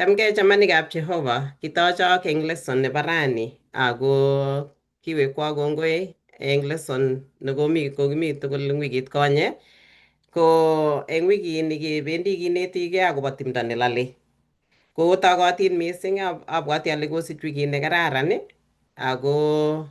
Chamgei chamanikab Jehova, kitochok eng lesson nebo rani ako kiwekwok kongoi eng lesson nekomi kokimi tugul eng wikit konye. Ko eng wikini kebendi kinetigei akobo timdo nelale. Kotokotin mising, abwati ale kosich wikit nekararan ako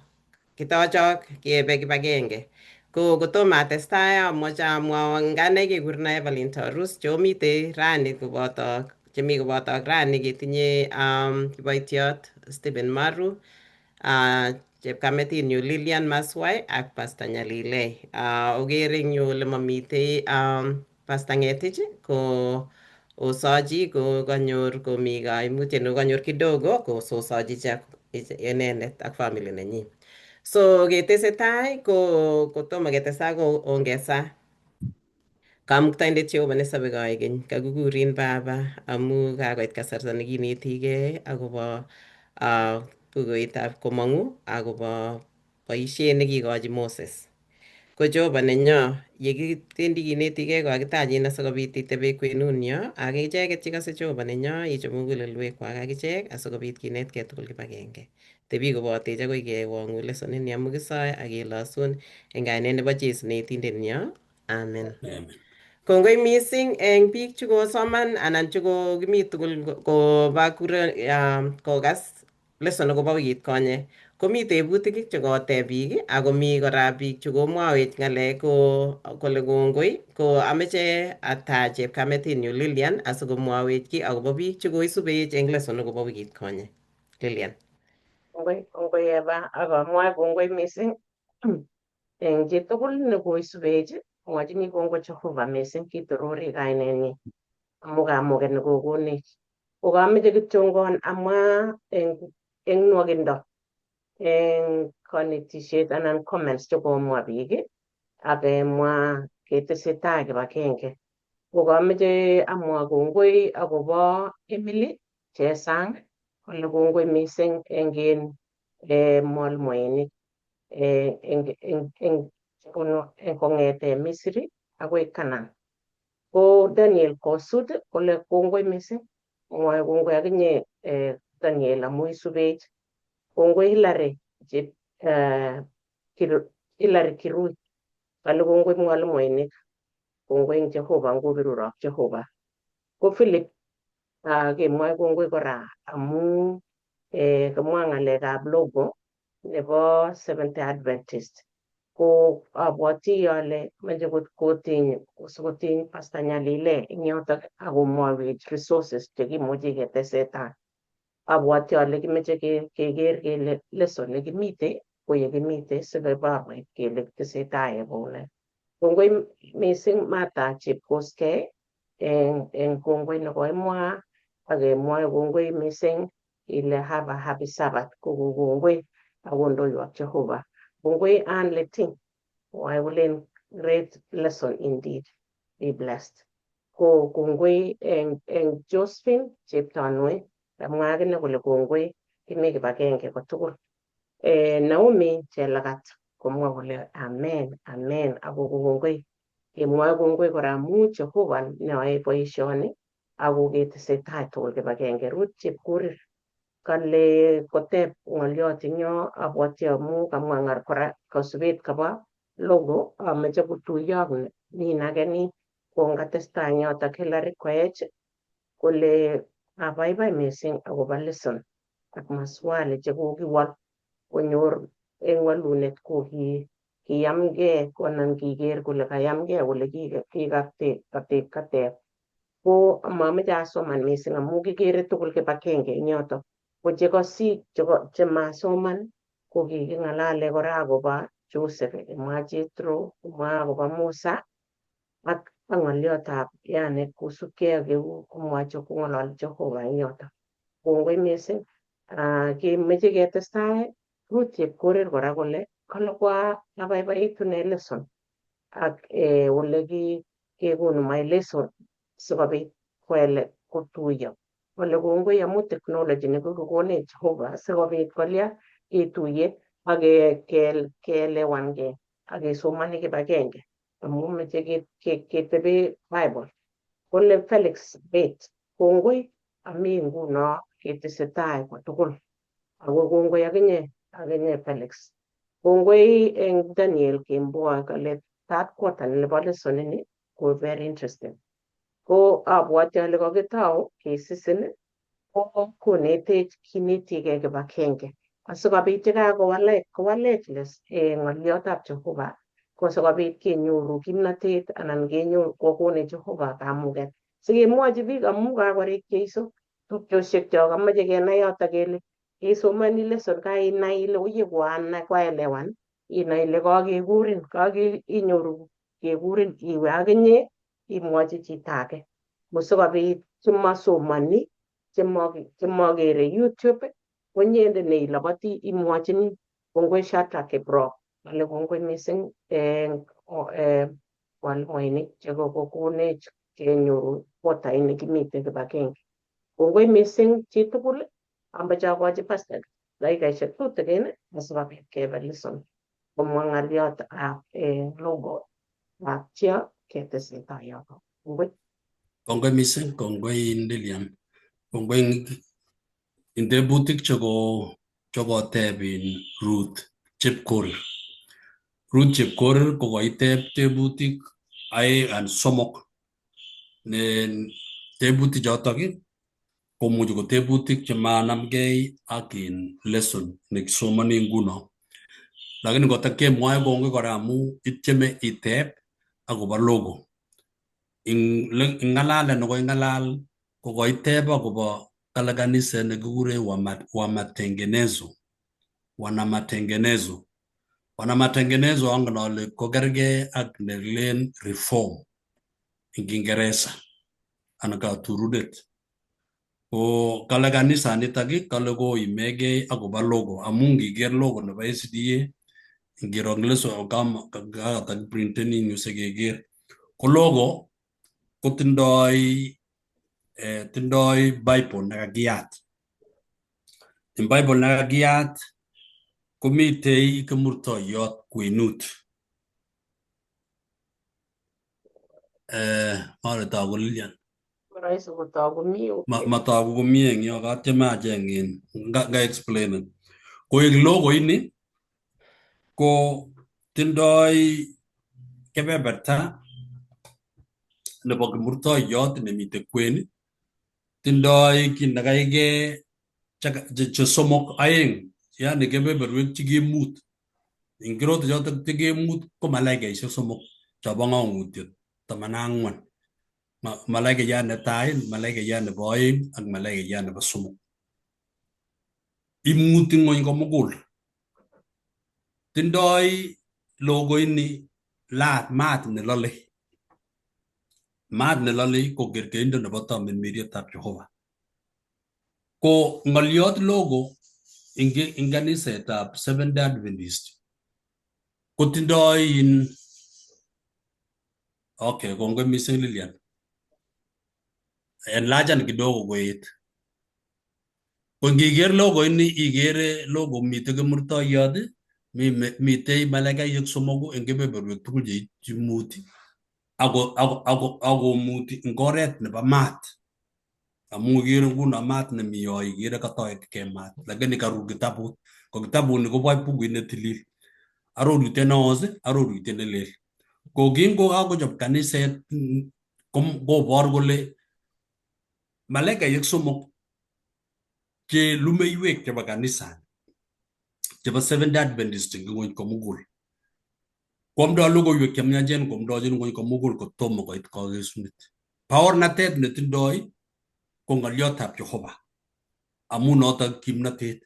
kitochok kebe kibagenge. Ko kotomo atestai amoche amwawok eng ane kekurena Everlyn Tarus chomitei rani koboto chemi koboto ak rani ketinye kiboitiot Stephen Maru, chepkametinyu Lilian Maswai ak Pastor Nyalilei. Okere eng yu ole mamitei Pastor Ng'etich ko osochi ko kanyor komi kaimutiet nekokanyor kidogo ko sosochi ichek inendet ak family nenyi. So ketesetai ko kotomo ketestai ko ongesa Kamuktaindet Jehova nesobe koigeny, kakikurin Baba amu kakoit kasarta nekinetigei akobo bukuitab komong'u akobo boisiet nekikochi Moses. Ko Jehova nenyo, yekitendi kinetigei kokakitachin asikobit itebe kwenunyo ak icheket chekose Jehova nenyo ichob mugulelwekwak akichek asikobit kinetkei tugul kibagenge. Tebi kobotech akoi kewong'u lesson ini amu kisoe ak kelosun eng kainet nebo Jesu neetindenyo. Amen. Amen. Kongoi mising eng biik chukosoman anan chukokimi tugul koba kura kokas lesson akobo wikit konye. Komi tebutik chekoteb biik akomi kora biik chukomwawech ng'alek ko kole kongoi ko ameche atach chepkametinyu Lilian asikomwawech kiy akobo biik chukoisubech eng lesson akobo wikit konye. Lilian. Kongoi, kongoi Eva, ak amwae kongoi mising eng chitugul nekoisubech, amwachini kongoi Jehova mising kitorori kainenyi amu kamuget nekokonech. Ko kameche kityongon amwa eng nwokindo eng konetisiet anan comments chekomwa biik ak kemwa ketesetai kibagenge. Ko kameche amwa kongoi akobo Emily Chesang kole kongoi mising eng in mwalimuinik eng kong'ete Misri akoi Canaan. Ko Daniel Kosut kole kongoi mising, mwoe kongoi akinye Daniel amu isubech. Kongoi Hillary Hillary Kirui kale kongoi mwalimuinik, kongoi eng Jehova ngoberurok Jehova. Ko Philip kemwoe kongoi kora amu kamwa ng'alekab logo nebo Seventh Day Adventist. Ko abwoti ale moche kotiny sikotiny Pastor Nyalile eng yotok akomwowech resources chekimuchi ketesetai. Abwoti ale kimeche keker kele lesson nekimite ko yekimite sikoborwech kele kitesetai koune. Kongoi mising Martha Chepkoskei eng kongoi nekoimwa ak kemwoe kongoi mising ile have a happy Sabbath ko kongoi akondoiwok Jehova. Kongoi Ann Leting mwoe kolen great lesson indeed. Be blessed. Ko kongoi eng Josephine Cheptanui kamwa akine kole kongoi kimi kibagenge kotugul. Naomi Chelagat komwa kole amen amen ako kongoi. Kemwoe kongoi kora amu Jehova neyoe boisioni ako ketesetai tugul kibagenge. Ruth Chepkorir kale koteb ng'oliot eng yo abwoti amu kamwa ng'al kora kosubet kabo logo ameche kotuiyo ak nin ake nin ko ngatestai eng yotok Hillary Koech kole abaibai mising akobo lesson ak maswali chekokiwol konyor eng wolunet ko kiyamgei anan kiker kole kayamgei kole kateb. Ko mameche asoman mising amu kikere tugul kibagenge eng yotok. Ko chekosik chemasoman ko kiking'alale kora akobo Joseph, imwa Jethro, imwa akobo Musa ak ng'oliotab yani kosubkei ak kou komwa kong'ololi Jehova eng yotok. Kongoi mising. Kemeche ketestai Ruth Chepkorir kora kole kale kwa abaibaitu ne lesson ak ole kekonu maelezo sikobit koele kotuiyo. Kole kongoi amu technology nekikokonech Jehova sikobit kolya ketuiye ak keelewangei ak kesomoni kibagenge amu meche ketebe Bible. Kole Felix Bet kongoi Ami nguno ketesetai kotugul. Ako kongoi akinye, akinye Felix. Kongoi eng Daniel Kemboi kale third quarter nebo lesson ini ko very interesting. Ko abwati ale kokitou kesisin ko konetech kinetigei kibakenge asikobit yekakowalech kowalech ng'oliotab Jehova ko sikobit kenyoru kimnatet anan kenyoru kokonech Jehova kamuget sikemwochi biik amu kakorek Jeiso tupchosiek chok amoche kenai yoto kele isomoni lesson kainai ile oye koanai kwaelewan inai ile kakekurin kakinyoru kekurin iwe akinye imwochi chito age kosikobit chemasomoni chemokere YouTube konyendet neiloboti imwochini. Kongoi Shadrack Kiprop ale kongoi mising eng mwalimuinik chekokokonech kenyoru quarter kimiten kibagenge. Kongoi mising chitugul. Amache akochi pastor dakikaishek tutikin asikobit kebe lesson komwa ng'oliotab logo atya ketesetai yoto. Kongoi. Kongoi mising, kongoi Lilian. Kongoi eng tebutik chekoteb Ruth Chepkorir. Ruth Chepkorir ko koiteb tebutik aeng an somok. Ne tebutik chotok komuchi ko tebutik chemanamgei ak in lesson nekisomoni nguno. Lakini kotakemwoe kongoi kora amu ityeme iteb akobo logo. Ing ng'alalet nekoing'alal ko koiteb akobo kale kaniset nekikure Wamatengenezo. Wana matengenezo. Wana matengenezo angen ale kokergei ak nekilen reform eng Kiingereza anan katurunet. Ko kale kanisanitak kale koimegei akobo logo amu ngiker logo nebo SDA ngiro eng leso katakiprinten eng yu sikeker ko logo kotindoi tindoi Bible nekakiyat. Eng Bible nekakiyat komitei kimurtoiyot kwenut. Mare toku Lilian. Rahisi kotoku mi okay. Matoku komie eng yo katyeme acheng in nga explainen. Koek logo ini ko tindoi kebeberta nebo kimurtoiyot nemite kwen, tindoi kit nekaige che somok aeng, yani kebeberwek chekemut. Eng kiroto chotok chekemut ko malaikaishek somok chobo ng'ong'utiet 14. Malaikayat netai, malaikayat nebo aeng ak malaikayat nebo somok. Imuti ng'wony komugul. Tindoi logo ini laat maat nelole. Maat nelole ko kerkeindo nebo tamirmirietab Jehova. Ko ng'oliot logo eng kanisetab Seventh Day Adventist kotindoi in okay, kongoi mising Lilian. Enlarge kidogo koet. Ko ngiker logo ini ikere logo mitei kimurtoiyot, mitei malaikaishek somoku eng kebeberwek tugul cheimuti ako ako ako akomuti eng oret nebo maat. Amu ikere nguno maat nemi yo ikere katoekei maat lakini karur kitabut. Ko kitabuni kobo bukuit netilil. Arorutiet neos, arorutiet nelel. Ko kingo kakochob kaniset kobor kole malaikaishek somok che lumeiwek chebo kanisa chebo Seventh Day Adventist eng ng'wony komugul. Koamdoi logoiwek chemiachen koamdochin ng'wony komugul kotomo koit kokesunet. Baornatet netindoi ko ng'oliotab Jehova amu notok kimnatet.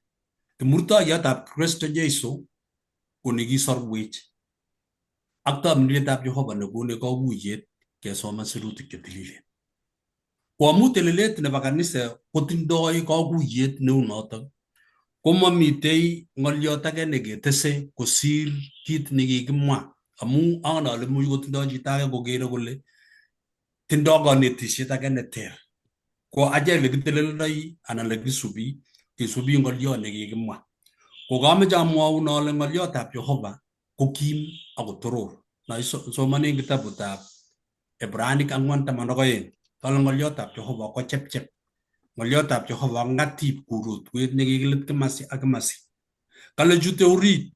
Kimurtoiyotab Kristo Jesu ko nekisorwech ak tamirmirietab Jehova nekonech kakuyet kesoman sirutik chetililen. Ko amu telelet nebo kanisa kotindoi kakuyet neu notok komamitei ng'oliot age neketese kosir kit nekikimwa amu angen ale much kotindoi chito age kokere kole tindoi kanetisiet age neter. Ko achek lekitelelndoi anan lekisubi kesubi ng'oliot nekikimwa. Ko kameche amwaun ale ng'oliotab Jehova ko kim ako toror. Na isomanen kitabutab Ebranik 4:12 kale ng'oliotab Jehova ko chepchep. Ng'olyotab Jehova ng'atip ku rotwet nekikilit kimasi ak kimasi. Kale chute orit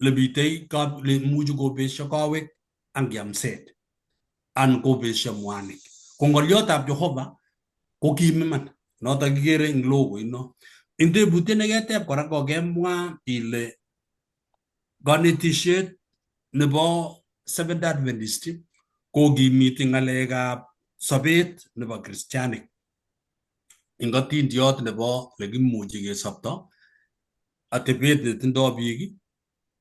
lebitei imuchi kobesyo kowek ang yamset an kobesyo mwanik. Ko ng'olyotab Jehova ko kim iman. Notok kikere eng logo ino. Eng tebutiet neketeb kora kokemwa ile konetisiet nebo Seventh Adventist kokimiti ng'alekab sobet nebo kristianik eng atindiot nebo lekimuchi kesobto atebet netindoi biik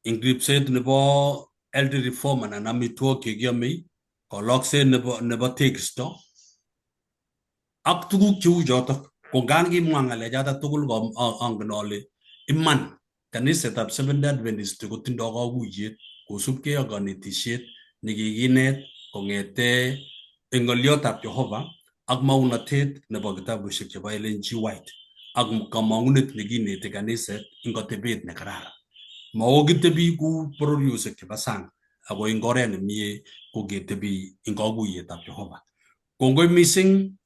eng ripset nebo health reform anan amitwogik chekiomei kolokset nebo tekisto ak tuguk cheu chotok. Ko ngan kimwa ng'alechotok tugul ko angen ale iman kanisetab Seventh Adventist kotindoi kakuyet kosubkei ak kanetisiet nekikinet kong'ete eng ng'olyotab Jehova ak maunotet nebo kitabushek chebo Ellen G. White ak kamang'unet nekineti kaniset eng atebet nekararan. Maokitebi ku bororiosek chebo sang ako eng oret nemie ko ketebi eng kakuyetab Jehova. Kongoi mising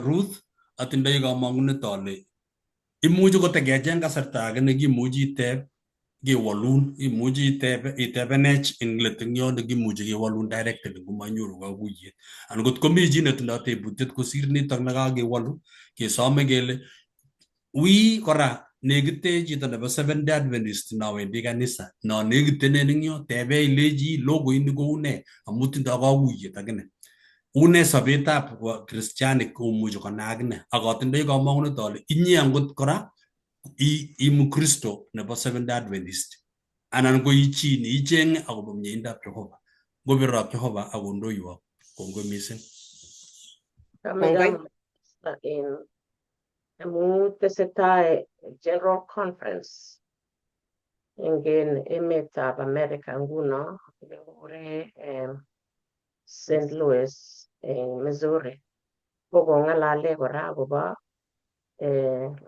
Ruth, atindoi kamang'unet ale imuchi kotekecheng kasarta age nekimuchi iteb kewolun, imuchi itebenech eng let eng yon nekimuchi kewolun directly ngomanyoru kakuyet. Anan ngot komi chi netindoi tebutiet kosir nitok nekakewolu, kesome kele wi kora nekite chito nebo Seventh Day Adventist nowendi kanisa no nekitenen eng yo tebe ilechi logo ini kou ne amu tindoi kakuyet akine. Une sobetab kristianik komuchi konai akine ak atindoi kamang'unet ale inye angot kora i mkristo nebo Seventh Day Adventist anan ko i chi ne icheng'e akobo mieindab Jehova. Ngobirok Jehova akondoiwok. Kongoi mising. Kongoi. In amu tesetai General Conference eng emetab America nguno nekikure St. Louis eng Missouri. Kokong'alale kora akobo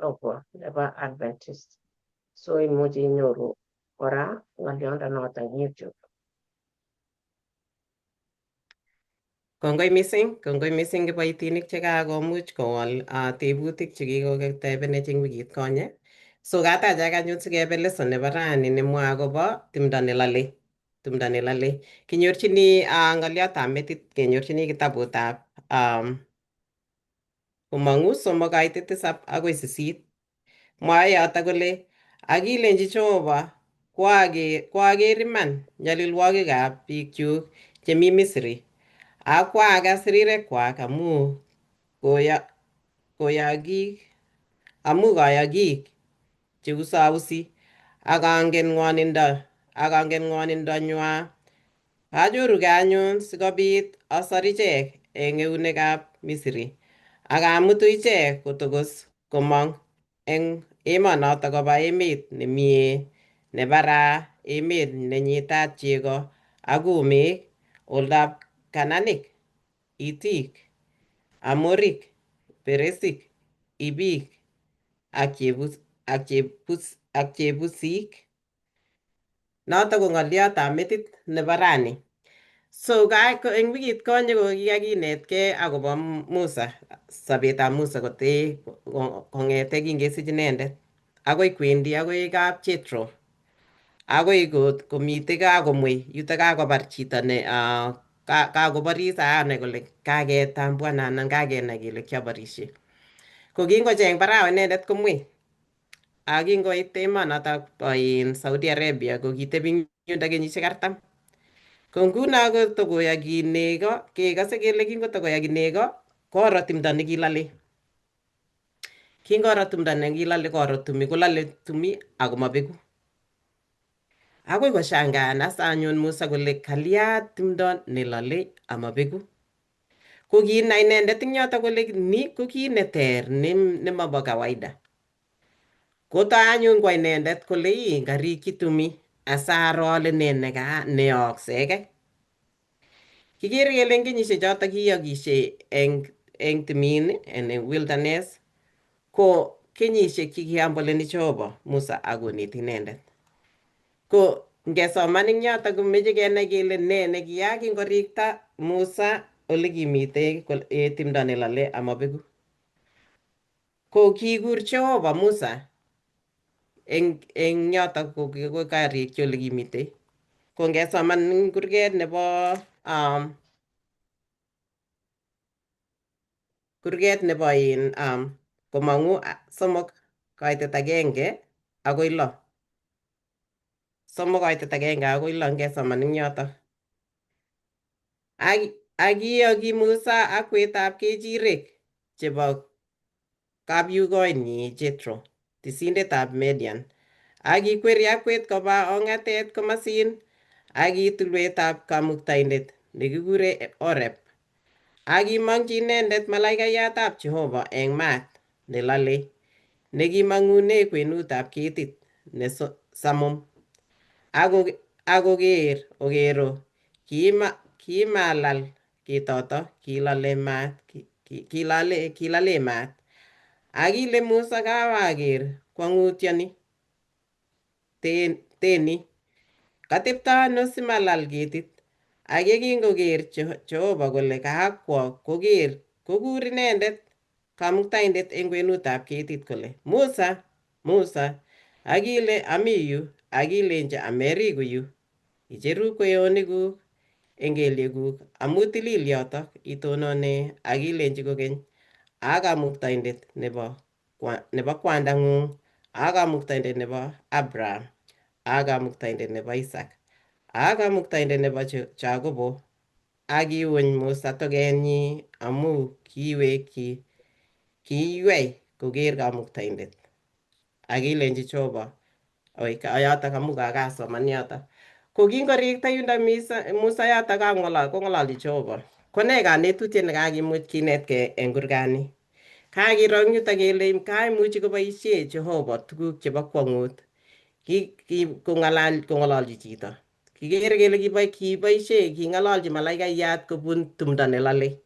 logo nebo Adventist. So imuchi inyoru kora ng'oliondonoto eng YouTube. Kongoi mising kiboitinik chekakomuch kowol tebutik chekikotebenech eng wikit konye. So katachak anyun sikebe lesson nebo rani nemwoe akobo timdo nelole. Tumdo nelole. Kinyorchini ng'oliotab metit kenyorchini kitabutab Komong'u 3:7 akoi 8. Mwae yoto kole akilenji Jehova kwaker iman nyalilwogikab biikchuk chemi Misri ak kwakas rirekwak amu koyokik amu koyokik cheusausi ak angen ng'wonindo nywa. Achorugei anyun sikobit asor ichek eng eunekab Misri ak amutu ichek kotokos komong eng emonoto koba emet nemie nebaraa emet nenyitat chego ak kumek oldab Kananik, Hitik, Amorik, Peresik, Ibik ak Jebusik. Noto ko ng'oliotab metit nebo rani. So eng wikit konye ko kikakinetkei akobo Musa, sobetab Musa kotee kong'ete kingesich inendet akoi kwendi akoi kap Jethro akoi komitei kakomwei yuto kakobar chito ne kakoboris akanai kole kaketambuan anan kakenai kele kioborishe. Ko kingocheng Farao inendet komwei ak kingoit emonotok bo Saudi Arabia ko kitebi eng yundo kenyisiek 40. Ko nguno ko tokoyoki nego kekose kele kingotokoyoki nego koro timdo nekilole. Kingoro tumdo nekilole koro tumi kolole tumi ako mabeku. Akoi koshangaan asa anyun Musa kole kalya timdo nelole amabeku. Ko kinai inendet eng yoto kole ni ko kit neter nemobo kawaida. Kotoi anyun kwa inendet kole ii ngarikyi tumi asaro ale ne neyookse. Kikere kele eng kenyisiek chotok kiyokishe eng timin en wilderness ko kenyisiek chekihamboleni Jehova Musa akoneti inendet. Ko ngesoman eng yoto komeche kenai kele ne nekiyaak kingorikta Musa ole kimitei timdo nelole amabeku. Ko kikur Jehova Musa eng yotok ko karikyi ole kimitei. Ko ngesoman eng kurget nebo kurget nebo in komong'u 3:1 akoi 6, 3:1 akoi 6 ngesoman eng yotok. Ak kiyoki Musa akwetab kechirek chebo kapyukoinyi Jethro, tisindetab Median. Ak kikweri akwet koba ong'atet komasin ak kiit tulwetab Kamuktaindet nekikure Oreb. Ak kimong'chi inendet malaikayatab Jehova eng maat nelalei nekimong'une kwenutab ketit ne samum. Akoker okero kimalal ketoto kilale maat kilale maat. Akile Musa kawaker kwong'utioni teni katepto ano simalal ketit. Ak yekingoker Jehova kole kakwo koker kokur inendet Kamuktaindet eng kwenutab ketit kole, Musa, Musa. Akile ami yu. Akilenji ameriku yu, icheru kweyonikuk eng kelyekuk amu tilil yotok itonone. Akilenji kokeny, a Kamuktaindet nebo kwandang'ung, a Kamuktaindet nebo Abraham, a Kamuktaindet nebo Isaac, a Kamuktaindet nebo Jacobo. Ak kiuny Musa tokenyi amu kiwekyi kiiywei koker Kamuktaindet. Akilenji Jehova oi yotok amu kakasoman yotok. Ko kingorikta yundo Musa yotok kong'ololchi Jehova. Ko nee kanetutiet nekakimuch kinetkei eng kurgani? Kakiro eng yutok kele kaimuchi koboisie Jehova tuguk chebo kwong'ut kong'ololchi chito. Kikere kele kiboisie king'ololchi malaikayat kobun tumdo nelalei.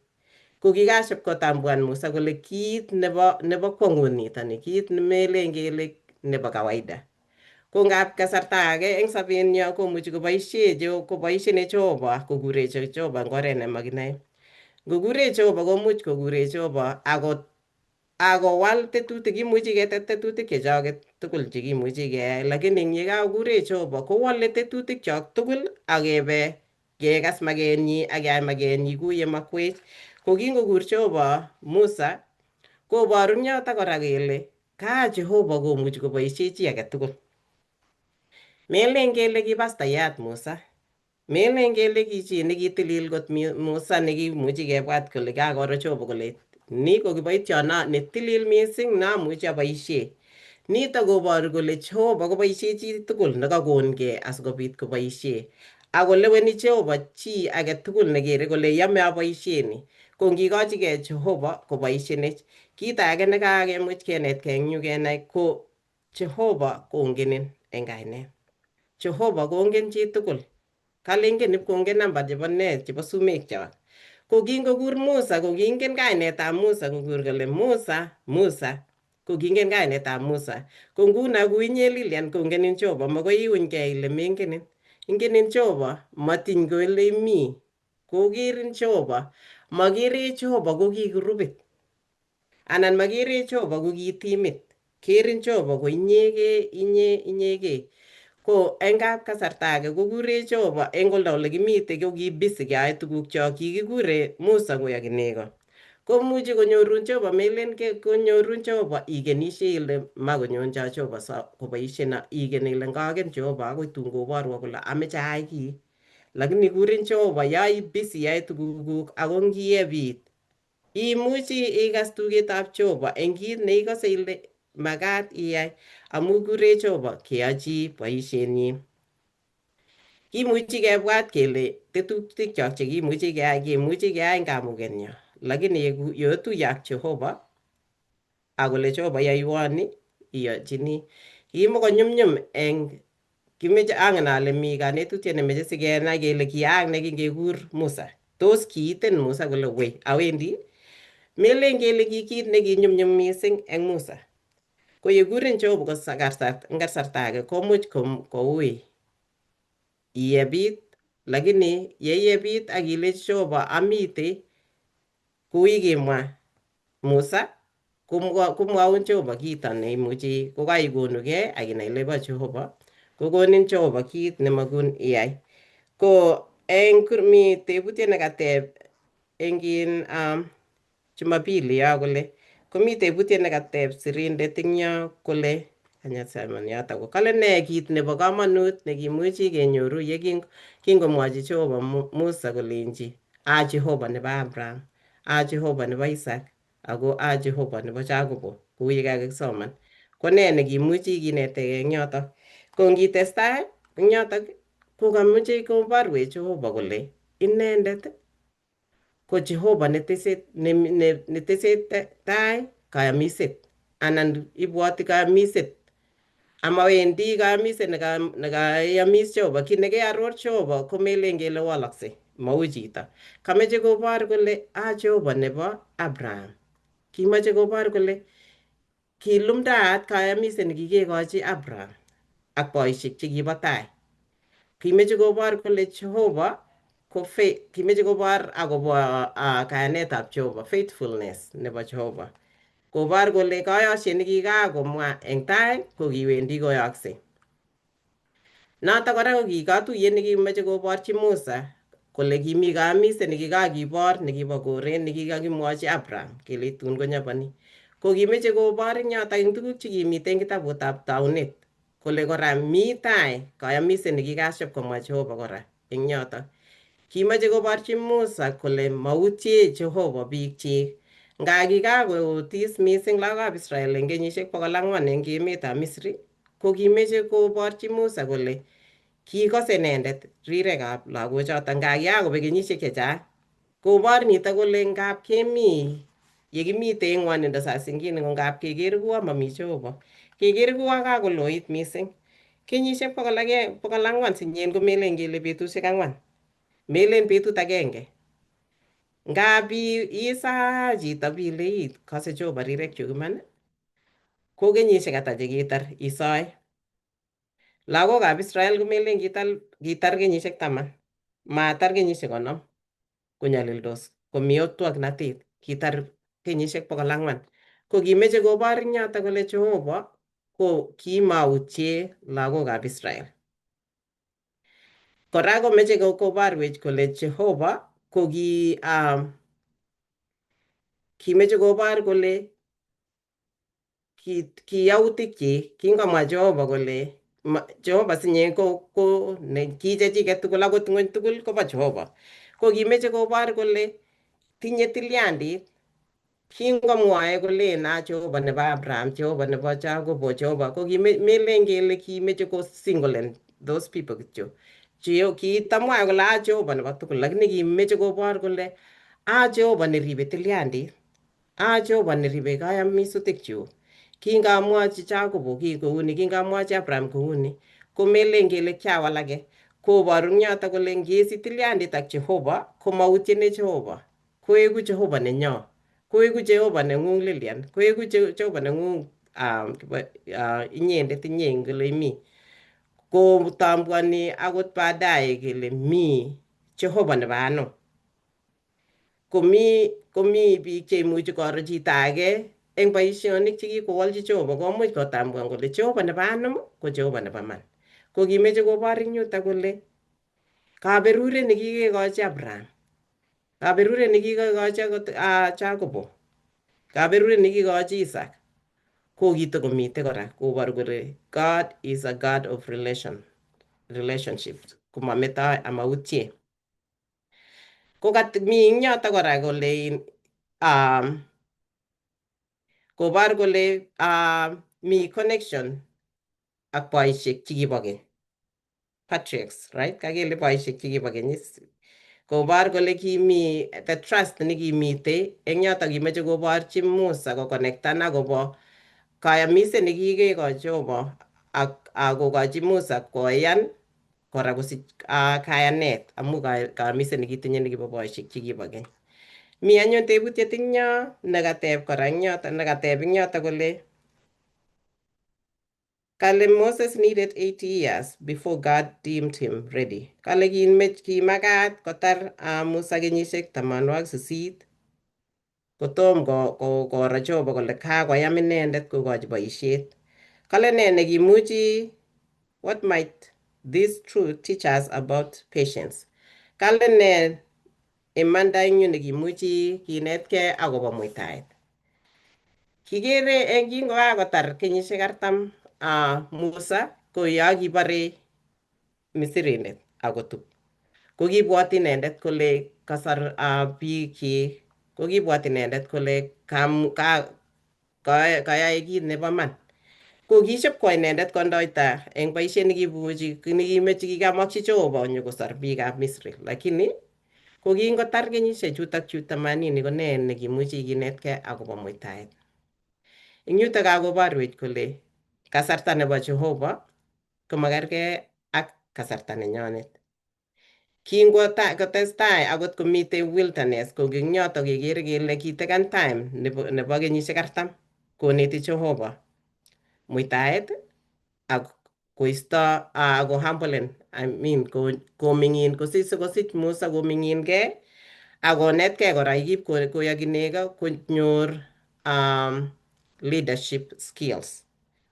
Ko kikaship kotambuan Musa kole kiit nebo kwong'ut nitoni, kiit nemelen kele nebo kawaida. Ko ngap kasarta age eng sobenyo komuchi koboisie koboisienech Jehova kokurech Jehova eng oret nemakinoe. Ngokurech Jehova komuch kokurech Jehova akot akowal tetutik, kimuchi ketet tetutik chechoket tugul chekimuchi keyai, lakini eng yekakokurech Jehova kowole tetutik chok tugul akebe kekas makenyi ak keyai makenyi kou yemakwech. Ko kingokur Jehova Musa koboru eng yotok kora kele kaa Jehova komuchi koboisie chi age tugul. Melen kele ki pastayat Musa. Melen kele ki chi nekitilil kot Musa nekimuchi kebwat kole kakoro Jehova kole ni ko kiboitiot netilil mising neamuchi aboisie. Nito koboru kole Jehova koboisie chi tugul nekakongei asikobit koboisie. Ako leweni Jehova chi age tugul nekere kole yome aboisie ni. Ko ngikochigei Jehova koboisienech. Kit age nekakemuch kenetkei eng yu kenai ko Jehova kongenin eng kainet. Jehova kongen chitugul. Kalengen ipkongen namba chebo ne chebo sumek chok. Ko kingokur Musa ko kingen kainetab Musa kokur kole Musa, Musa. Ko kingen kainetab Musa. Ko nguno ku inye Lilian kongenin Jehova makoi iunygei ile mengenin. Ingenin Jehova matiny kole imi. Kokerin Jehova. Makerech Jehova ko ki grupit. Anan makerech Jehova ko ki timit. Kerin Jehova ko inyegei, inye inyegei. Ko eng kap kasarta age kokurech Jehova eng oldo ole kimitei ko ki busy keyoe tugukchok kikikure Musa koyoki nego. Komuchi konyorun Jehova melen konyorun Jehova ikenishei ile makonyoncho Jehova koboisieno igen ile ngaken Jehova akoi tun koborwo kole ameche ayai kii. Lakini kurin Jehova yo ii busy iyoe tugukuk ako ngiye bit imuchi ikas tugetab Jehova eng kit neikose ile makat iyai amu kurech Jehova keyochi boisienyin. Kimuchi kebwat kele tetutikchok chekimuchi keyai kemuchi keyai eng kamugenyo. Lakini yeotuye ak Jehova akole Jehova yoiwon ni iyochini. Kimokonyumnyum eng kimeche angen ale mi kanetutiet nemeche sikenai kele kiyaak ne kingekur Musa. Tos kiiten Musa kole wei awendi? Melen kele ki kit nekinyumnyum mising eng Musa. Ko yekurin Jehova eng kasarta age komuch koui iyebit lakini yeiyebit ak ilechi Jehova amitei kou yekimwa Musa Komwaun Jehova kito neimuchi kokaikonugei ak inai ile bo Jehova, kokonin Jehova kit nemakun iyai. Ko eng mi tebutiet nekateb eng in Jumapili yo kole komi tebutiet nekateb sirindet eng yo kole kanya Simon yoto ko kale nee kit nebo komonut nekimuchi kenyoru ye kingomwochi Jehova Musa kolenji a Jehova nebo Abraham, a Jehova nebo Isaac, ako a Jehova nebo Jacobo kou ye kakisoman. Ko nee nekimuchi kinetegei eng yotok? Ko ngitestai eng yotok ko kamuchi koborwech Jehova kole inendet ko Jehova netesetai kayamiset anan ibwoti kayamiset amawendi kayamiset nekayamis Jehova. Kit nekearor Jehova komelen kele walaksei, mau chito. Kameche kobor kole a Jehova nebo Abraham. Kimoche kobor kole kilumdaat kayamiset nekikekochi Abraham ak boisiek chekibo tai. Kimeche kobor kole Jehova ko kimeche kobor akobo kayanetab Jehova, faithfulness nebo Jehova. Kobor kole kayosiet nekikakomwa eng tai ko kiwendi koyoksei. Notok kora ko ki katuyet nekimeche koborchi Musa kole kimi kayamiset nekikakibor nekibo koret nekikakimwochi Abraham kele tun konyoponi. Ko kimeche kobor eng yotok eng tuguk chekimite eng kitabutab taunet kole kora mi tai kayamiset nekikashep komwa Jehova kora eng yotok. Kimeche koborchi Musa kole mautie Jehova biikchik. Nga kikakotis mising lagokab Israel eng kenyisiek 400 eng emetab Misri, ko kimeche koborchi Musa kole kikose inendet rirekab lagochoto nga kikakobek kenyisiek chechang. Kobor nito kole ngap kemi yekimite eng ngwonindo saa zingine ko ngap keker kuo mami Jehova. Keker kuo kakoloit mising. Kenyisiek 400 sinyen komelen kele betusiek 4. Melen betut agenge. Ngap isaa chito bile ii kose Jehova rirekchuk iman, ko kenyisiek ata chekitar isoe? Lagokab Israel komelen kitar kenyisiek 10, matar kenyisiek 50 konyalildos komi otwoknatet, kitar kenyisiek 400. Ko kimeche kobor eng yoto kole Jehova ko kimautie lagokab Israel. Kora komeche koborwech kole Jehova ko kimeche kobor kole kiyautikchik kingomwa Jehova kole Jehova sinye ko ne kichechiket tugul akot ng'wony tugul kobo Jehova. Ko kimeche kobor kole tinye tilyandit. Kingomwoe kolen a Jehova nebo Abraham, Jehova nebo Jacobo, Jehova ko melen kele kimeche ko singlen those people kityo. Kitamwae kole a Jehova nebo tugul lakini kimeche kobor kole a Jehova neribe tilyandit. A Jehova neribe kayamisutikchuk. Kingamwochi Jacobo ki kouni, kingamwochi Abraham kouni, komelen kele kiawalake. Koboru eng yoto kole ngesich tilyandit ak Jehova komautiene Jehova. Koeku Jehova nenyo. Koeku Jehova neng'ung Lilian. Koeku Jehova neng'ung inyendet inye eng ole imi. Kotambuani akot baadaye kele mi Jehova nebo ano. Komi biik cheimuchi koro chito age eng boisionik chekikowolchi Jehova komuch kotambuan kole Jehova nebo anom ko Jehova nebo man. Ko kimeche kobor eng yuto kole kaberuret nekikekochi Abraham, kaberuret nekikekochi akot Jacobo, kaberuret nekikochi Isaac ko kitokomite kora kobor kole God is a God of relationship komametoi amautie. Ko mi eng yoto kora kole kobor kole mi connection ak boisiek chekibo keny. Patriarchs, right? Kakele boisiek chekibo keny is. Kobor kole kimi the trust nekimite eng yoto kimeche koborchi Musa kokonektan akobo kayamiset nekikekochi Jehova ak kokochi Musa koyan kora kosich kayanet amu kayamiset nekitinye nekibo boisiek chekibo keny. Mi anyun tebutiet eng yo nekateb kora eng yoto nekateb eng yoto kole kale Moses needed 80 years before God deemed him ready. Kale kimakat kotar Musa kenyisiek 80 Kotom koro Jehova kole kakoyam inendet kokochi boisiet. Kale ne nekimuchi, what might this truth teach us about patience? Kale ne imanda eng yu nekimuchi kinetkei akobo muitaet? Kikere eng kingokakotar kenyisiek 40 Musa ko ya kibore Misirindet akotup. Ko kibwoti inendet kole kasar biikchik, ko kibwat inendet kole kayai kit nebo man. Ko kiship kwa inendet kondoita eng boisiet nekibuchi nekimeche kikamakchi Jehova nyokosor biikab Misri. Lakini ko kingotar kenyisiek chutok chu 80 ko nee nekimuchi kinetkei akobo muitaet? Eng yutok kakoborwech kole kasarta nebo Jehova komakerkei ak kasarta nenyonet. Kingotestai akot komitei wilderness, ko eng yotok kekere kele kitaken time nebo kenyisiek 40 koneti Jehova muitaet ak koisto ako humblen, I mean koming'in kosich sikosich Musa koming'inkei ak konetkei kora yekip koyoki nego konyor leadership skills,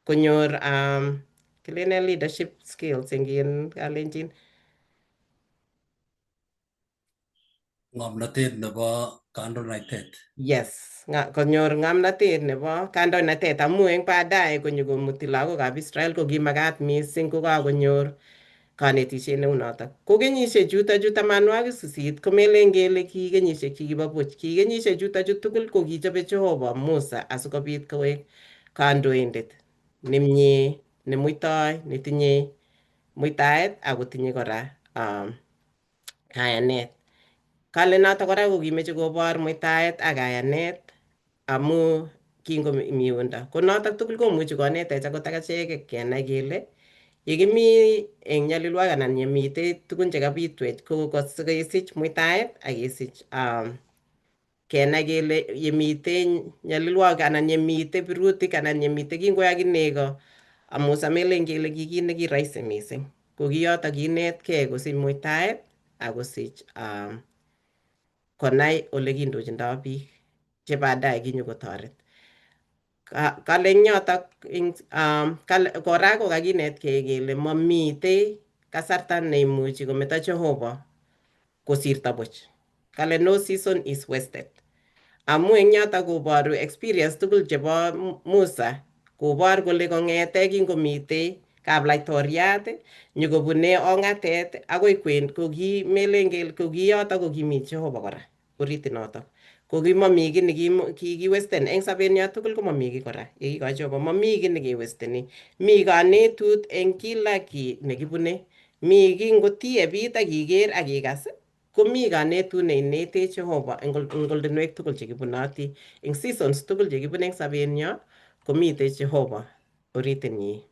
konyor kilene leadership skills eng Kalenjin? Ng'omnotet nebo kandoinatet. Yes, konyor ng'omnotet nebo kandoinatet amu eng baadaye konyokomuti lagokab Israel ko kimakat mising kokakonyor konetisiet neu notok. Ko kenyisiek chuto chu 88 komelen kele ki kenyisiek chekibo buch. Ki kenyisiek chuto chu tugul ko kichobe Jehova Musa asikobit koek kandoindet nemie, nemuitoi, netinye muitaet akotinye kora kayanet. Kale notok kora kokimeche kobor muitaet ak kayanet amu kingomi uindo. Ko notok tugul komuchi konetech akot ak acheket kenai kele yekimi eng nyalilwogik anan yemitei tugun chekabitwech ko kesich muitaet ak kesich kenai kele yemitei nyalilwogik anan yemitei birutik anan yemitei kingoyaki nego Musa melen kele ki kit nekiraisi mising. Ko kiyotok kinetkei kosich muitaet ak kosich konai ole kindochindoi biik che baadaye kinyokotoret. Kale eng yotok kora kokakinetkei kele mamitei kasarta neimuchi kometo Jehova kosirto buch. Kale no season is wasted. Amu eng yotok koboru experience tugul chebo Musa kobor kole kong'ete kingomitei kaplaitoriat nyokobune ong'atet akoi kwen ko kimelen kele ko kiyotok ko kimi Jehova kora orit notok. Ko kimami kiy nekikiwesten eng sobenyo tugul komami kiy kora yekikochi Jehova mami kiy nekewesteni. Mi kanetut eng kila kiy nekibune. Mi kiy ngotiebit ak iker ak ikas komi kanetut neinetech Jehova eng oldinwek tugul chekibunoti. Eng seasons tugul chekibune eng sobenyo komitei Jehova oritinyi.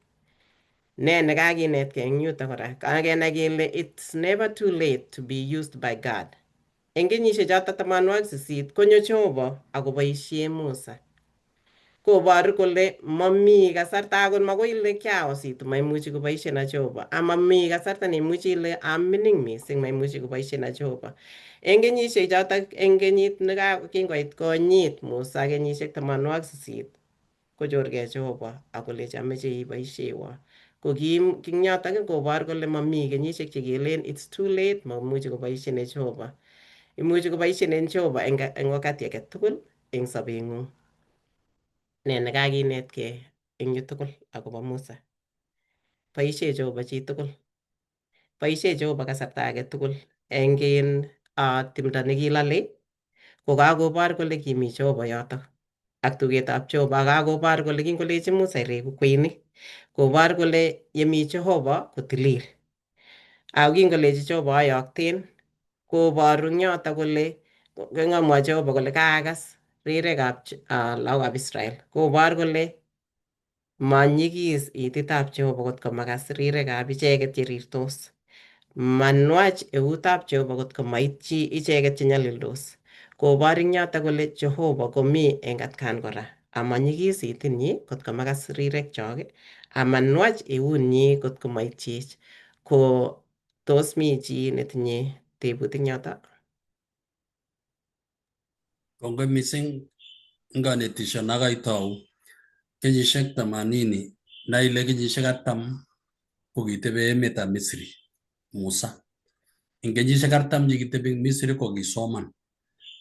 Ne nekakinetkei eng yutok kora, kakenai kele it's never too late to be used by God. Eng kenyisiek chotok 88 konyo Jehova akoboisie Musa. Koboru kole mami kasarta akot makoi ile kiaositu maimuchi koboisiena Jehova. Amami kasarta neimuchi ile amining mising maimuchi koboisiena Jehova. Eng kenyisiek chotok eng kenyit kingoit konyit Musa kenyisiek 88 kochorgei Jehova akolechi ameche iboisiewo. Ko king yotok kobor kole mami kenyisiek chekelen it's too late mamuchi koboisienech Jehova. Imuchi koboisienech Jehova eng wakati age tugul eng sobeng'ung. Ne nekakinetkei eng yu tugul akobo Musa? Boisie Jehova chitugul. Boisie Jehova kasarta age tugul eng timdo nekilolei kokakobor kole kimi Jehova yotok ak tugetab Jehova kakobor kole kingolechi Musa ireku kweinik kobor kole yemi Jehova kotilil. Ako kingolechi Jehova ayokten koboru eng yotok kole ngamwa Jehova kole kaakas rirekab lagokab Israel kobor kole manyikis ititab Jehova kotko makas rirekab icheket cherirtos. Manwach eutab Jehova kotko maityi icheket chenyalildos. Kobor eng yotok kole Jehova komi eng atkan kora amanyikis itinyi kotko makas rirek chok amanwach eunyi kotko maityech. Ko tos mi chi netinye tebut eng yotok? Kongoi mising eng kanetisio nakaitou kenyisiek 80 na ile kenyisiek 40 kokitebe emetab Misri Musa. Eng kenyisiek 40 chekitebi eng Misri kokisoman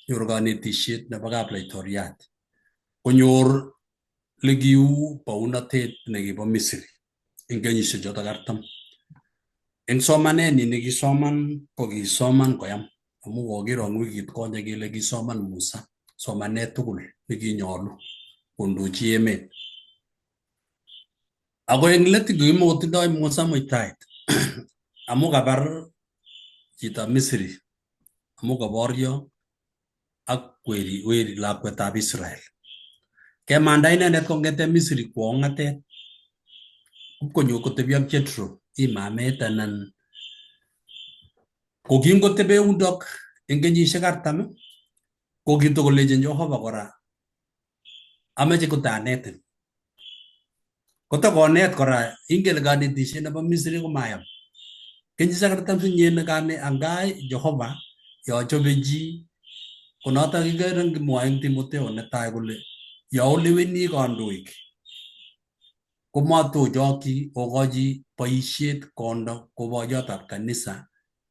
nyor kanetisiet nebo kaplaitoriat konyor lekiu bounotet nekibo Misri eng kenyisiek chotok 40. Eng somanenyi nekisoman kokisoman koyam amu kokiro eng wikit konye kele kisoman Musa somanet tugul nekinyolu kondochi emet. Ako eng let kokimokotindoi Musa muitaet amu kabar chitab Misri amu kaborio ak weri weri lakwetab Israel. Kemanda inendet kong'ete Misri kwo ong'atet ipkonyo kotebi ak Jethro imamet anan ko kingotebe yundok eng kenyisiek 40 ko kitokolechin Jehova kora ameche kotanetin. Kotokonet kora ingen kanetisiet nebo Misri komayam. Kenyisiek 40 sinye kane angai Jehova yo chobe chi konotok kikere kimwoe eng Timotheo netai kole yo oleweni kandoik komatochokchi okochi boisiet kondo ko boyotab kanisa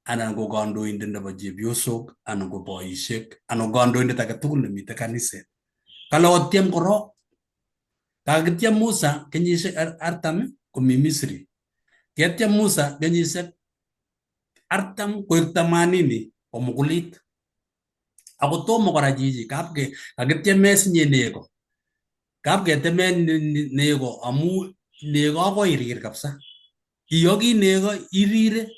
anan ko kandoindet nebo chepyosok anan ko boisiek anan ko kandoindet age tugul nemite kaniset. Kale otyem korok. Kakityem Musa kenyisiek 40 komi Misri. Ketyem Musa kenyisiek 40 koik 80 komugulit. Ako tomo kora chichi kapke kakityeme sinye nego. Kapketemen nego amu nego akoi irir kabisa. Iyoki nego irire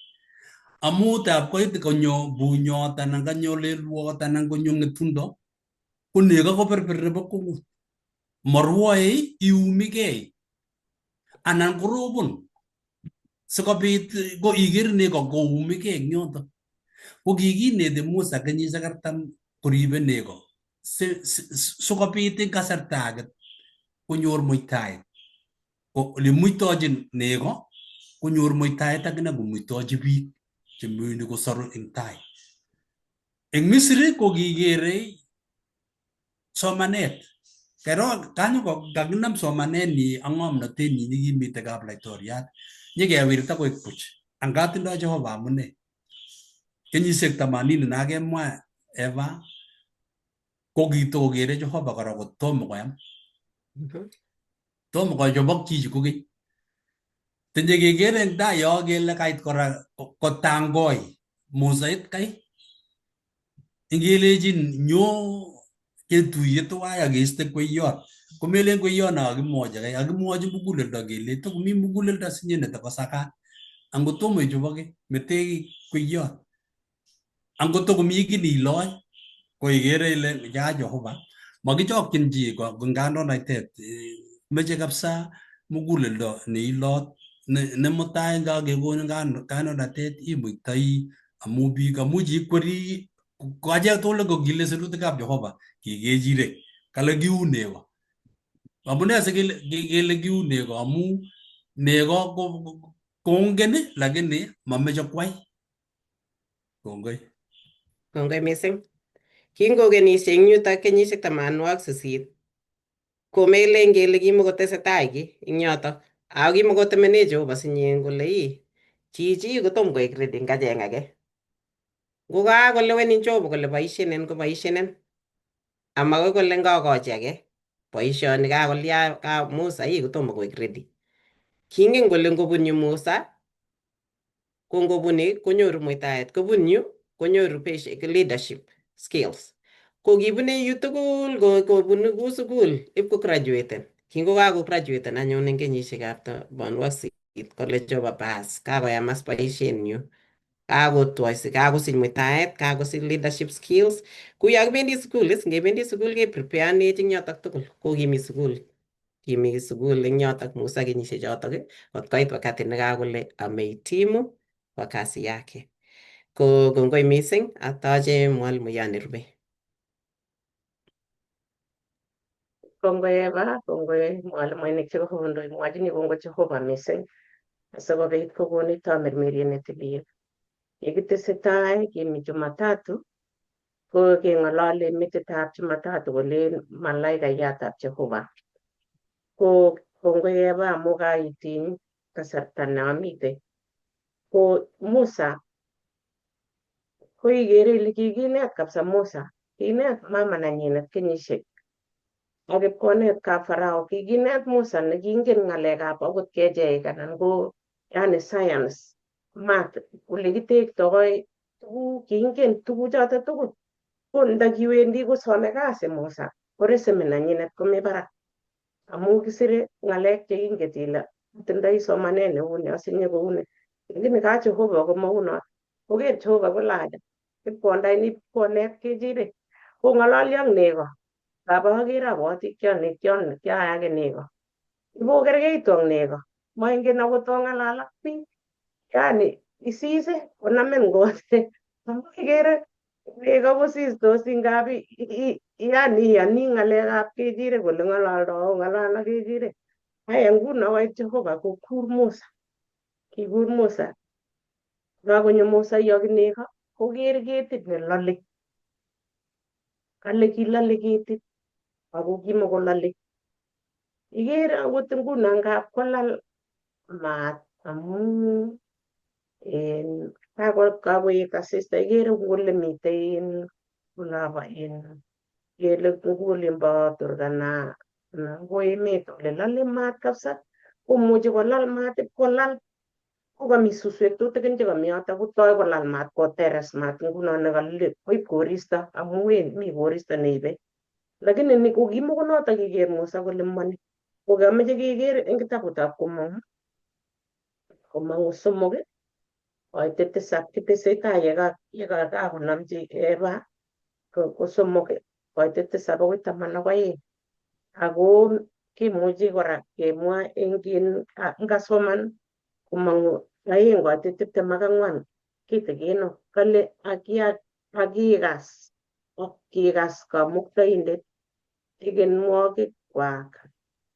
amu tab koit konyo bunyot anan kanyo lelwot anan konyo ng'etundo ko nego koperper nebo kwongut. Morwoe iumigei anan korobon sikobit ko iker nego koumigei eng yotok. Ko kikineti Musa kenyisiek 40 koribe nego sikobit eng kasarta age konyor muitaet. Ko olemuitochin nego konyor muitaet akine komuitochi biik chemewendi kosoru eng tai. Eng Misri ko kikere somanet. Kero kanyo kakinam somanenyi ak ng'omnotenyi nekimite kaplaitoriat nyikewirta koek buch. Anga tindoi Jehova amune. Kenyisiek 80 nakemwa Eva ko kitokokere Jehova kora kotomo koyam. Tomo kochobok chichi kokeny. Tinye kekere eng tai yo kele kait kora kotangoi Musa it kai. Ingelechin nyo ketuiye tuwai ak keiste kweyot. Komelen kweyot no kakimwochi kai, kakimwochi muguleldo kele tokomi muguleldo sinye netokosakat. Angot tomo ichoboke mete kweyot. Angot tokomi kiy niloe ko ikere ile ya Jehova makichokchin chi kandoinatet meche kabisa muguleldo neilot ne mutai ngakekonin kandoinatet imuitoi amu biik amu chikweri ko achek tugul ko kile sirutikab Jehova kikechirek kale kiu nego. Amune sikele kele kiu nego amu nego ko kongen lakini mameche kwai. Kongoi. Kongoi mising. Kingokenishe eng yutok kenyisiek 88 komelen kele kimokotesetai kiy eng yotok. Ako kimokotemene Jehova sinye kole ii chichi kotom koek ready ngacheng age. Ngokakolewenin Jehova kole boishenen ko boishenen. Amakoi kole ngakochi age boishoni kakolya ka Musa ii kotomo koek ready. Kingen kole ngobun yu Musa ko ngobuni konyoru muitaet, kobun yu konyoru leadership skills. Ko kibune yu tugul kobunu ku sukul ip ko graduaten. Kingo graduaten anyun eng kenyisiekab 80 kole Jehova bas kakoyam as boishenyu. Kakotwo kakosich muitaet, kakosich leadership skills. Ku yo kibendi sukul is ngebendi sukul kepreparenech eng yotok tugul. Ko kimi sukul. Kimi sukul eng yotok Musa kenyisiek chotok kot koit wakati nekakole amehitimu kwa kazi yake. Ko kongoi mising atoche mwalimu nerube. Kongoi Eva, kongoi mwalimuinik chebo kondoi mwachini kongoi Jehova mising asikobit kokonech tamirmiriet netilil. Yekitesetai kimi Jumatatu Ko keng'olole metitab Jumatatu kolen malaikayatab Jehova. Ko kongoi Eva amu kaitiny kasarta neamite. Ko Musa ko ikere ile kikinet kabisa Musa, kinet mama nenyinet kenyisiek ak ipkonet kap Farao, kikinet Musa nekingen ng'alekab akot kecheik anan ko yani science, math, ole kitektoi tuguk, kingen tuguchoto tugul. Ko ndakiwendi kosome kasi Musa, ko resume nenyinet komi barak amu kisire ng'alek cheingen ile atindoi somanet neu ni, asinye kouni. Lakini ka Jehova komaunoto. Koker Jehova kole aja, ipkondaini ipkonet kechirek, kong'ololio ak nego. Ngap aker abwoti kiayake nego. Ibokerkeitu ak nego, moingen akot ong'alal ak biik. Yani isise konamin kot. Amu ikere nego kosistos ngap yani iyoni ng'alekab kechirek ole ng'ololdoi ong'alal ak kechirek. Aya nguno koit Jehova kokur Musa. Kikur Musa. Kakonyo Musa yoki nego, koker ketit nelole. Kale kilole ketit ako kimakolole. Ikere akot nguno ngap kolal maat amun en kakoet asista ikere kole mitei olabo kele nguu olimbo Turkana anan ko emet ole lole maat kabisa komuchi kolal maat ipkolal kokami suswek tutikin chekami yoto kotoi kolal maat koteres maat nguno nekalile koib koristo amu mi koristo neibe. Lakini ni kokimokonoto kiker Musa kole moni. Kokameche keker eng kitabutab Komong'u 3 koitet 7 kitesetai yekakonamchi Eva ko 3 koitet 7 akoi 12. Ako kimuchi kora kemwa eng ngasoman Komong'u 2 koitet 24 kitikino kale akikas ak kikas Kamuktaindet tigenwogikwak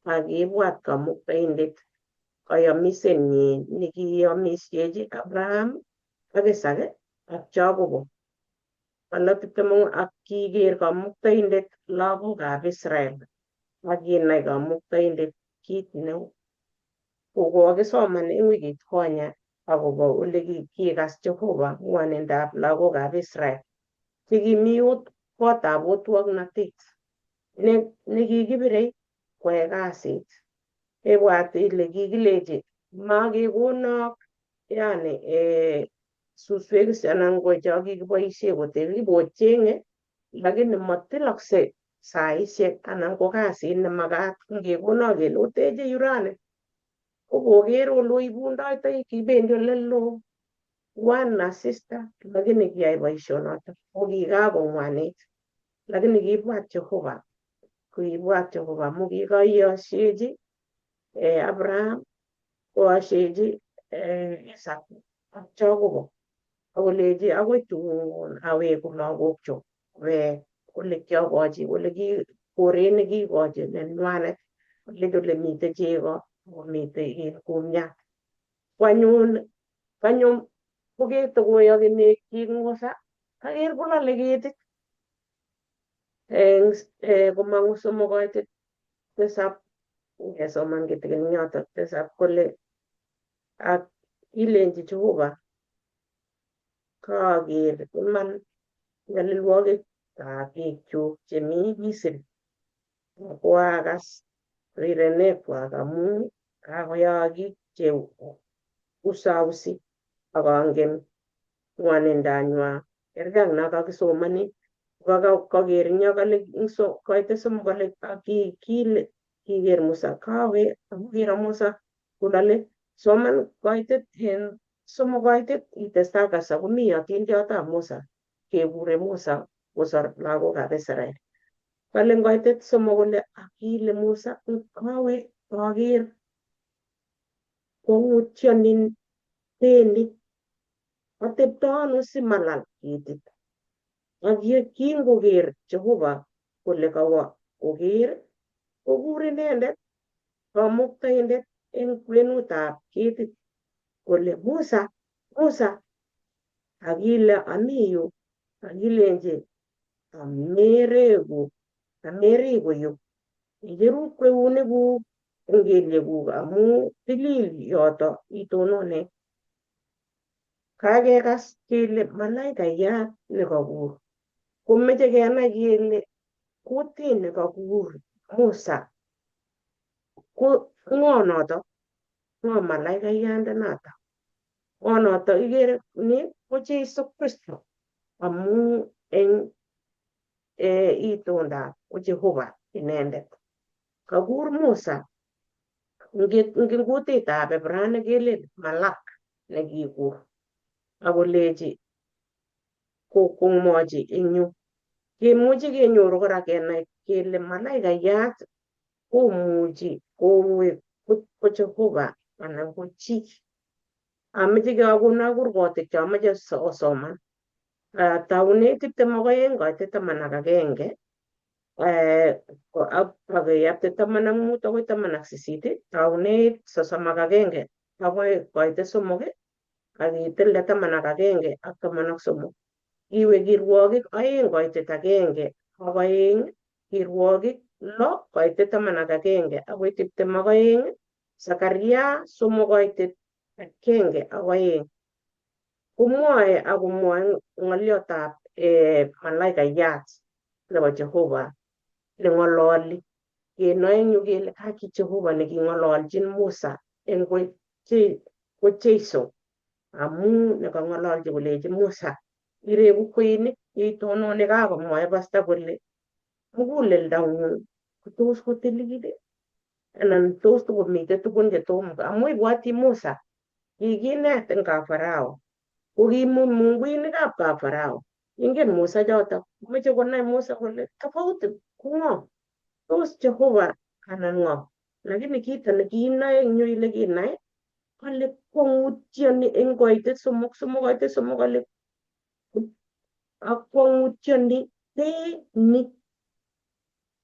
ak kibwat Kamuktaindet kayomisenyin nekiyomisyechi Abraham ak Isaac ak Jacobo. Kale 24 ak kiker Kamuktaindet lagokab Israel ak kinai Kamuktaindet kit neu. Kokokisoman eng wikit konye akobo ole kikas Jehova ng'wonindab lagokab Israel chekimi kotab otwoknatet nekikibirei koyai kasit. Ibwat ile kikilechi makekonok yani suswek anan ko cho kikiboisie kotek ibocheng'e lakini motilokse saisiek anan ko kasit nemakat ngekonok kele oteche yu rani ko koker ole oibundoitoi kibendi ole loo wan asista lakini kiyai boisionoto ko kikakong'wanit lakini kiibwat Jehova kiibwat Jehova amu kikoiyosiechi Abraham koashechi Isaac ak Jacobo akolechi akoi tun aweku lagokchuk kowek ole kiokochi ole ki koret nekikochi nenywanet olechi ole mitei chego akomiten kumiat. Ko anyun kanyo koketokoyoki nekchik Musa kaker kolole ketit eng komong'u 3 koitet 7 ngesoman kitikin eng yotok 7 kole ak kilenchi Jehova kaaker iman nyalilwogikab biikchuk chemi Misri ako akas rirenekwak amu kakoyaakik che usausi ak angen ng'wanindanywa. Kerkei ak no kakisomoni kaker eng yo kale koitet 3 kale kiker Musa kawe akokero Musa kolole soman koitet 3 koitet itestai kabisa komi atindiotab Musa kekure Musa kosor lagokab Israel. Kale ngoitet 3 kole akile Musa kawe aker kwong'utyoni teni atepto ano simalal ketit. Ak ye kingoker Jehova kole kawo koker kokur inendet Kamuktaindet eng kwenutab ketit kole Musa, Musa, akile ami yu akilenchi Amereku ameriku yu icheru kweunikuk eng kelyekuk amu tilil yoto itonone. Kakekas kele malaikayat nekakur komeche kenai kele kutit nekakur Musa ko ng'o noto? Ng'o malaikayande noto? Ng'o noto? Ikere ni ko Jesu Kristo amu eng itondab ko Jehova inendet. Kakur Musa eng kutitab Ibrani kelen Malak nekikur akolechi komwochi eng yu. Kemuchi kenyoru kora kenai kele malaikayat komuchi kowe ko Jehova anan ko chi. Ameche kakono kurgotik chomoche osoman. Taunet 22 koitet 11 akeyapte 15 akoi 18, taunet 31 akoi koitet 3 ak itilde 11 ak 13. Iwe kirwokik 2 koitet 1 ak 2, kirwokik 6 koitet 11 akoi 22, Zakaria 3 koitet 1 ak 2. Komwoe akomwoe ng'oliotab malaikayat nebo Jehova neng'ololi. Kenoe eng yu kele kaki Jehova neking'ololjin Musa eng ko Jesu amu nekang'ololchi kolechi Musa ireku kweinik itonone kakomwoe pasta kole muguleldang'ung kotos kotilil anan tos tokomite tukun chetom amu ibwoti Musa kikinet eng kap Farao ko kimunguinikab kap Farao. Ingen Musa choto moche konai Musa kole tofauti ko ng'o tos Jehova anan ng'o lakini kito nekinoe eng yu ile kinai kole kwong'utyoni eng koitet 3 3 koitet 3 kole ak kwong'utyoni ni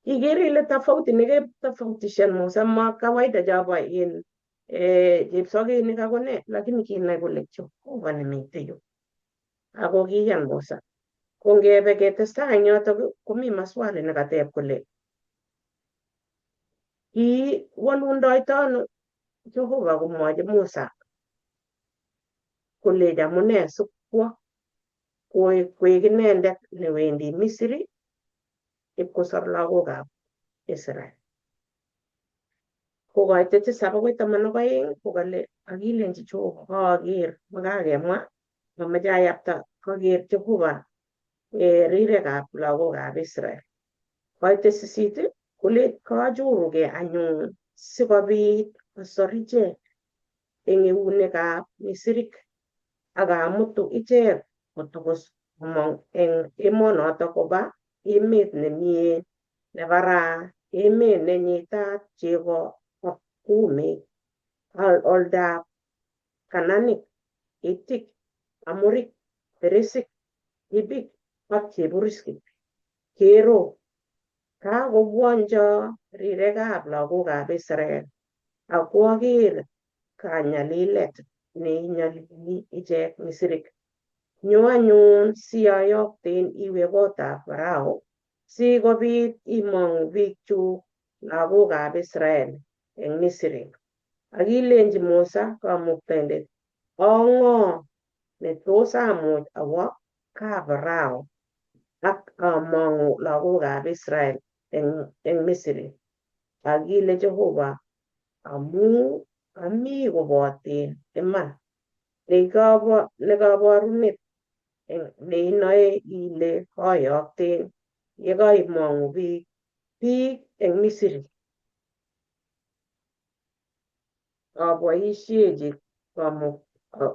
ikere ile tofauti neketofautishan Musa ma kawaida chobo in chepsokinik ako ne lakini kinai kole Jehova nemite yu ako kiyan Musa. Ko ngebe ketestai eng yotok komi maswali nekateb kole kiwolundoito ano Jehova komwochi Musa kolechi amune sikwo koek inendet newendi Misri ipkosor lagokab Israel. Ko koitet 7 akoi 12 kokale akilenchi Jehova kaaker makakemwa mameche ayapta kaker Jehova rirekab lagokab Israel. Koitet 8 kole kachorugei anyun sikobit asor ichek eng eunekab Misrik ak amutu ichek kotokos komong eng emonoto koba emet nemie nebaraa emet nenyitat chego ak kumek oldab Kananik, Hitik, Amorik, Perisik, Hivik ak Cheburisik. Kero kakobwoncho rirekab lagokab Israel ako aker kanyalilet neinyalili ichek Misrik. Nyo anyun siayokten iwe kotab Farao sikobit imong'u biikchuk lagokab Israel eng Misri. Ak ilenchi Musa kamuktaindet, ang'o netos amuch awo kap Farao ak among'u lagokab Israel eng Misri. Ak ile Jehova amu ami koboten iman nekaborunet neinoe ile koyokten yekoimong'u biik eng Misri.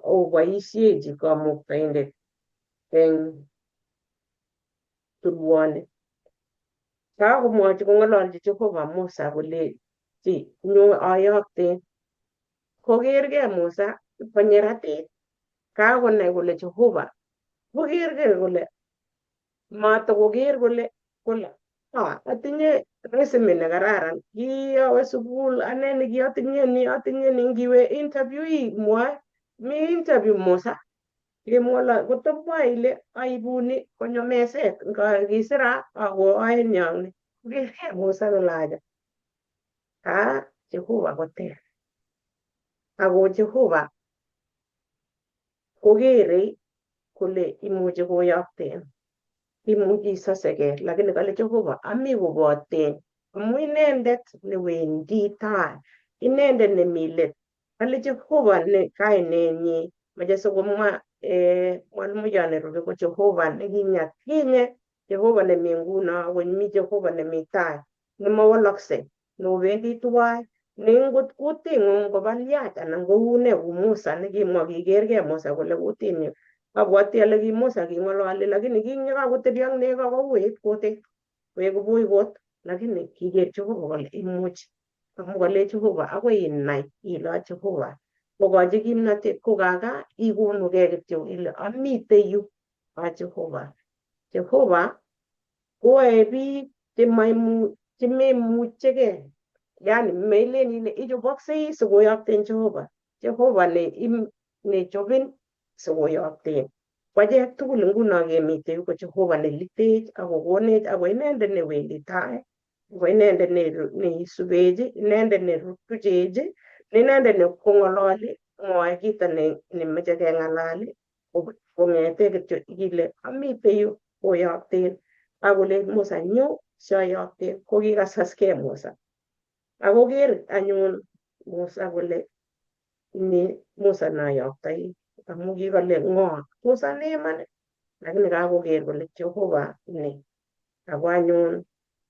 Oboisiechi kamuktaindet eng tulwoni. Kakomwochi kong'ololchi Jehova Musa kolechi nyo ayokten. Kokergei Musa konyi ratit kakonai kole Jehova kokergei kole matokoker kole kole atinye resume nekararan kiawe sukul ane nekiotinye ni atinye ni ngiwe interview imwoe mi interview Musa Kemwola kotomwa ile aibuni konyo meset kisira ako aen yongni kokerkei Musa kole acha ka Jehova koter ako Jehova kokerei kole imuchi koyokten imuchi isoseke lakini kale Jehova ami koboten amu inendet newendi tai inendet nemi let kale Jehova ne kainenyi mache sikomwa mwalimuyon nerube ko Jehova nekinyakinye Jehova nemi nguno ako mi Jehova nemi tai nemawalaksei nobendi tuwai ne ngot kuting'ung kobaliach anan koune ku Musa nekimwa kikerkei Musa kole kutinyu abwati ale ki Musa king'ololi lakini kinyekakotebi ak nego kouit kutit koek buiwot lakini kiker Jehova kole imuch amu kale Jehova akoi inai ile a Jehova kokochi kimnatet ko kaka ikonugei kityo ile amite yu a Jehova. Jehova koyoe biik chememuchigei yani melen ile ichoboksei sikoyokten Jehova. Jehova nechobin sikoyokten. Kwachek tugul nguno kemite yu ko Jehova nelitech akokonech ako inendet newendi tai ko inendet neisubech inendet nerutuchech inendet nekong'ololi mwoe kito nemoche keng'alal kong'ete kityo ile amite yu koyokten akolech Musa nyo siayokten ko kikasaskei Musa akoker anyun Musa kole ni Musa nayoktoi amu kikole ng'o Musa ne iman lakini kakoker kole Jehova ni ako anyun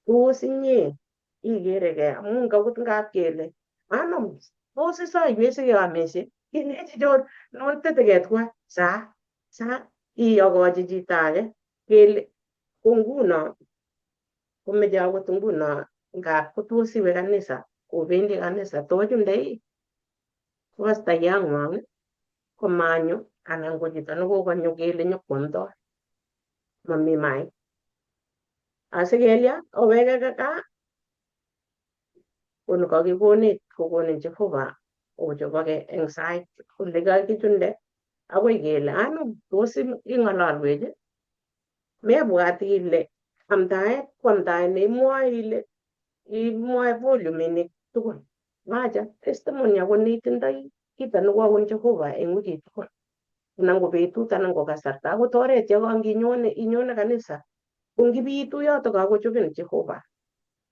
tos inye ikerekei amu ngakot ngap kele anom tos isoiwech sikeomishe ilechi chon non tetekei tuwai sa sa iyokochi chito age kele ko nguno komeche akot nguno ngap kotos iwe kanisa obendi kanisa tochundei pastayang'wong komanyo anan ko chito nekokonyo kele nyokwomdoi mami mait asikelya oweke kaa ko nekakikonech kokonin Jehova ochoboke eng sait ole kakichunde akoi kele anum tos ing'ololwech mebwat ile amdaet ko amdaet neimwoe ile imwoe voluminik tugul macha testimony ako neitindoi kito nekoun Jehova eng wikit tugul anan ko betut anan ko kasarta akot oret yo inyone kanisa ko ngibitu yoto kakochobin Jehova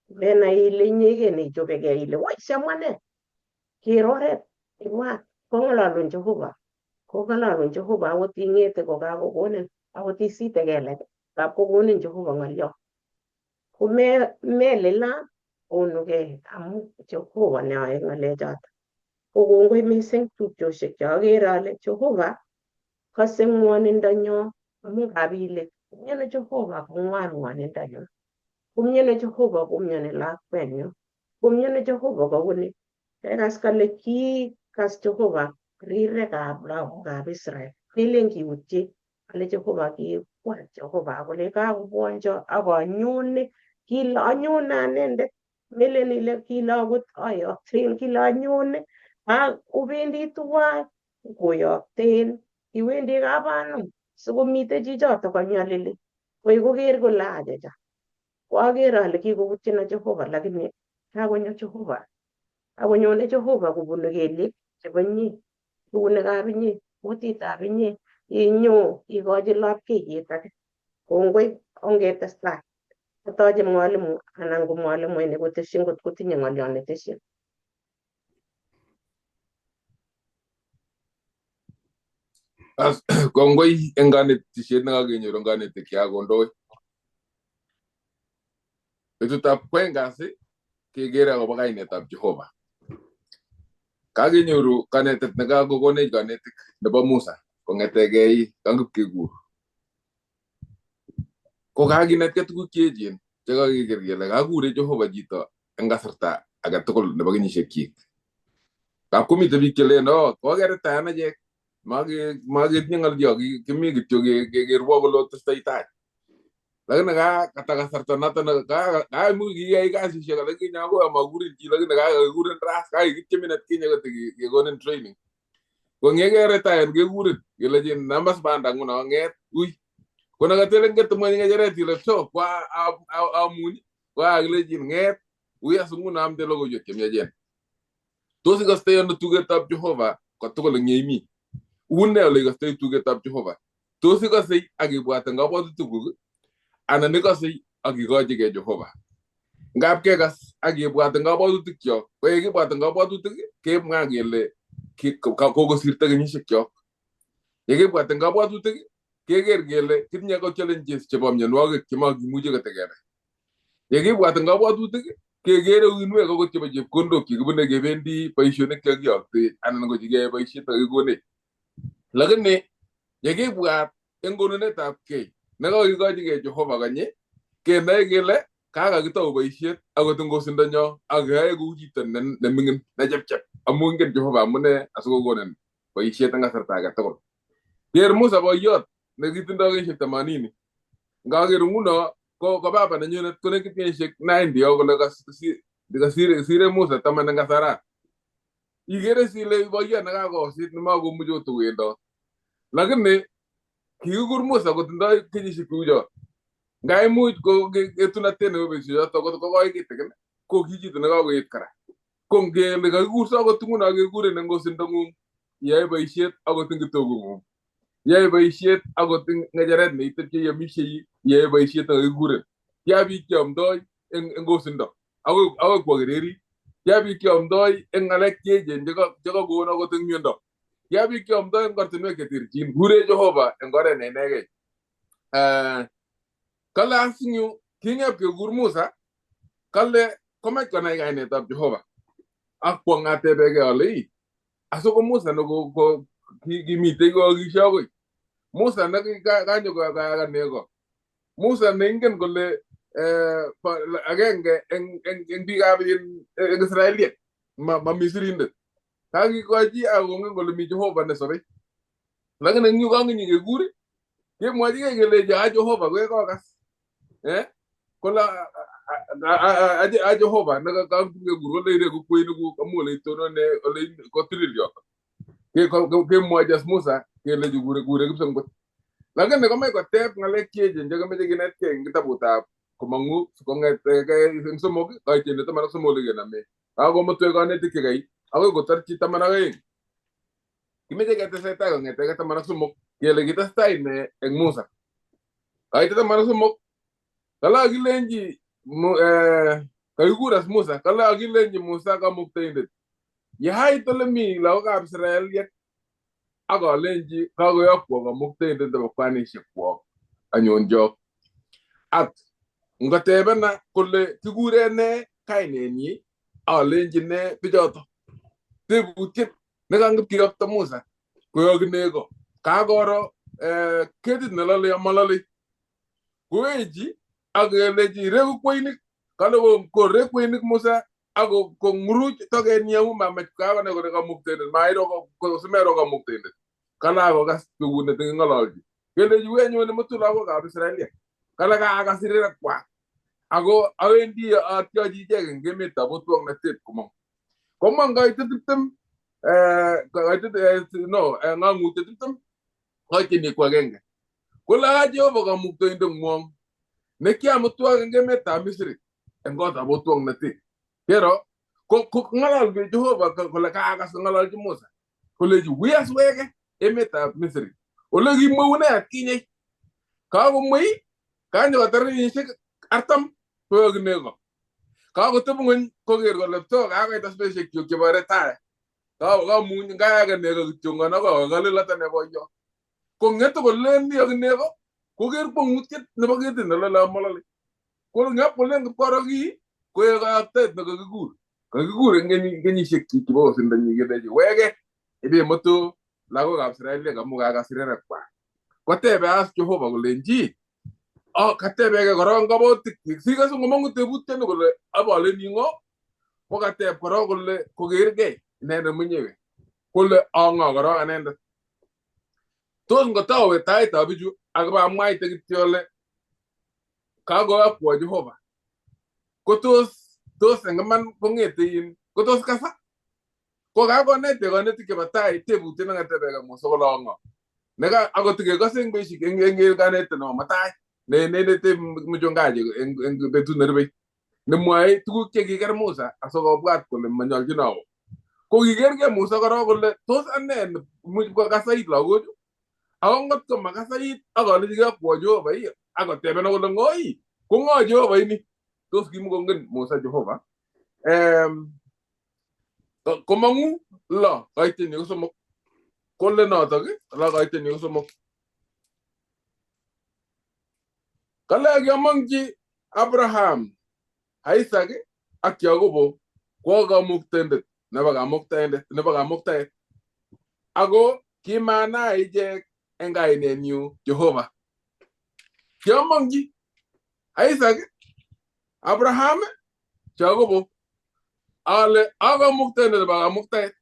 menai ile inyegei neichobekei ile woi siamwa ne ker oret ibwat kong'ololun Jehova kong'ololun Jehova akot ing'ete kokakokonin akot isite kelek kap kokonin Jehova ng'olyot ko melila onugei amu Jehova neyoe ng'alechoto ko kongoi mising tupchosiek cheokere ale Jehova kose ng'wonindonyo amu ngap ile mioni Jehova kong'wan ng'wonindonyo komioni Jehova komioni lakwenyu komioni Jehova kouni kekas kale kikas Jehova rirekab lagokab Israel melen kiutye kale Jehova kikwal Jehova kole kakobwoncho akanyone kile anyone anendet melen ile kile akot ayokten kile anyone ak obendi tuwai koyokten iwendi kapanum sikomite chichoto konyolili koi koker kole achacha koaker ale kikoutchino Jehova lakini kakonyo Jehova akonyone Jehova kobunu kelyek chebo inye eunekab inye kutitab inye inyo ikochi lapkeiyet age kongoi ongetestai atoche mwalimu anan ko mwalimuinik kotesyin ngot kotinye ng'oliot netesyin. Kongoi eng kanetisiet nekakenyor eng kanetik chekakondoi. Betutab kwaeng kasi kekere akobo kainetab Jehova. Kakenyoru kanetet nekakokonech kanetik nebo Musa kong'etegei kangipkekur. Ko kakinetkei tuguk cheechen chekakeker kele kakure Jehova chito eng kasarta age tugul nebo kenyisiekyik. Kap komitei biik chelen oh kokeritayan achek maketinye ng'olyo kimi kityo kekerwo kole otestoi tai. Lakini kata kasarta noto kaimuch kiyai kasisiek alak kinye akoi amakurin chi lakini kakikurin ras kakikityemin atkinye kekonin training. Ko ngekeretaen kekurin kelechin namas banda nguno nget ui. Ko nakatelen ketemwen ngecheret ile so kwa amuny ko akilechin nget ui as nguno amde logoiwek chemiachen. Tos ikostoi ano tugetab Jehova kotugul eng yeimi? Une ole ikostoi tugetab Jehova? Tos ikosei ak ibwat eng kabwatutikuk anan ikosei ak ikochigei Jehova? Ngap kekas ak kibwat eng kabwatutikchok, ko yekibwat eng kabwatutik kemwa kele kokosirto kenyishekyok. Yekibwat eng kabwatutik keker kele kitinye ko challenges chebo mionwogik chemakimuche kotekebe. Yekibwat eng kabwatutik kekere uinwek akot chebo chepkondok chekibune kebendi boisionik chekakiyokte anan ko chekiyoe boisiet nekakikonech. Lakini yekibwat eng konunetab kei nekakikochigei Jehova konyi kenoe kele kakakitou boisiet akot eng osindonyo ak keyoe kou chito neming'in nechepchep amu ingen Jehova amune asikokonin boisiet eng kasarta age tugul. Ker Musa boiyot nekitindoi kenyisiek 80. Ngaker nguno ko baba nenyunet ko nekit kenyisiek 90 yo kole kasire Musa 10 eng kasara. Ikere sile boiyot nekakosit nemakomuchi akot kowendot. Lakini kikikur Musa kotindoi kenyisiek cheucho. Ngaimuch ko etunatet nebo betusiechoto kokoi kitikin ko ki chito nekakoet kora. Ko ngele kakikurso akot nguno kekurin eng osindong'ung iyoe boisiet akot eng kitokung'ung. Iyoe boisiet akot eng ng'echeret neitepchei iomishei iyoe boisiet nekakikurin. Tia biik cheomdoi eng osindo akoi kwo kererit. Tia biik cheomdoi eng ng'alek cheechen chekakon akot eng miondo. Tia biik cheomdoi eng ortinwek cheterchin. Kure Jehova eng oret ne inegei. Kale asinyu king'ep kekur Musa kale komach konai kainetab Jehova. Ak kwong atebegei ale ii asiko Musa neko kimitei koakishe akoi. Musa nekanyo koyaka nego. Musa neingen kole agenge eng biikab eng Israeliek ma Misirindet. Kakikochi akongen kole mi Jehova nesobei. Lakini eng yu kanginyi kekur kemwochigei kelechi a Jehova koyekokas. Kole a Jehova nekakekur kole ireku kweinikuk amu ole itonone ole kotilil yoto. Kemwochi as Musa kelechi kure kipsengwet. Lakini komach koteb ng'alek cheechen chekomeche kinetkei eng kitabutab komong'u kong'etegei eng 3 koityin 13 ole kenome. Kakomutwech konetik chekai akoi kotorchi 12. Kimeche ketesetai kong'etegei 13 kele kitestai ne eng Musa. Kaite 13 kale akilenchi kakikur as Musa kale akilenchi Musa kamuktaindet yehait ole mi lagokab Israeliek ak alenchi kakoyokwo kamuktaindet nebo kwanishekwok anyonjok. Ak ngotebena kole kikure ne kainenyi alenchi ne bichoto. Tebutiet nekangip kiyokto Musa koyoki nego kakoro ketit nelolei amalolei kowechi ak kelechi reku kweinik kale korek kweinik Musa ak kong'uruch tokenyi amu mamach kakonai kole kamuktaindet mairo simero kamuktaindet. Kale akokas tuguk neking'ololchi kelechi wii anyone mutu lagokab Israeliek kale kaakas rirekwak ako awendi atyochi ichek eng emetab otwoknotet komong. Komong koitet 20 koitet no ng'ang'utiet 20 koityin ku agenge. Kole a Jehova kamuktaindeng'wong nekiamutwok eng emetab Misri eng kotab otwoknotet. Kero ko ng'alal Jehova kole kaakas kong'ololchi Musa kolechi wii asweke emetab Misri ole kimweune atkinye. Kakomwei kanyokotar kenyisiek 40 koyoki nego. Kakoteb ng'weny koker kole pto kakoit as betusiekchuk chebo retire. Kamuny kayake nego kityongon ak akalil atane boiyot. Kong'etu kolen yoki nego koker kwong'utiet nebo ketit nelole amalole. Ko ngap kolen kipkoro kii koek kayoktoet nekakikur. Kakikur eng kenyisiekchik chebo osindonyi kelechi weke ibemutu lagokab Israeliek amu kakas rirekwak. Kotebe as Jehova kolenchi katebeke korok eng kabwatutikchik sikase ngomong'u tebutioni kole aboleni ng'o kokateb korok kole kokergei inendet mwenyewe kole ang'o korok anendet. Tos ngotowe taitab bichu akibamwaite kityo ale kakoyokwo Jehova ko tos eng iman kong'ete kotos kasa. Ko kakonet konetik chebo tai tebutiet nekatebeke Musa kole ng'o. Neka akot kekose eng beishek eng kanetet nebo mutai neinete mchungaji eng betut nerubei nemwoe tuguk chekiker Musa asikobwat kole manyolchin awo. Ko kikergei Musa korok kole tos ane much kokasait lagochu ako ngot ko makasait ak alechigei akwo Jehova ii akotebena kole ng'o ii ko ng'o Jehova ini tos kimukongen Musa Jehova. Komong'u 6 koitenyi ko 3 kole notok 6 koitenyi ko 3 kale kiamongchi Abraham, Isaac ak Yakobo ko kamuktaindet nebo kamuktaindet nebo kamuktaet ako kimanai ichek eng kainenyu Jehova. Kiamongchi Isaac, Abraham, Yakobo ale akamuktaindet nebo kamuktaet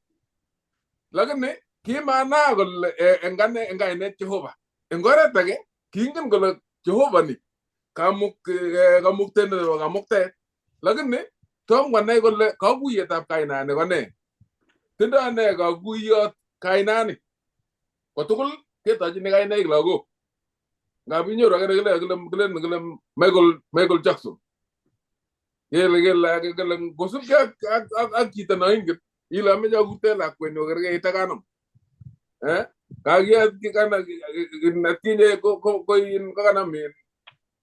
lakini kimanai kole eng ane eng kainet Jehova. Eng oret age kingen kole Jehova ni kamuktaindet nebo kamuktaet lakini tom konai kole kakuyetab kainani ko nee. Tindoi nee kakuyot kainani. Kotugul ketochini kainaik lagok. Ngap inyoru ake nekile kile kile Michael Jackson. Kele kele ake kele kosubkei ak chito noingen ile ameche akurte lakwenyu kokerkeit ak anom. Atkinye ko kokanam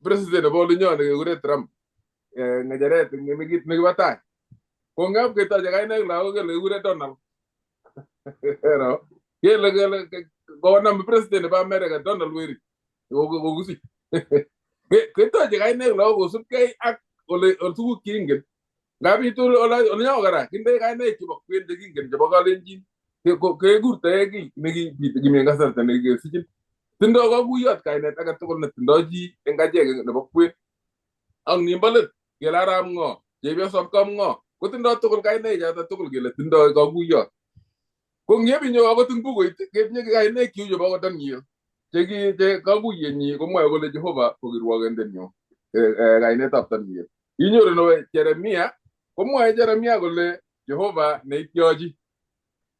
president nebo olinyon nekekure Trump ng'echeret nekibo tai. Ko ngap ketoche kainaik lagok kele kikure Donald. Kele kele konam president nebo America Donald Weri kokisich. Ketoche kainaik lagok kosubkei ak ole tuguk cheingen. Ngap itu olinyon kora kindoi kainaik chebo kwen chekingen chebo kalenjin kekurtoe kiy nekimi en kasarta nekikesichin. Tindoi kakuyot kainet age tugul netindoi chi eng achek nebo kwen. Ak nimbo let kele arap ng'o, chepyosop kap ng'o, kotindoi tugul kainaik choto tugul kele tindoi kakuyot. Ko ngepinyo akot eng bukuit ketinye kainaik cheu chebo Daniel che kakuyenyi komwoe kole Jehova ko kirwokindenyu kainetab Daniel. Inyoru nebo Jeremia komwoe Jeremia kole Jehova neityochi.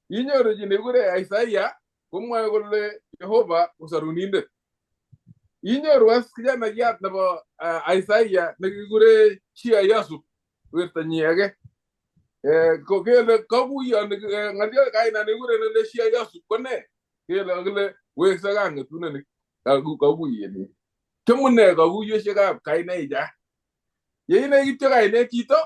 Inyoru chi nekikure Isaiah komwoe kole Jehova ko sorunindet. Inyoru as kijanaiyat nebo Isaiah nekikure Shia Yasub wertonyi age. Ko kele kakuyoni ng'oliot kaina nekikure kele Shia Yasub ko nee? Kele kele wekse kang'etunoni kakuyenyi. Chamune kakuyoshekab kainaicha. Yeinai kityo kainet chito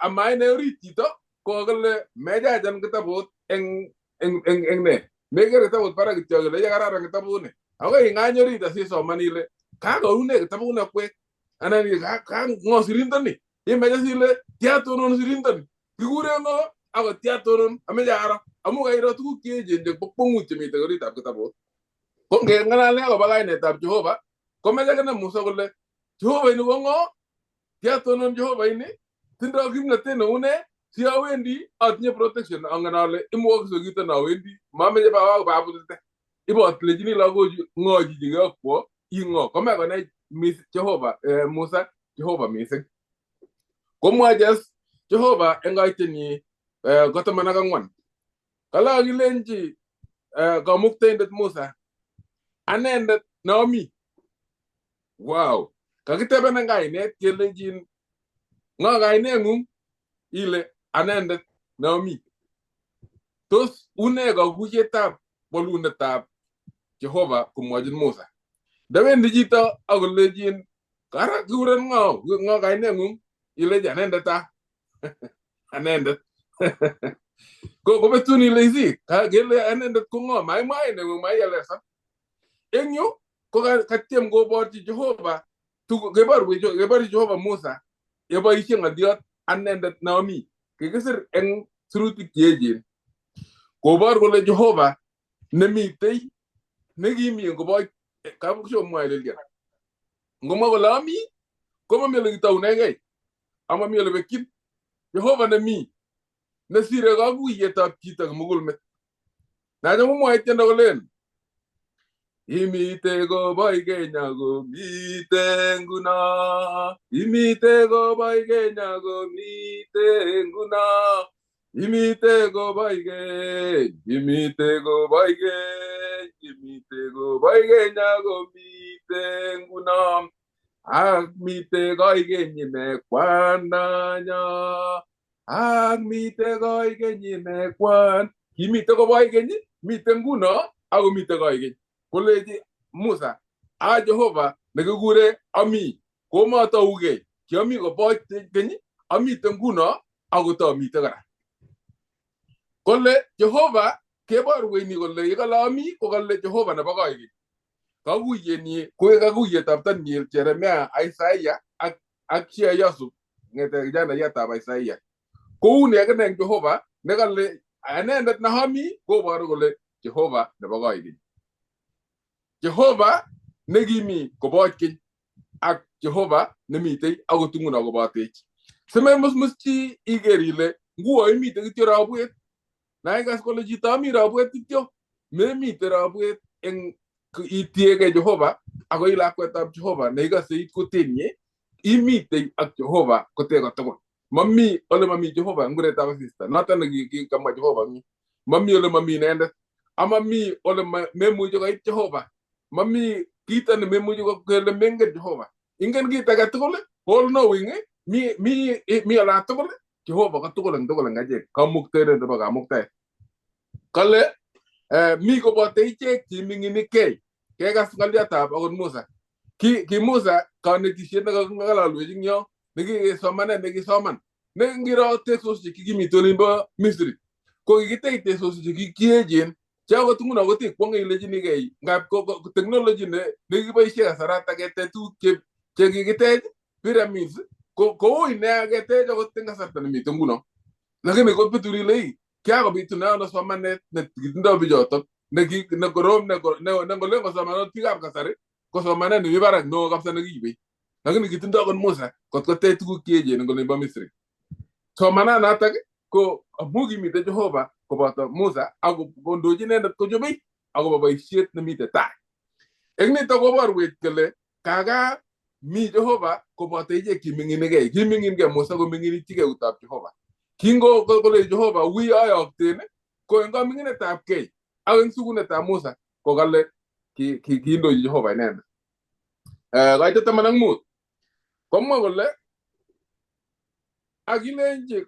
amainai orit chito ko kole mechachan kitabut eng ne meker kitabut barak kityo kele kararan kitabuni akoi ing'any orit asisoman ile kakoune kitabuni akwek anan ng'o sirindoni imeche ile tiatonon sirindoni kikure ng'o ako tiatonon ameche aro amu kairo tuguk cheechen chebo kwong'ut chemiten oritab kitabut. Ko ngeng'alale akobo kainetab Jehova komeche akine Musa kole Jehova ini ko ng'o tiatonon Jehova ini tindoi kimnatet neu nee si awendi atinye protection angen ale imukokse kito nowendi mameche babutite ibotlechini lagochu ng'o chichi keokwo i ng'o komach konai Jehova Musa Jehova mising. Komwochi as Jehova eng koitenyi ko 14. Kale kakilenchi kamuktaindet Musa anendet neomi. Wow. Kakiteben kainet kelechin ng'o kaineng'ung ile anendet neomi. Tos une kakuyetab wolunetab Jehova komwochin Musa. Ndawendi chito akolechin kara kikuren ng'o ng'o kaineng'ung ilechi anendet ta anendet. Ko betun ile isi kele anendet ko ng'o maimwa kaineng'ung maielesa. Eng yu ko katyem koborchi Jehova keborchi Jehova Musa yeboishe ng'oliot anendet neomi kikisir eng sirutik cheechen kobor kole Jehova nemitei nekimi ngoboi kabushomwoe lelya. Ngomwa kole ami komami ole kitounengei amami ole bekyin. Jehova nemi nesire kakuyetab chito kimugulmet. Nacham komwoe tiendo kolen imite koboi Kenya komite nguno imite koboi Kenya komite nguno Imite koboikeny, imite koboikeny, imite koboikeny akomite nguno. Ak mite koikeny ine kwandanyo. Ak mite koikeny ine kwan. Kimite koboikeny, mite nguno akomite koikeny. Koleji Musa, a Jehova nekikure ami komatoukei. Kiami koboch keny, amite nguno akotomite kora. Kole Jehova keborweni kole yekale ami kokale Jehova nebo koikeny. Kakuyenyi ko kakuyetab Daniel, Jeremiah, Isaiah ak Shea Yusuf ng'ete kijanayatab Isaiah. Kouni akine eng Jehova nekale anendet nahami koboru kole Jehova nebo koikeny. Jehova nekimi koboch keny ak Jehova nemitei akot nguno kobotech. Simemusmus chi iker ile nguo imite kityo robwet. Naikas kole chito ami robwet kityo, memite robwet eng itiegei Jehova ako i lakwetab Jehova neikose it kutinye imitei ak Jehova kote kotugul. Mami ole mami Jehova eng kuretab asista. Noton nekikamwa Jehova eng yu. Mami ole mami inendet. Amami ole memuchi koit Jehova. Mami kito nememuchi kele mengen Jehova. Ingen kit age tugul, all knowing, mi ola tugul, Jehova ko tugul eng tugul eng achek. Kamuktaindet nebo kamuktaet. Kale mi koboto ichek cheming'inikei. Kekas ng'oliotab akot Musa. Ki Musa konetisiet nekaking'ololwech eng yo, nekisomanet nekisoman. Ne ngiro teksosiek chekikimite olimbo Misri. Ko kikitech teksosiek chekikiechen che akot nguno kotekwong'e ilechinikei ngap technology nekikiboisie kasarata ketech tuguk chekikitech pyramids ko koui nea ketech akot eng kasarta nemite nguno. Lakini ko betut ile kiakobitune ano somanet nekitindoi bichotok nekorom nengolen kosomanot biikab kasari ko somanet nemi barak neo kabisa nekiibei. Lakini kitindoi akot Musa kot kotech tuguk cheechen eng olimbo Misri. Somananatak ko amu kimite Jehova koboto Musa ak kondochi inendet kochobei akobo boisiet nemite tai. Eng nito koborwech kole kaka mi Jehova koboto ichek cheming'inikei. Kiming'inkei Musa koming'initchigei eutab Jehova. Kingo kole Jehova wi ayokten ko eng kaming'inetab kei ak eng sukunetab Musa ko kale kiindochi Jehova inendet. Koitet 15 komwa kole akilenchi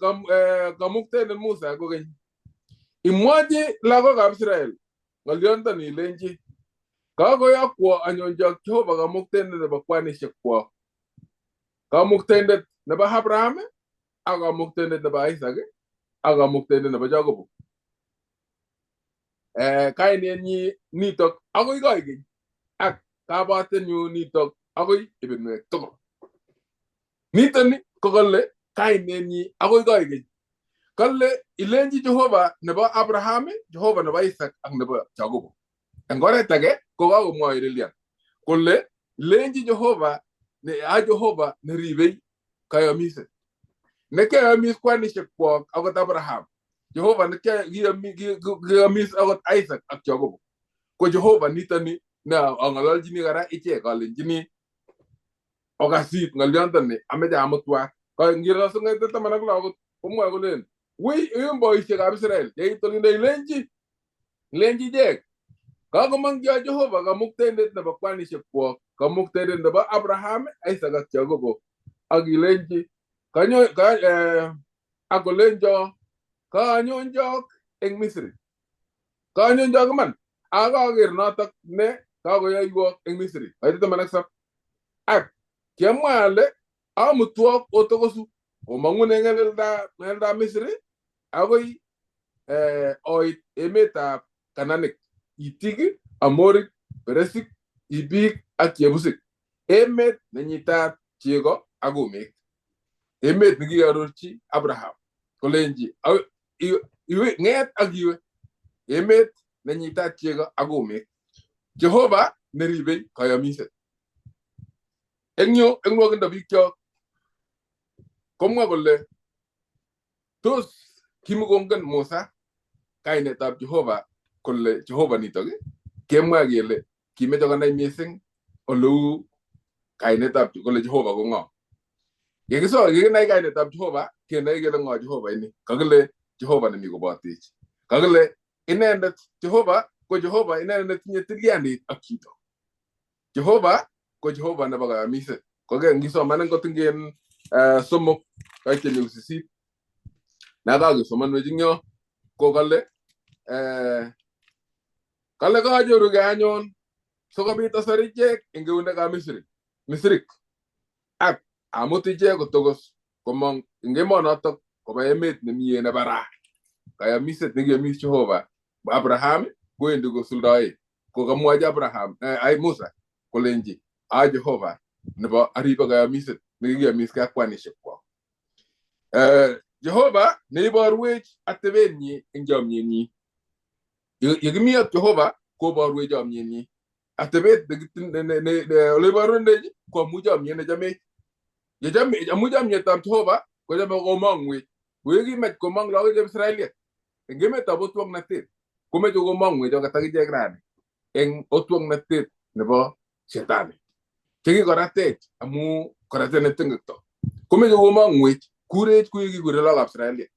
kamuktaindet Musa kokeny imwochi lagokab Israel ng'olyondoni ilenchi kakoyokwo anyonjok Jehova kamuktaindet nebo kwanishekwok, kamuktaindet nebo Abraham ak kamuktaindet nebo Isaac ak kamuktaindet nebo Jacob. Kainenyi nitok akoi koikeny ak kabwatenyu nitok akoi ibinwek tugul. Nitoni ko kole kainenyi akoi koikeny. Kale ilenchi Jehova nebo Abraham, Jehova nebo Isaac ak nebo Jacob. Eng oret age ko kakomwoi Lilian kole ilenchi Jehova ne a Jehova neribei kayomiset. Nekeyomis kwanishekwok akot Abraham. Jehova nekiyomis akot Isaac ak Jacob. Ko Jehova nitoni ne ang'ololchini kora ichek alenchini okasit ng'olyondoni ameche amutwak. Ngiro song'ete 16 akot komwoe kolen wui iyum boisiekab Israel yeit olindo ilenchi ichek kakomongyo Jehova kamuktaindet nebo kwanishekwok, kamuktaindet nebo Abraham, Isaac ak Jacob ak ilenchi ak kolencho kanyonjok eng Misri. Kanyonjok iman ak kaker notok ne kakoyoiwok eng Misri. Koitet 17 ak kiamwa ale amutwok otokosu omong'un eng eldab Misri akoi oit emetab Kananik, Itik, Amorik, Peresik, Ibik ak Chebusik. Emet nenyitat chego ak kumek. Emet nekiarorchi Abraham kolenchi iwe ng'et ak iwe emet nenyitat chego ak kumek. Jehova neribei kayomiset. Eng yu eng nwokindo bikyok komwa kole tos kimukongen Musa kainetab Jehova kole Jehova nitok kemwa kele kimeche konai missing oleu kainetab kole Jehova ko ng'o. Yekiso yekinai kainetab Jehova kenai kele ng'o Jehova ini. Kakile Jehova nemi kobotech. Kakile inendet Jehova ko Jehova inendet netinye tilyandit ak chito. Jehova ko Jehova nebo kayamiset. Koke ngisoman eng koting'en 3 kaiteni 8 nakakesomanwech eng yo ko kale kale kacherugei anyun sikobit asar ichek eng eunekab Misrik ak amut ichek kotokos komong eng emonotok koba emet nemie nebaraa. Kayamiset nekiyomis Jehova Abraham kowendi kosuldoe ko kamwochi Abraham ai Musa kolenji a Jehova nebo aribe kayamiset nekikiyomiskei ak kwanishek kwok. Jehova neiborwech atebenyi eng chomyenyi. Yekimi ak Jehova koborwech chomyenyi. Atebet ole iborundech ko amu chomyet nechamech. Amu chomyetab Jehova kochome komongwech. Koyekimach komong lagok chebo Israeliek eng emetab otwoknatet komeche komongwech akot akichek rani eng otwoknatet nebo shetani chekikoratech amu koratet netengekto komeche komongwech kurech kuye kikure lagokab Israeliek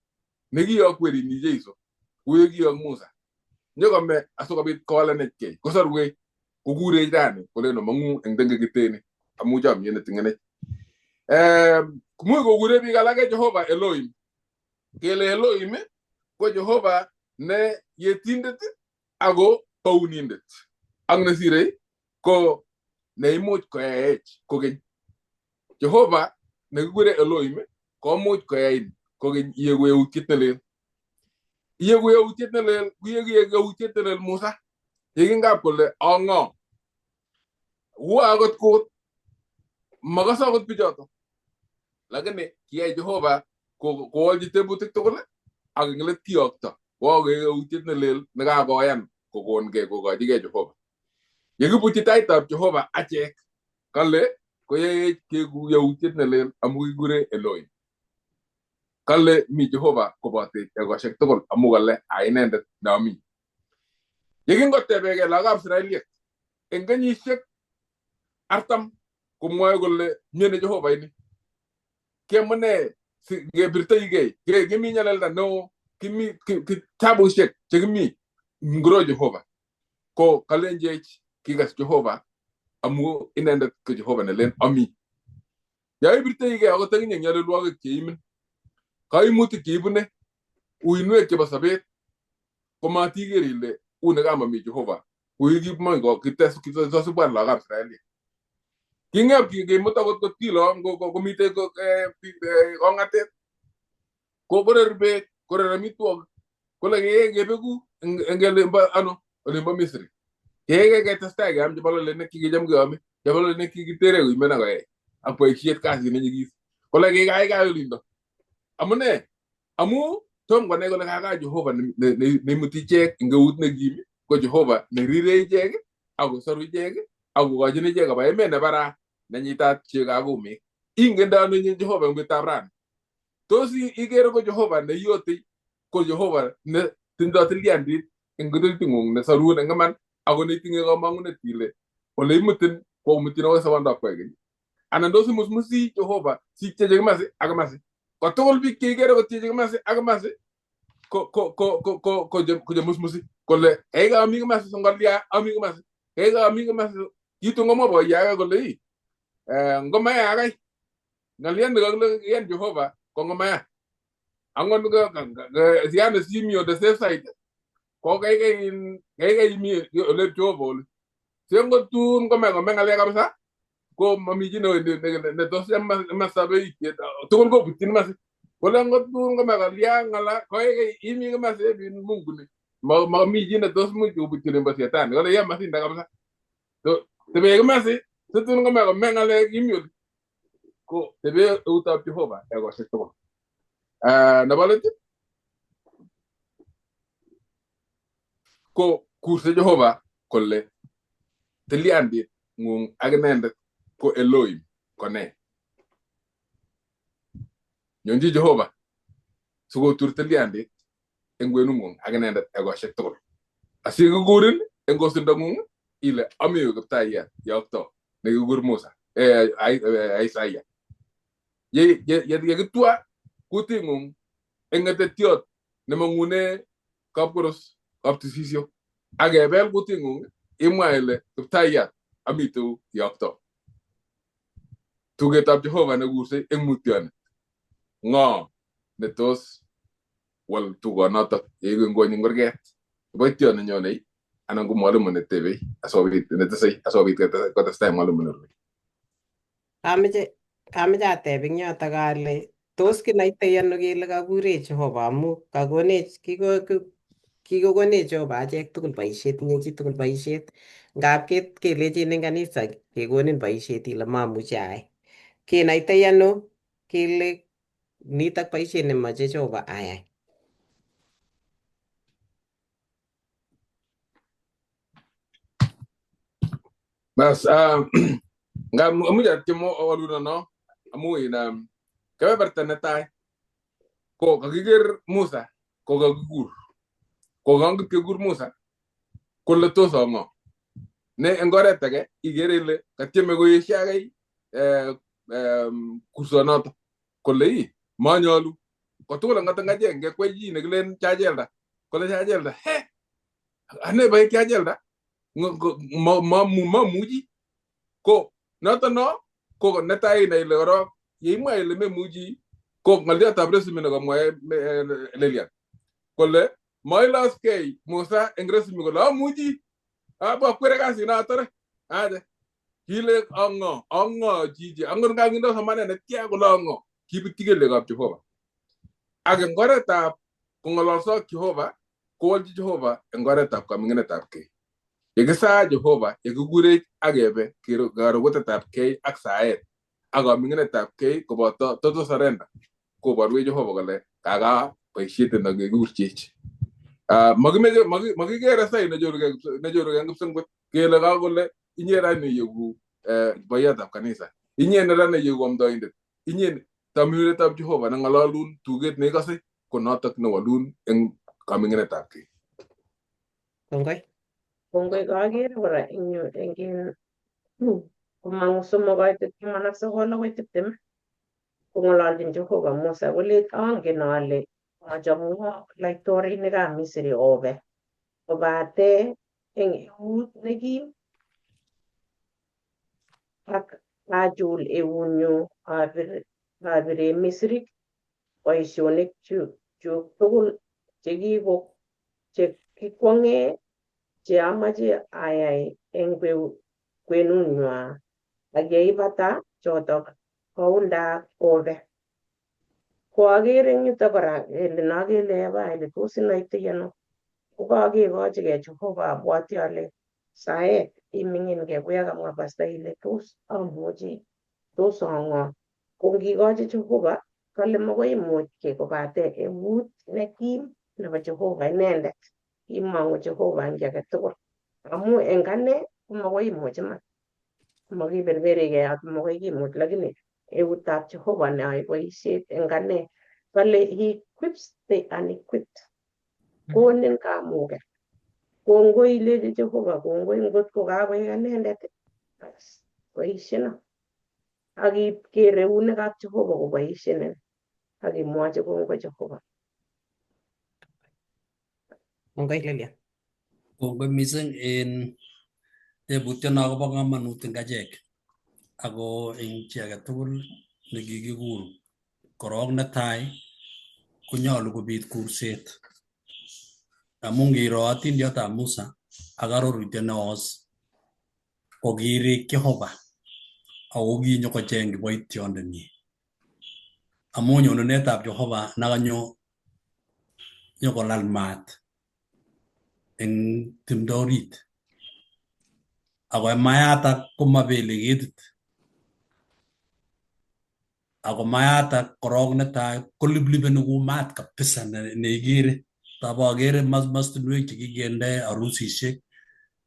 nekiyok werini Jeiso kuye kiyok Musa nyokome asikobit kowalenechkei kosorwech kokurech rani kolen omong'u eng tengekiteni amu chomyet netingenech. Much kokure biik alake Jehova Elohim. Kele Elohim ko Jehova ne yetindet ako pounindet ak nesirei ko neimuch koyaech kokeny. Jehova nekikure Elohim komuch koyain kokeny iyeku yautiet nelel. Iyeku yautiet nelel kuyeku yautiet nelel Musa yekingap kole ang'o. Wo akot kut makase akot bichoto. Lakini kiyai Jehova kowolchi tebutik tugul ak eng let kiyokto kokoek yautiet nelel nekakoyan kokonkei kokochigei Jehova. Yekibutyi taitab Jehova achek kale koyaech keku yautiet nelel amu kikure Elohim. Kale mi Jehova kobotech ekosiek tugul amu kale a inendet neami. Yekingotebekei lagokab Israeliek eng kenyisiek 40 komwoe kole mioni Jehova ini. Kemune kebirtoigei kimi nyalilda neo kimi tabusiek chekimi ngiro Jehova ko kalenjech kikas Jehova amu inendet ko Jehova nelen ami. Yoibirtoigei akot akinye nyalilwogik cheimin kaimutik cheibune uinwek chebo sobet komatiker ile une kamami Jehova kuikitosibwan lagokab Israeliek. King'ep kemut akot kot kilo komitei kong'atet ko korer beek korer amitwogik kole kebeku eng olimbo ano olimbo Misri. Keke ketestai keam chebololenik chekicham keome chebololenik kikitere koimen ak koyai ak boisiet kasit nenyikis kole kikaikai olindo. Amune amu tom konai kole kakai Jehova neimuti ichek eng eut nekim ko Jehova nerire ichek akosoru ichek akokochin ichek koba emet nebaraa nenyitat chego ak kumik. Ingende ano inye Jehova eng betutab rani? Tos ikere ko Jehova neiyote ko Jehova ne tindoi tilyandit eng ng'ung nesorun eng iman ako netinye komong'unet ile ole imutin komutin akoi sobondab koikeny. Anan tos imusmusi Jehova sityeche komasi ak komasi. Kotugul biik cheikere kotyeche komasi ak komasi ko chemusmusi kole kaikai ami komasi singolya ami komasi kaikai ami komasi. Kitun komwa boiyo ake kole ii ngomaya kai ng'oliot nekakile Jehova ko ngomaya. Angot siane simi on the safe side ko kaikai imi ole Jehova oli. Si angot tun kome ng'alek kabisa ko mami chi ne tos mastab eityet tugul kobutyin masi. Kole angot tun kome kalya ng'ala kaikai imi komasi ebin Mungu ni. Mami chi ne tos much kobutyin olimbo shetani. Kole ya masinda kabisa. Tebe komasi situn kome kome ng'alek imi oli. Ko tebe eutab Jehova ekosiek tugul. Nebo let ko kurse Jehova kole tilyandit ng'ung ak inendet ko Elohim ko ne. Nyonji Jehova sikotur tilyandit eng kwenung'ung ak inendet ekosiek tugul. Asikikurin eng kosindo ng'ung ile ami yu kiptayat yokto nekikur Musa Isaiah. Ye kitwa kuting'ung eng ng'etetiot Nemang'une kapkoros kaptisisyo ak kebel kuting'ung imwa ile Kiptayat amiteu yokto. Tugetab Jehova nekursei eng mutyonet. Ng'o netos wal tugonotok yeiku ngony eng kurget? Kiboitiot nenyonei anan ko mwalimu netebei asikobit netesei asikobit kotestai mwalimu nerubei. Kameche ateb eng yotok ale tos kinaitoi ano kele kakurech Jehova amu kakonech kikokonech Jehova achek tugul boisiet, tinye chitugul boisiet. Ngap kelechin eng kanisa kekonin boisiet ile mamuchi ayai. Kinaitoi ano kele nitok boisiet nemoche Jehova ayai? Bas, ngap amuch atiem walunono amu in kebeberta netai ko kakiker Musa ko kakikur. Ko kangit kekur Musa kole tos ang'o. Ne eng oret age ikere ile katieme koesio kursonoto kole ii manyolu kotugul angot eng achek ngekwei chi nekilen chachelda kole chachelda he ane baik chachelda mamuchi ko noto no ko netai inai ile korok yeimwa ile memuchi ko ng'oliotab resume nekamwae Lilian kole mailoskei Musa eng resume kole amuchi abakwere kasino atore aje kile ang'o chichi angot ngakindo somanet netya kole ang'o kibutyi kelyekab Jehova ak eng oretab kong'ololso ak Jehova kowolchi Jehova eng oretab kaming'inetab kei. Yekisaa Jehova yekikurech ak kebe karogutetab kei ak saet ak kaming'inetab kei koboto total surrender koborwech Jehova kole kaka boisiet nekikurchech. Makimeche makikere sai nechorugei eng kipsengwet kele kakole inye ra neyeku boiyotab kanisa inye nera neyeku amdoindet inye tamirmiretab Jehova neng'ololun tuget neikose ko notok newolun eng kaming'inetab kei. Kongoi. Kongoi kakere kora eng yu eng komang'u 3 koitet 19 akoi 20 kong'ololjin Jehova Musa kolech angen ale machomwo laitorinikab Misri obe kobate eng eut nekim ak achul eunyu abire Misrik boisionik chuk tugul chekikwong'e che amache ayai eng kwenunywa ak yeibata chotok kounda obe. Ko akere eng yutok kora kele nokele eba ile tos inaitoi ano ko kakekochigei Jehova abwati ale saet iming'inkei kuya kamwa pasta ile tos amuchi tos ang'o ko ngikochi Jehova kale makoi imuchkei kobate eut nekim nebo Jehova inendet imong'u Jehova eng kiy age tugul amu eng ane komakoi imuch iman makiberberigei ak makoi kimuch lakini eutab Jehova neyoe boisiet eng ane kale he equips the unequipped konin kamuket kongoi ilechi Jehova kongoi ngot ko kakoik anendet bas boisieno ak iker eunekab Jehova koboisienin ak imwochi kongoi Jehova. Kongoi Lilian. Kongoi mising en tebutyono akobo komonut eng achek ako eng chi age tugul nekikikur korok netai konyolu kobit kurset amu ngiro atindiotab Musa ak arorutiet neos ko kirik Jehova ako kinyokocheng kiboitiondenyi amu nyonunetab Jehova nekanyo nyokolal maat eng timdo orit ako mayatak komabele ketit ako mayatak korok netai koliplipeni kou maat kabisa neikere tabakere mastinwek chekikende arusisiek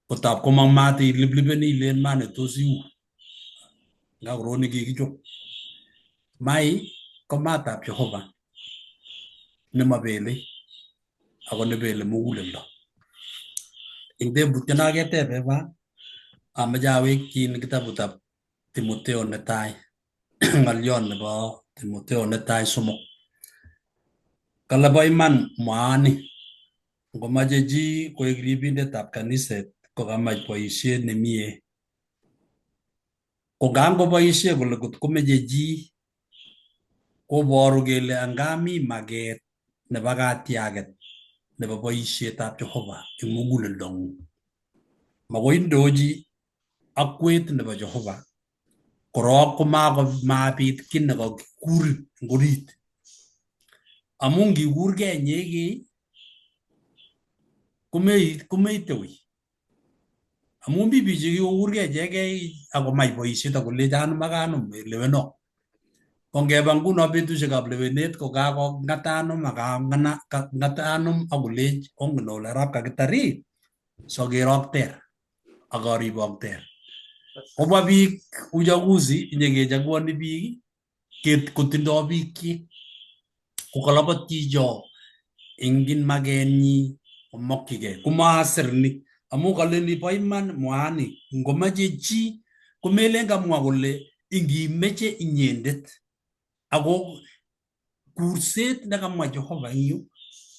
kotab komang maat iliplipeni ilen maat netos iu nga korot nekikichop mai ko maatab Jehova nemabelei ako nebele muguleldo. Eng tebutyono ketebe ba amache awekyin kitabutab Timoteo netai ng'olyon nebo Timoteo netai 3. Kale bo iman mwaani, ngomache chi koek ribindetab kaniset kokamach boisiet nemie. Ko ngangoboisie kole kotkomeche chi koboru kele angami maket nebo katiaget nebo boisietab Jehova eng muguleldongung. Makoindochi akwet nebo Jehova korok komabit kiy nekakikurin eng orit. Amu ngikurkei inyegei komeite wui. Amu mi biik chekikokurkei ichegei akomach boisiet akolecho anum ak anum leweno. Ko ngeba nguno betusiekab lewenet ko kakong'at anum akang'at anum akolech ongen ole arap kakitar ii sokerok ter akaribok ter. Kobwa biik uchaguzi nyekechaguani biik kotindoi biikchik. Ko kalabat chicho ingen makenyi komokyigei komasir ni amu kale ni bo iman mwaani ngomache chi komelen kamwa kole ingimeche inyendet ako kurset nekamwa Jehova eng yu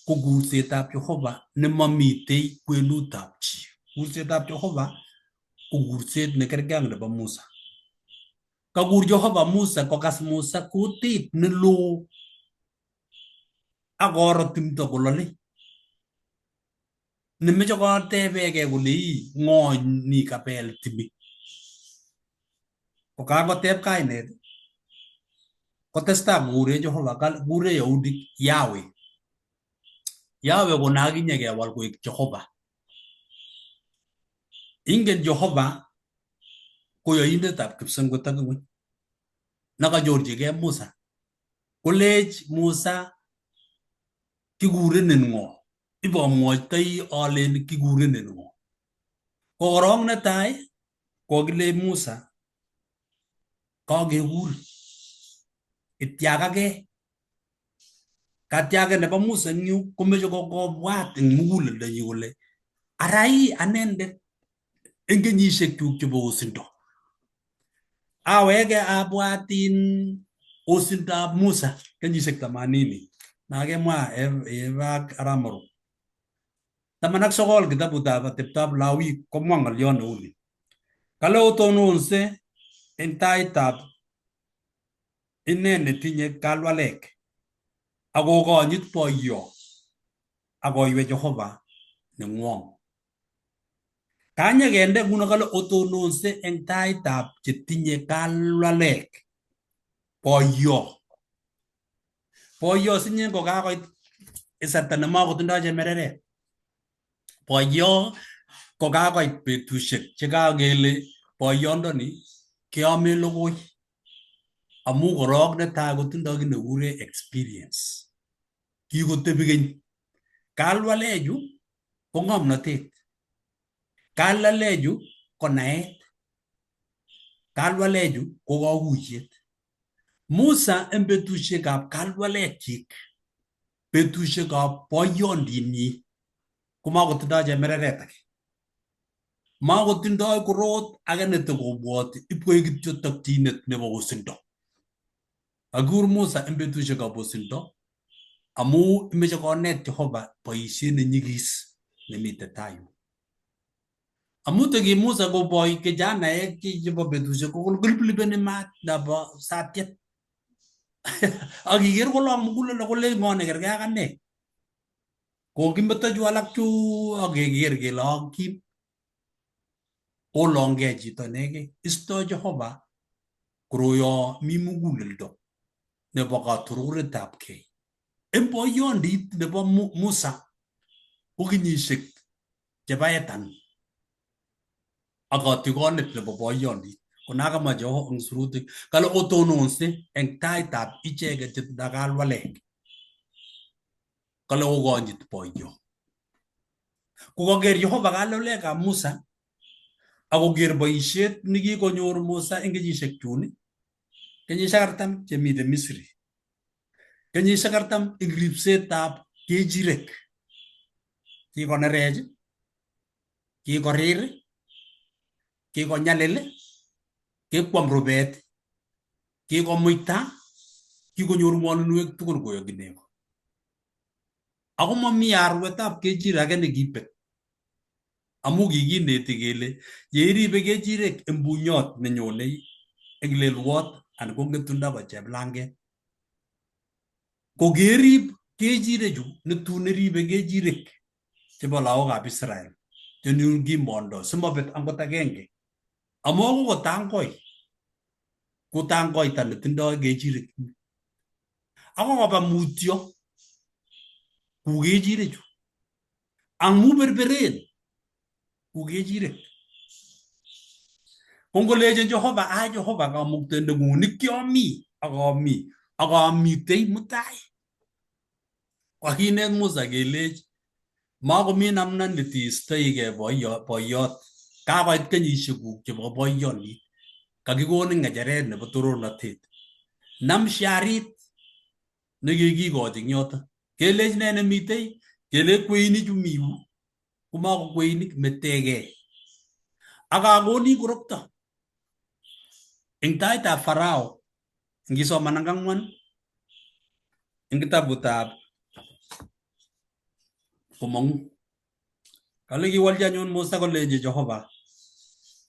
ko kursetab Jehova nemamitei kwenutab chi. Kursetab Jehova ko kurset nekergei ak nebo Musa. Kakur Jehova Musa kokas Musa kutit neloo akoro timdo kololei. Nemeche kotebekei kole ii ng'o ni kabel timi. Ko kakoteb kainet kotestai kokure Jehova kure Yahudik Yahweh. Yahweh ko nakinye kewal koek Jehova. Ingen Jehova ko yoindetab kipsengwet ak ng'weny. Nakachorchigei Musa. Kolech Musa kikurenin ng'o? Ibomwoitoi alen kikurenin ng'o? Ko korong netai kokilech Musa kakekur ityakakee. Katyaket nebo Musa eng yu komeche kobwat eng muguleldonyi kole arai anendet eng kenyisiekchuk chebo osindo. Aweke abwatin osindab Musa kenyisiek 80 nakemwa Eva ak arap Moruk. 19 kitabutab ateptoab Lawik komwa ng'oliot neuni. Kale otononse eng taitab ine netinye kalwalek akokonyit boiyo akoiwe Jehova neng'wong. Kanyekende nguno kale otononse eng taitab chetinye kalwalek boiyo. Boiyo sinye kokakoit isarta nemakotindoi chemereret. Boiyo kokakoit betusiek chekakele boiyondoni keome logoi amu korok netai kotindoi kiy nekikure experience. Kikotebi keny. Kalwalechu ko ng'omnotet. Kalwalechu ko naet. Kalwalechu ko kakuyet. Musa eng betusiekab kalwalekchik, betusiekab boyondinyi komakotindoi chemereret age. Makotindoi korot age netokobwoti ipkoek kityo tokyinet nebo osindo. Kakikur Musa eng betusiekab osindo amu imeche konet Jehova boisiet nenyigis nemite tai yu. Amu teki Musa ko boy kijanaek chebo betusiek koliplipeni maat nebo satiet. Ak iker kolong muguleldo kolech ng'o nekerkei ak ane. Kokimeto chu alak chu ak keker kele akim. Kolongkei chito inegei. Istoi Jehova koroyo mi muguleldo nebo katururetabkei. Eng boyondit nebo Musa ko kenyisiek chebo Etan ak kotikonet nebo boyondit. Ko nakamwa Jehova eng sirutik kale otononse eng taitab icheket chetindoi kalwalek. Kale okonyit boyo. Kokaker Jehova kalwalekab Musa akoker boisiet nekikonyor Musa eng kenyisiek chun, kenyisiek 40 chemiten Misri. Kenyisiek 40 eng ripsetab kechirek. Kikonerech, kikorir, kikonyalil, kikwam rubet, kikomuita, kikonyor ng'woninwek tugul koyoki nego. Ako mami arwetab kechirek age nekibek. Amu kikineti kele yeiribe kechirek eng bunyot nenyonei eng lelwot anan ko ngetundo ko cheplanget. Ko kerib kechirechu netun neribe kechirek chebo lagokab Israel chenun kimondo simobet angot agenge. Amu ako kotangoi kotangoita netindoi kechirek. Ako koba mutyo ku kechirechu. Amu berberen ku kechirek. Ko ngolechin Jehova, a Jehova kamuktaindeng'ung nikiomi ak ami ak amitei mutai. Kakinet Musa kelech makomi namna netiistoigei boiyot. Kakoit kenyisiekuk chebo boiyondit. Kakikonin ng'echeret nebo torornatet. Nam sharit nekikikochi eng yoto. Kelech ne nemitei? Kelech kweinichu mi yu komako kweinik metegei. Ak akonin korokto eng taitab Farao. Ngisoman ang ang'wan eng kitabutab Komong'u. Kale kiwolchi anyun Musa kolenji Jehova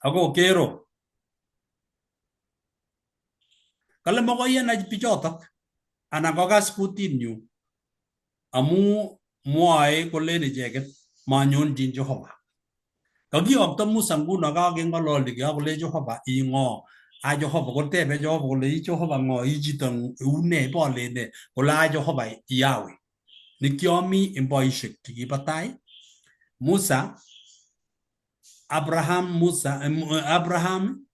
ako kero kale makoiyana bichotok anan kokas kutinyu amu mwoe kolen icheket manyonjin Jehova. Kakiyokto Musa nguno kakeng'ololi kakolen Jehova i ng'o? A Jehova kotebe Jehova kole i Jehova ng'o? I chito une ibolen ne? Kole a Jehova Yahweh. Nikiomi eng boisiek chekibo tai Musa, Abraham, Musa, Abraham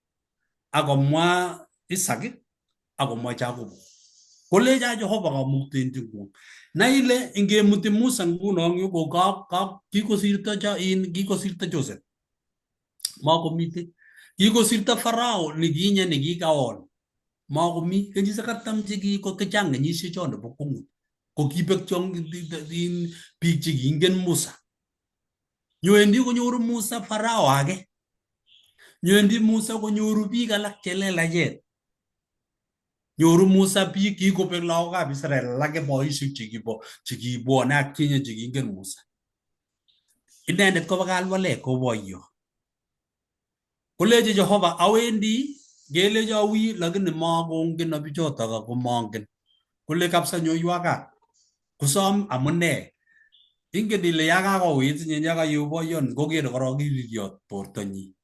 akomwa Isaac akomwa Jacob. Kolecha Jehova kamuktaindeng'ung. Nai ile ingemuti Musa nguno eng yu ko kikosirto kikosirto Joseph. Makomite. Kikosirto Farao nikinye nikikaon. Makomi kenyisiek artam chekiko chang kenyisiek chon nebo kwongut. Ko kibek chon biik chekiingen Musa. Nyoendi konyoru Musa Farao age. Nyoendi Musa konyoru biik alak chelelachen. Nyoru Musa biik kikobek lagokab Israel alake boisiek chekibo chekibwone ak kinye chekiingen Musa. Inendet kobo kalwalek ko boiyo. Kolechi Jehova awendi kelechi awi lakini makongeno bichotok ako mongen. Kole kabisa nyoiwa kat. Kosom amune. Ingen ile ya kakowit inye yakayeu boyon kokere korok iririot bortonyi.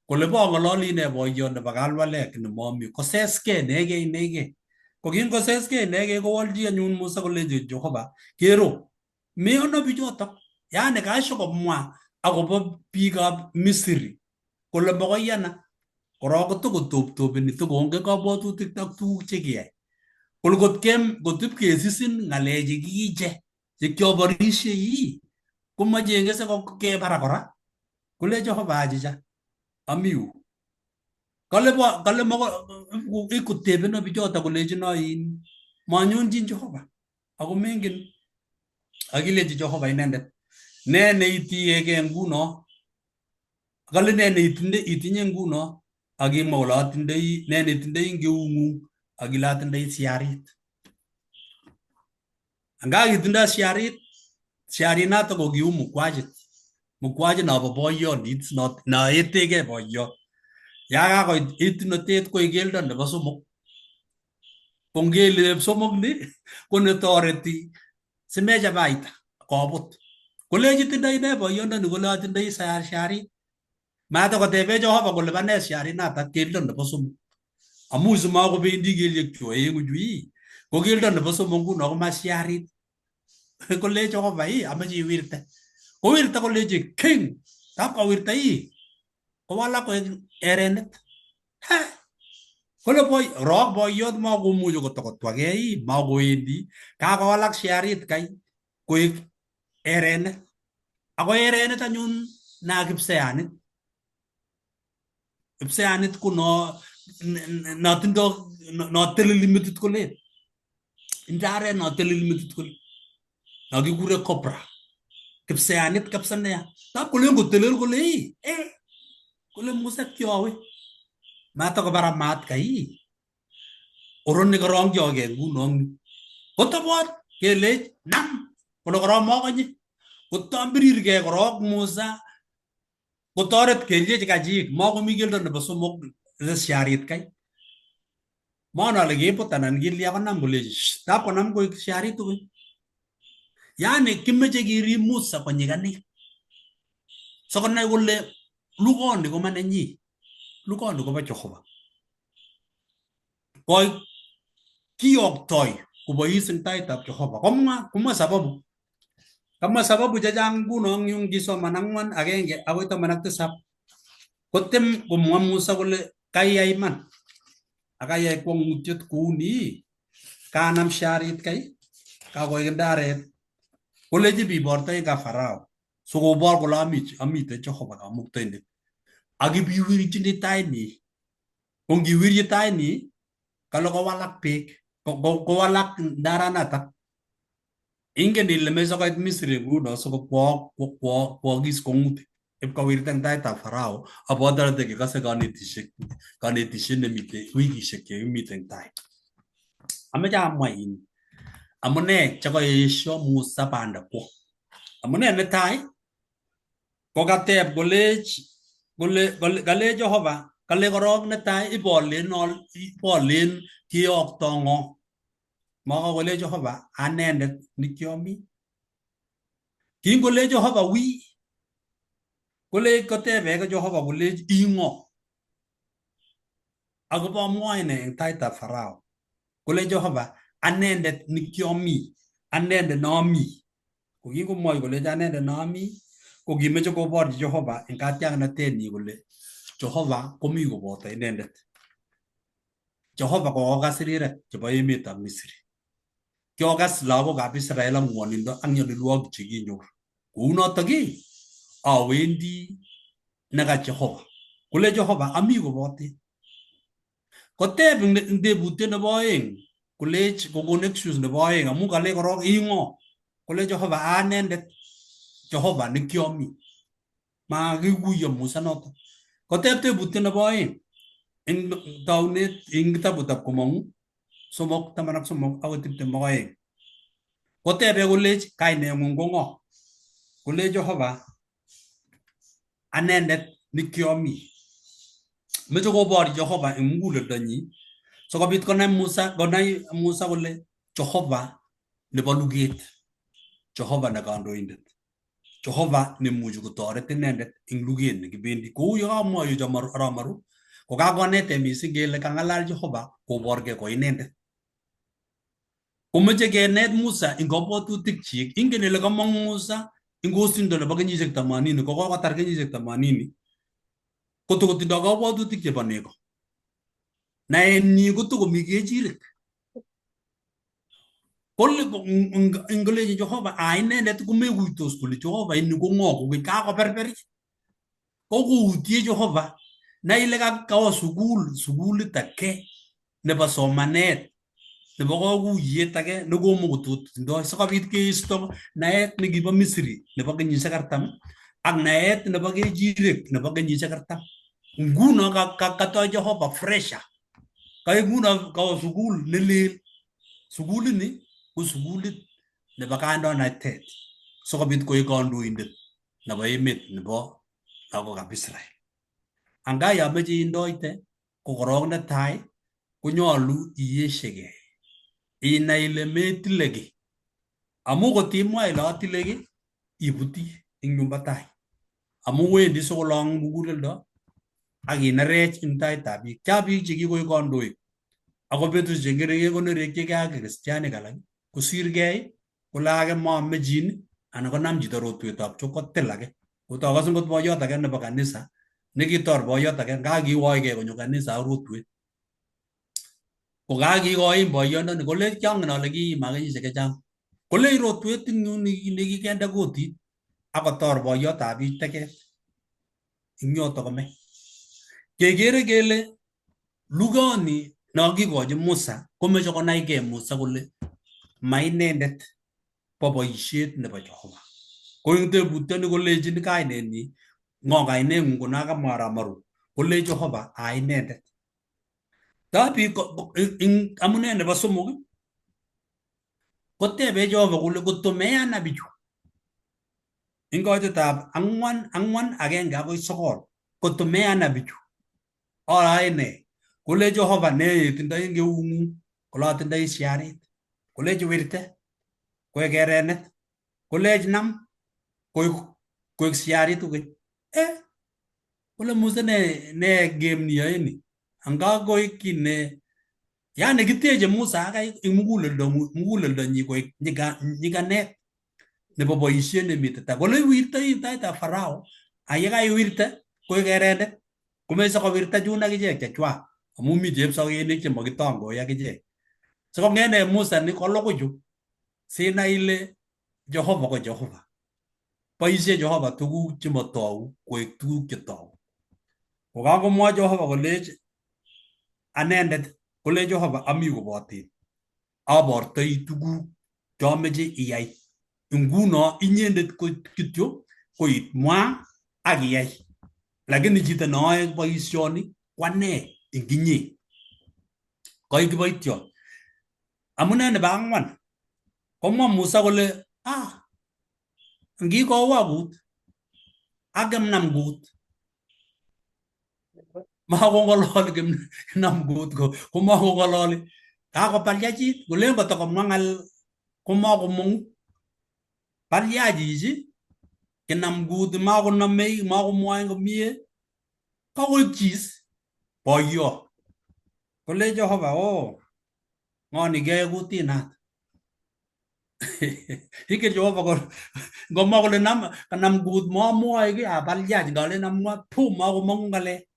Kole bong'ololi ine boyot nebo kalwalek nemomi koseskei inegei inegei. Ko kingoseskei inegei kowolchi anyun Musa kolenji Jehova kero meyono bichotok yani kashikomwa akobo biikab Misri kole makoiyana korok kotokotoptopeni tokongen kabwatutik ak tuguk chekiyai. Kole kot ipkesisin ng'alechu kiiche chekioborishei komachenge sikebara kora. Kole Jehova achicha ami yu. Kale bo kale mako ikotebeno bichotok kolechino in manyonjin Jehova ako mengen akilechi Jehova inendet ne neitiegei nguno kale ne neitinde itinye nguno akimwa kole atindoi ne netindoi eng eung'ung akile atindoi siarit. Anga kitindoi siarit, siarit notok ko kiu mukwachit. Mukwachit nobo boyondit noetegei boyot. Ya kakoit etunotet koek keldo nebo somok. Ko ngele somok ni ko netoreti simechabaita kobut. Kolechi tindoi ne boyondoni kole atindoi siarit. Matakotebe Jehova kole ba nee siarit natak keldo nebo somok. Amu simakobendi kelyek chu oeng'u chu ii. Ko keldo nebo somok nguno ko masiarit. Kolech Jehova ii amoche iwirte. Kowirta kolechi king. Tab kowirta ii. Kowalak koek erenet. Ha! Kole boy rock boyot makomuchi kotokotwakei ii makowendi. Kakowalak siarit kai koek erenet. Ako erenet anyun na kipseanit. Kipseanit ko no notindo noteleli metit kolen. Ndaret noteleli metit kole. No kikure cobra. Kipseanit kabisa neya. Tab kolen kotelel kole ii. Eh. Kole Musa kiowe. Matakobara maat kai. Oroni korongchokei nguno. Kotobot kelech nam. Kole korok mokonye. Kotambirirgei korok Musa kotoret kelyek chekachik makomi keldo nebo somok sharit kai. Mon ale kebut anan kilya konam kolechi tab konam koik sharit tugul. Yani kimeche kirib Musa konyiganit. Sikonai kole lugoni ko manenyi. Lugoni kobo Jehova. Koi kiyoktoi kobois eng taitab Jehova. Komwa komwa sababu. Kamwa sababu chechang nguno eng yu ngisoman 4:1 akoi 17. Kotem komwa Musa kole kaiyai iman ak kayai kwong'utiet kouni kanam sharit kai kakoik ndaret kolechi bibortoi ka Farao sikobor kole amite Jehova kamuktaindet ak ibiwirchini tainyi. Ko ngiwirchi tainyi kale kowalak beek kowalak ndaranatak. Ingen ile meche koit Misri nguno sikokwokis kwong'utik ipkowirta eng taitab Farao abotorete kekose konetisiet nemite wikishek chekimite eng tai. Ameche amwa in amune chekoesio Musa banda kwo. Amune netai ko kateb kolech kole kale Jehova kale korok netai ibolen kiyokto ng'o. Maka kole Jehova anendet nikiomi. Kingole Jehova wi kole kotebe Jehova kolech i ng'o. Akobo mwoe ne eng taitab Farao. Kole Jehova anendet nikiomi anendet nomi. Ko kingomwoi kolech anendet nomi ko kimeche koborchi Jehova eng katiaknatenyi kole Jehova komi koboto inendet. Jehova kokokas rirek chebo emetab Misri. Kiokas lagokab Israel ak ngwonindo ak nyalilwogik chekinyor. Kounotok awendi neka Jehova. Kole Jehova ami koboten. Koteb eng tebutiet nebo oeng kolech kokon excuse nebo oeng amu kale korok i ng'o. Kole Jehova anendet Jehova nekiomi. Makikuyo Musa noto. Koteb tebutiet nebo oeng eng taunet eng kitabutab Komong'u 3:13 akoi 22. Kotebe kolech kaineng'ung ko ng'o? Kole Jehova anendet nikiomi. Meche kobor Jehova eng muguleldonyi sikobit konai Musa kole Jehova nebo luget, Jehova ne kandoindet, Jehova nemuchi kotoret inendet eng luget nekibendi. Kou ye kamwoiwech Aramaru ko kakonete mising kele kang'alal Jehova koborgei ko inendet. Komeche kenet Musa eng kabwatutikchik. Ingen ile kamong Musa eng osindo nebo kenyisiek 80 ko kokotar kenyisiek 80 kotokotindoi kabwatutik chebo nego. Naenyi kotokomi kechirek. Kole ngolechi Jehova a inendet komekuitos kole Jehova ini ko ng'o kokeny kakoberber. Kokoutie Jehova nai ile kawo sukul sukulit ake nebo somanet nebo kakuyet ake nekomokototindoi sikobit keisto naet nekibo Misri nebo kenyisiek 40 ak naet nebo kechirek nebo kenyisiek 40. Nguno katoi Jehova fresha. Kaek nguno kawo sukul nelel. Sukulini ko sukulit nebo kandoinatet sikobit koek kandoindet nebo emet nebo lagokab Israel. Anga yomeche indoite ko korok netai konyolu iyeshekei. Inai ile metile kiy. Amu kotimwa ile atile kiy ibuti eng yumbo tai. Amu wendi sikolong muguleldo ak inerech eng taitab biik. Cha biik chekikoik kandoik. Ako betusiek chengeringen konerekchigei ak kristianik alak kosirgei kole ake moamechin anan konam chito rotwetab chok kotil ake. Kotokas ngot boyot ake nebo kanisa nekitor boyot ake nga kiwoegei konyo kanisa ak rotwet. Ko kakikoin boyondoni kolech kiangen ale kiima kenyisiek chechang. Kolech rotwet eng yu nekikende kotit akotor boyotab biik teket eng yoto kome. Kekere kele lugoni no kikochi Musa komeche konaigei Musa kole mainendet bo boisiet nebo Jehova. Ko eng tebutioni kolechin kainenyi ng'o kaineng'ung ko nakamwa Aramaru kolech Jehova a inendet. Tapi eng amune nebo somok Kotebe Jehova kole kotko meyana bichu eng koitetab 4, 4, 1 akoi 9, kotko meyana bichu oyoe ne? Kole Jehova, ne itindoi eng eung'ung? Kole atindoi siarit. Koleji wirte koek erenet, kolech nam koek siarit kokeny. Eh, kole Musa, ne game ni yoe ni? Anga koek kit ne yani kiteche Musa akai eng muguleldonyi koek nyikanet nebo boisiet nemite tai. Kole iwirtoi eng taitab Farao, ak yekaiwirte koek erenet, komeche kowirta chun akichek chechwak amu mi chepsokinik chemakitongoi akichek. Sikong'et Musa ni kolugui chu sinai ile Jehova ko Jehova. Boisie Jehova tuguk chemotogu koek tuguk chetogu. Kokakomwa Jehova kolech anendet, kole Jehova ami koboten abortoi tuguk chomeche iyai. Nguno inyendet ko kityo koit mwa ak iyai. Lakini chito neoe boisioni ko ane eng inye. Koik kiboitiot. Amune nebo ang'wan komwa Musa kole ah, ngikowo kut ak kimnam kut makong'ololi kinam kut ko makong'ololi kakopalyachit kolen kotokomwa ng'al komakomong'u palya chichi kinam kut makonomei makomwoe komie kakoik chis boyot kole Jehova, oh, ng'o ni kiyoe kutinat? Ingen Jehova ko ngomwa kole nam kanam kut mamwoe ki apalyach ngalen amwa pu makomong'u ng'alek.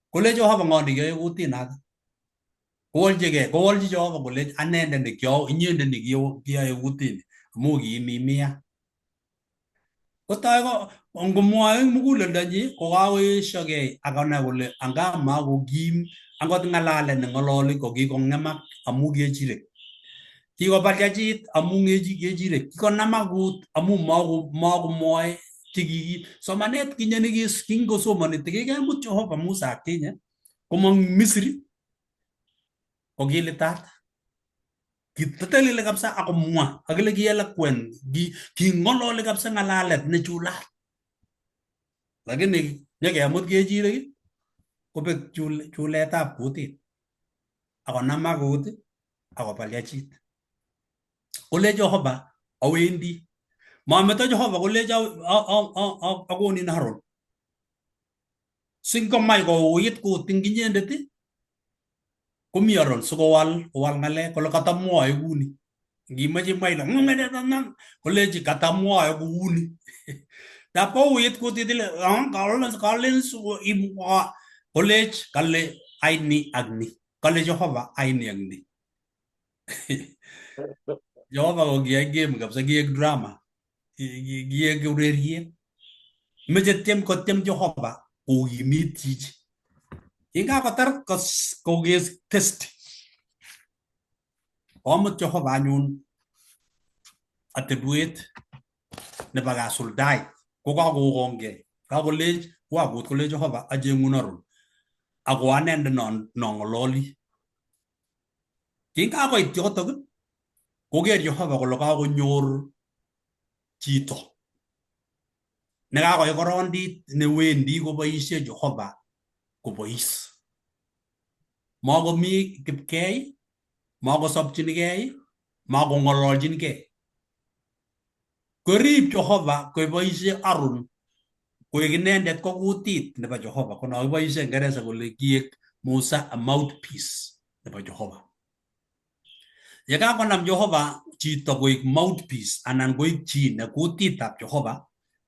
Kole Jehova, ng'o ni kiyoe kutinat? Kowolchigei, kowolchi Jehova kole anendet ne kio inyendet ne kiyoe kutini amu kiimimia. Kotoi ko ngomwoe eng muguleldonyi kokakoeshogei akonai kole anga makokim angot ng'alalet neng'ololi ko kikong'emak amu kechirek. Kikopalyachit amu kechirek. Kikonamak kut amu makomwoe chekiki somanet kinye nekingosomoni tikikemut Jehova Musa ak kinye komong Misri ko kilitat. Kiteleli kabisa akomwa akile ki eloquent, king'ololi kabisa ng'alalet nechulat. Lakini nyekemut kechirek kobek chuletab kutit akonamak kut akopalyachit. Kole Jehova awendi. Mameto Jehova kolech akonin Haron. Singomai kouit kut ing inyendet komi Aron sikowal kowal ng'alek kole katamwoe kuni. Ngimoche imwa ile kolechi katamwoe kouni. Tap kouit kutit ile kalen imwa kolech kale aini ak ni. Kale Jehova aini ak ni. Jehova ko kiyai game kabisa, kiek drama, kiek ureriet. Meche tyem kotyem Jehova kokimit chichi. Kingakotar kokes test. Komut Jehova anyun atebwet nebo kasuldaet kokakokongei. Kakolech wakut kole Jehova acheng'un Aron ako anendet nong'ololi. Kingakoit yotok koker Jehova kole kakonyor chito nekakoik korondit newendi koboisie Jehova kobois. Makomi kipkei, makosopchinikei, makong'ololchinikei. Korib Jehova koboisie Aron koik inendet ko kutit nebo Jehova. Kono kiboisie Ingeresa kole kiek Musa a mouthpiece nebo Jehova. Yekakonam Jehova chito koik mouthpiece anan koik chi ne kutitab Jehova,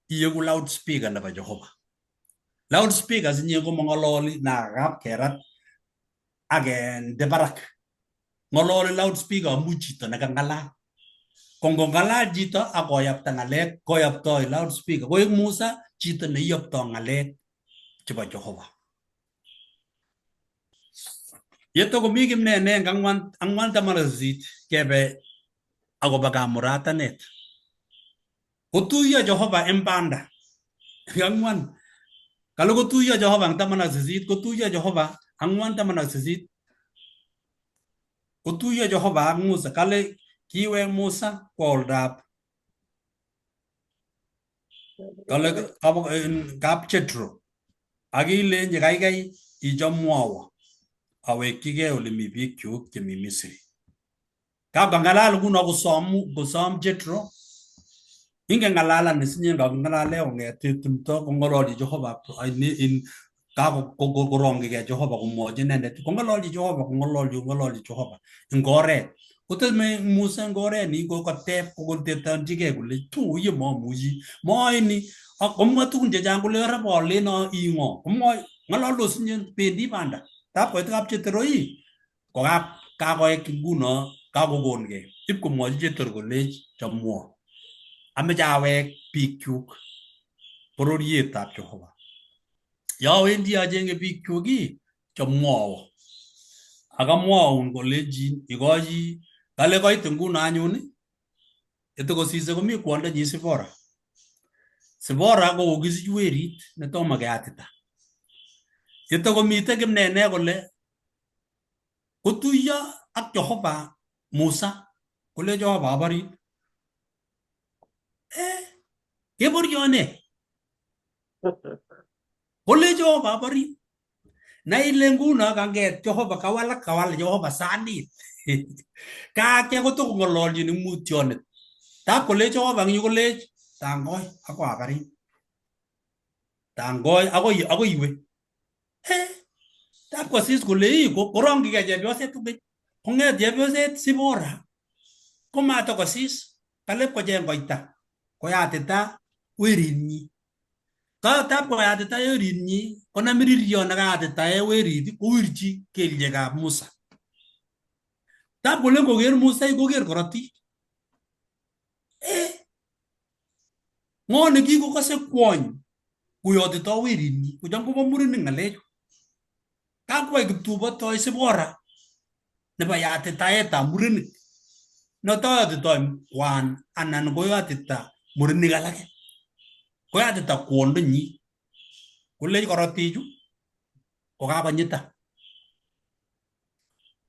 iyeku loudspeaker nebo Jehova. Loudspeaker sinye komong'ololi nakakab kerat ak kende barak. Ng'ololi loudspeaker amu chito nekang'alal. Ko ngong'alal chito ak koyapta ng'alek koyoptoi loudspeaker koik Musa chito neiyoptoi ng'alek chebo Jehova. Yeto komi kimne eng 4, 4:18 kebe akobo kamuratanet. Kotuiyo Jehova eng banda. 4. Kale kotuiyo Jehova eng 18 kotuiyo Jehova 4:18 kotuiyo Jehova ak Musa kale Kiwek Musa kwo oldab kale kap Jetro ak ilenchi kaikai ichomwo awo awekchigei ole mi biikchuk chemi Misri. Kakongalal nguno kosom kosom Jetro ingen ng'alalani sinye kaking'alale kong'ete tumto kong'ololchi Jehova in kakorong'igei Jehova komwochi inendet kong'ololchi Jehova kong'ololchi kong'ololchi Jehova eng oret koteme Musa eng oret ni kokatep kokotetanchigei kole tu ye mamuchi moini ak komwa tugun chechang kole ara bolen i ng'o komwoi ng'ololdos inye bendi banda tap koit kap Jetro ii ko kakoek nguno kakokongei ipkomwochi Jetro kolech chomwo ameche awek biikchuk bororietab Jehova yowendi achenge biikchuk ii chomwowo akamwoun kolechin ikochi kale koit nguno anyun yetokosise komi kwondonyi Sipora. Sipora ko kokisich werit netomo keyatita. Yetokomite kimnene kole kotuiyo ak Jehova Musa kole Jehova aborin. Eh, keboryo ne? Kole Jehova aborin. Na ile nguno kanget Jehova kawalak kawal Jehova sanit. Kaatya kotokong'ololchin eng mutyonet. Tab kole Jehova eng yu kolech tangoi akoi abarin. Tangoi akoi akoi iwe. He, tab kosis kole ii korongchigei chepyoset kokeny. Kong'et chepyoset Sipora komatokosis kalep kocheng koita koyatita werinyi. Tab koyatita werinyi konam ririot nekayatitae werit kowirchi kelyekab Musa. Tab kole ngoker Musa koker korotik. Eh, ng'o nekikokose kwony koyotito werinyi kocham kobo murenik ng'alechu. Kakwai kiptubotoi Sipora nebo yatitaetab murenik. Notoyotitoi kwan anan koyatita murenik alake. Koyatita kwondonyi. Kolech korotichu kokakonyita.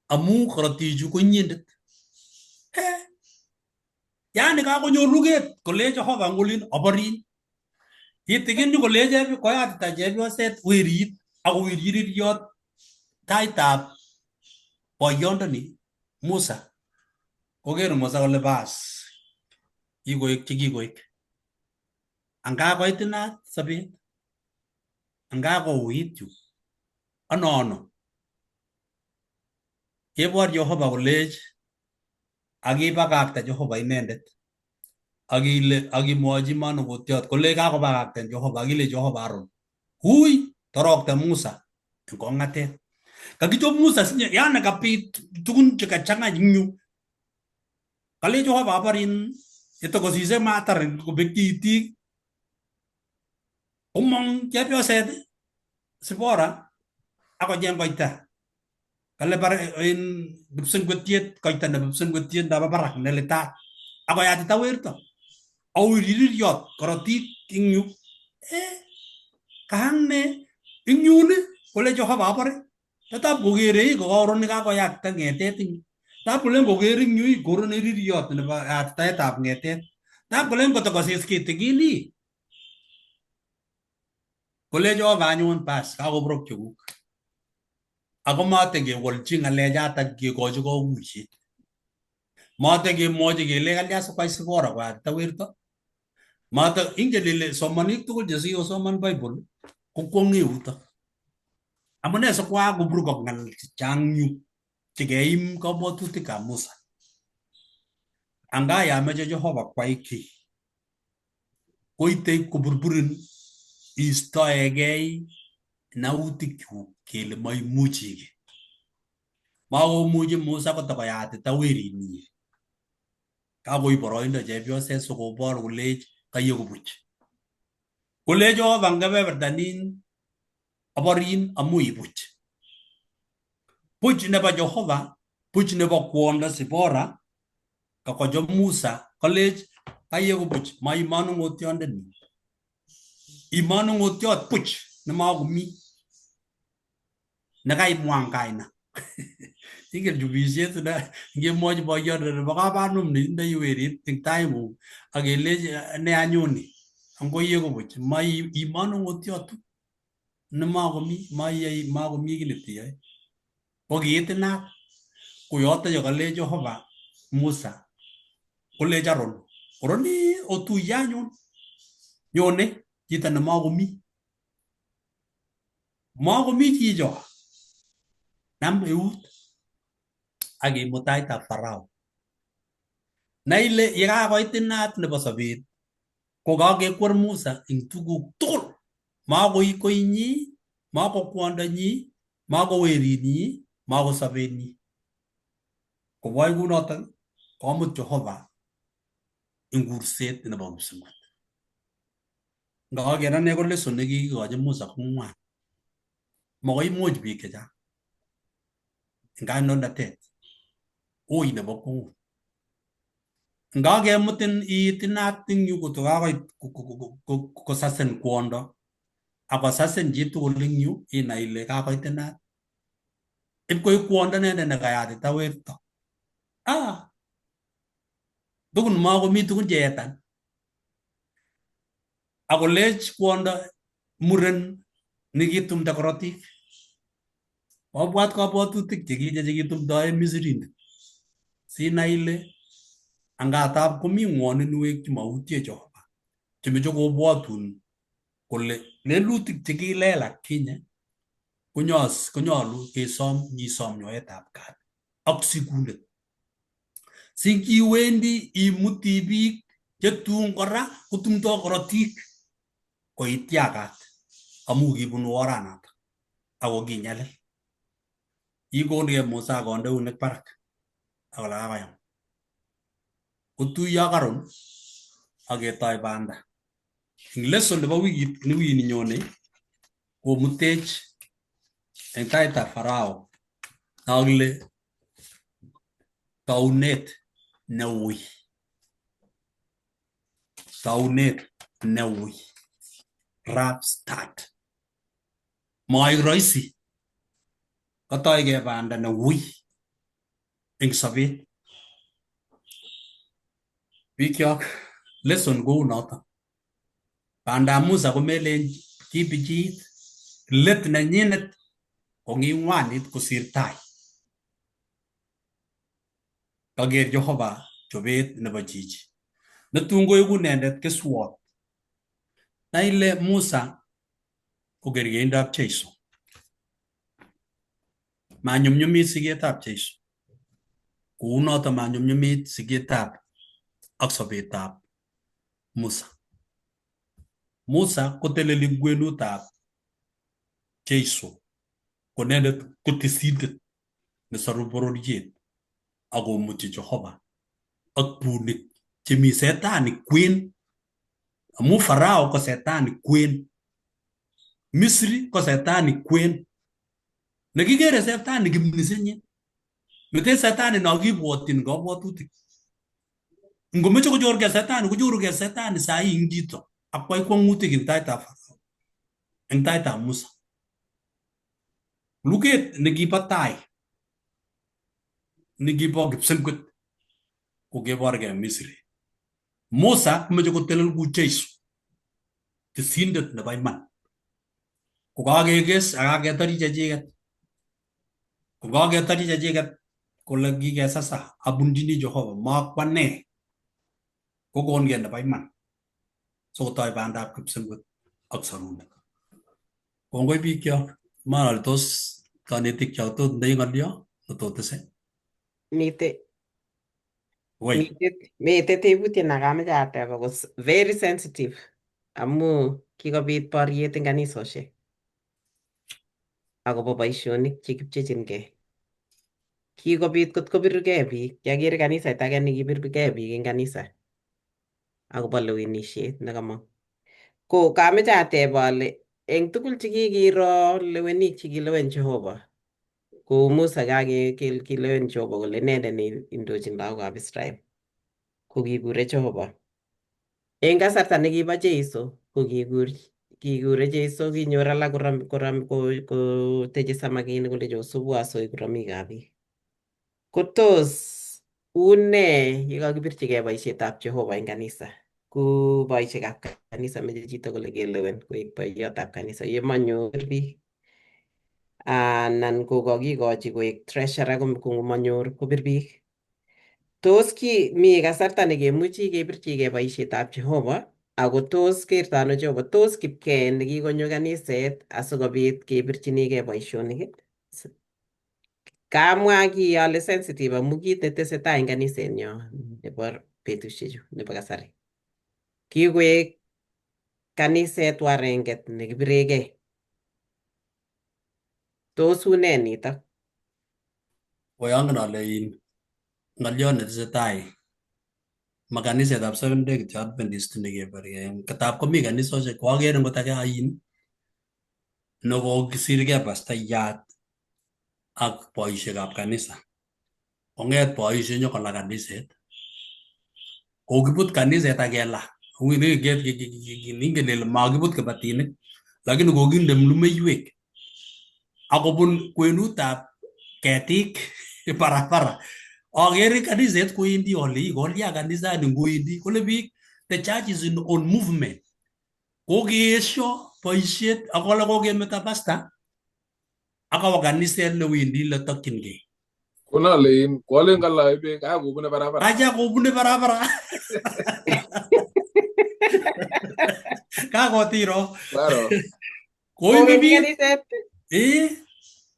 Amu korotichu ko inyendet. Eh, yani kakonyor luget kole Jehova ngolin aborin. Kitikin kole koyatita chepyoset werit akowirchi ririot taitab boyondoni Musa. Koker Musa kole bas kikoek chekikoek. Anga koitinat sobet. Anga kouit yu. Ano ano. Kebor Jehova kolech akibakakta Jehova inendet. Akile akimwochi manungotiot kole kakobakakten Jehova akile Jehova Aaron. Hui torokte Musa eng kong'atet. Kakichop Musa sinye yani kapit tugun chekachang'a eng yu. Kale Jehova aborin yetokosise matar kobekyi itik komong chepyoset Sipora akocheng koita. Kale bar in kipsengwetiet koita nebo kipsengwetiet nabo barak nelitat akoyatita werto. Awiri ririot korotik eng yu. Eh, kahang ne eng yun kole Jehova abore. Tatab kokere kokoron nekakoyatita ng'etet eng yu. Tab kolen koker eng yu korone ririot nebo yatitaetab ng'etet. Tab kolen kotokosis kitikin ii kole Jehova anyun bas kakoborok chekuk. Ako matekewolchi ng'alechatak kekochi kakuiyet. Matekemwochi kele kalya sikwai Sipora koyatita werto. Mate ingen ile somanik tugul chesikosoman Bible kokwong'e yutok. Amune sikwakoburukok ng'al chechang yu chekeim kabwatutikab Musa. Anga yameche Jehova kwai kiy koite koburburin istoegei nautikchuk kele maimuchi kiy. Makomuchi Musa kotokoyatita werinyi. Kakoib boroindo chepyoset sikobor kolech kaiye kobuch. Kole Jehova eng kebeberta nin aborin amu ibuch. Buch nebo Jehova, buch nebo kwondo Sipora, kakocho Musa kolech kaiye kobuch maimanung'otiondeni. Imanung'otiot buch nemakomi nekaimwa eng kaina. Ingen chubisiet ne ngemwochi boyonde nebo kapanum ni indoi werit eng taing'ung ak kelechi ne anyun ni angoiye kobuch ma imanung'otiotu nemakomi maiyai makomi kiy netiyoe ko kiit inat ko yoto yo kalech Jehova Musa kolech Aron oroni otuiye anyun nyone chito nemakomi makomi chicho nam eut ak imut taitab Farao. Nai ile yekakoit inat nebo sobet ko kakekwer Musa eng tuguk tugul. Makoi koinyi, mako kwondonyi, mako werinyi, mako sobenyi. Kowai kunotok komut Jehova eng kurset nebo kipsengwet. Ngaker ane ko lesson nekikikochi Musa ko ng'wan. Makoi imuch biik chechang eng kandoinatet. Ui nebo kwongut. Ngakemutin iit inat eng yu koto kakoit kosasin kwondo akosasin chitugul eng yu inai ile kakoit inat. Ipkoik kwondo inendet nekayatita werto. Ah, tukun makomi tukun cheetan. Akolech kwondo muren nekitumda korotik. Obwat kabwatutik chekinye chekitumdoe Misrindet. Sinai ile angatab komi ng'woninwek chemautie Jehova chemeche kobwotun kole lelutik chekilelach kinye konyolu kesom nyisom nyoetab kat ak sikunet. Singiwendi imuti biik chetun kora kotumdoi korotik koityakat amu kibunu oranato ako kinyalil. Kikonkei Musa akonde eunek barak akole kakoyam. Kotuiyo ak Aaron ak ketoi banda. Eng lesson nebo wikit ni wikini nyone komutech eng taitab Farao akile taunet neui. Taunet neui. Rough start. Maik rahisi. Katoige banda neui eng sobet. Bikyok, lesson kou noto. Bandab Musa komelen kipichit let nenyinet konging'wanit kosir tai. Kaker Jehova chobet nebo chichi. Netun koiku inendet keswot. Na ile Musa ko kerkeindab Jeiso. Manyumnyumit siketab Jeiso. Kounoto manyumnyumit siketab ak sobetab Musa. Musa koteleli kwenutab Jeiso. Ko inendet ko tisindet nesoru bororiet akomuti Jehova ak bunik chemi setani kwen. Amu Farao ko setani kwen. Misri ko setani kwen. Nekikere setani kimnisenyin. Meten setani no kibwotyin kabwatutik. Ngomeche kochorkei setani kochorukei setani sahi eng chito akwai kwang'utik eng taitab Farao, eng taitab Musa. Luket nekibo tai nekibo kipsengwet ko keborgei Misri. Musa komeche kotelel ku Jeiso, tisindet nebo iman. Kokakekes ak kaketori chechiket. Kokaketori chechiket kole kikesasa abunjini Jehova makwane kokonkei nebo iman. Sikotoi bandab kipsengwet ak sorunet. Kongoi bikyok, man ale tos kanetikyok tot ndoi ng'olyo netotese. Mite Woi, mite tebutiet nakameche ateb ako very sensitive amu kikobit boriet eng kanisosiek akobo boisionik chekipchechinkei. Kikobit kot kobirgei biik, kiakere kaniset age nekibirgei biik eng kanisa akobo lewenisiet nekamong. Ko kameche ateb ale eng tugul chekikiro lewenik chekilewen Jehova kou Musa kilewen Jehova kole inendet neindochin lagokab Israel ko kikure Jehova. Eng kasarta nekibo Jeiso ko kikure Jeiso kinyor alak koteche samakinik kole osubu asoik ramikab biik. Kotos une yekokibirchigei boisietab Jehova en kanisa? Ku boisiekab kanisa meche chito kole kelewen koek boiyotab kanisa yemonyor biik anan kokokikochi koek treasurer komonyor kobir biik. Tos ki mi kasarta nekemuchi kebirchigei boisietab Jehova ako tos kerto ano Jehova? Tos kipkee nekikonyo kaniset asikobit kebirchinigei boisionik? Kamwa ki ale sensitive amu kit netesetai en kanisenyo nebo betusiechu nebo kasari. Kikoek kaniset warenget nekibiregei. Tos une nitok? Woi angen ale in ng'oliot netesetai ma kanisetab Seventh Day kityo Adventist nekeborgei. Katab komi kanisosiek koakere ngot ake ain nekokisirgei pastayat ak boisiekab kanisa. Kong'et boisiek nyokola kaniset. Kokibut kaniset ak kela. Ingen ile makibut kibatinik lakini kokinde mlumeiwek akobun kwenutab ketik barabara. Akere kaniset kowendi ale kolya kanisani ngowendi kole biik the church is in on movement. Kokeesho boisiet ak kole kokemeto pastor akawo kaniset newendi letokchingei. Konolein koalen kalae beek kakobune barabara. Acha kobune barabara. Kakotiro. Claro. Koime Kowendi biik. kaniset? Eh?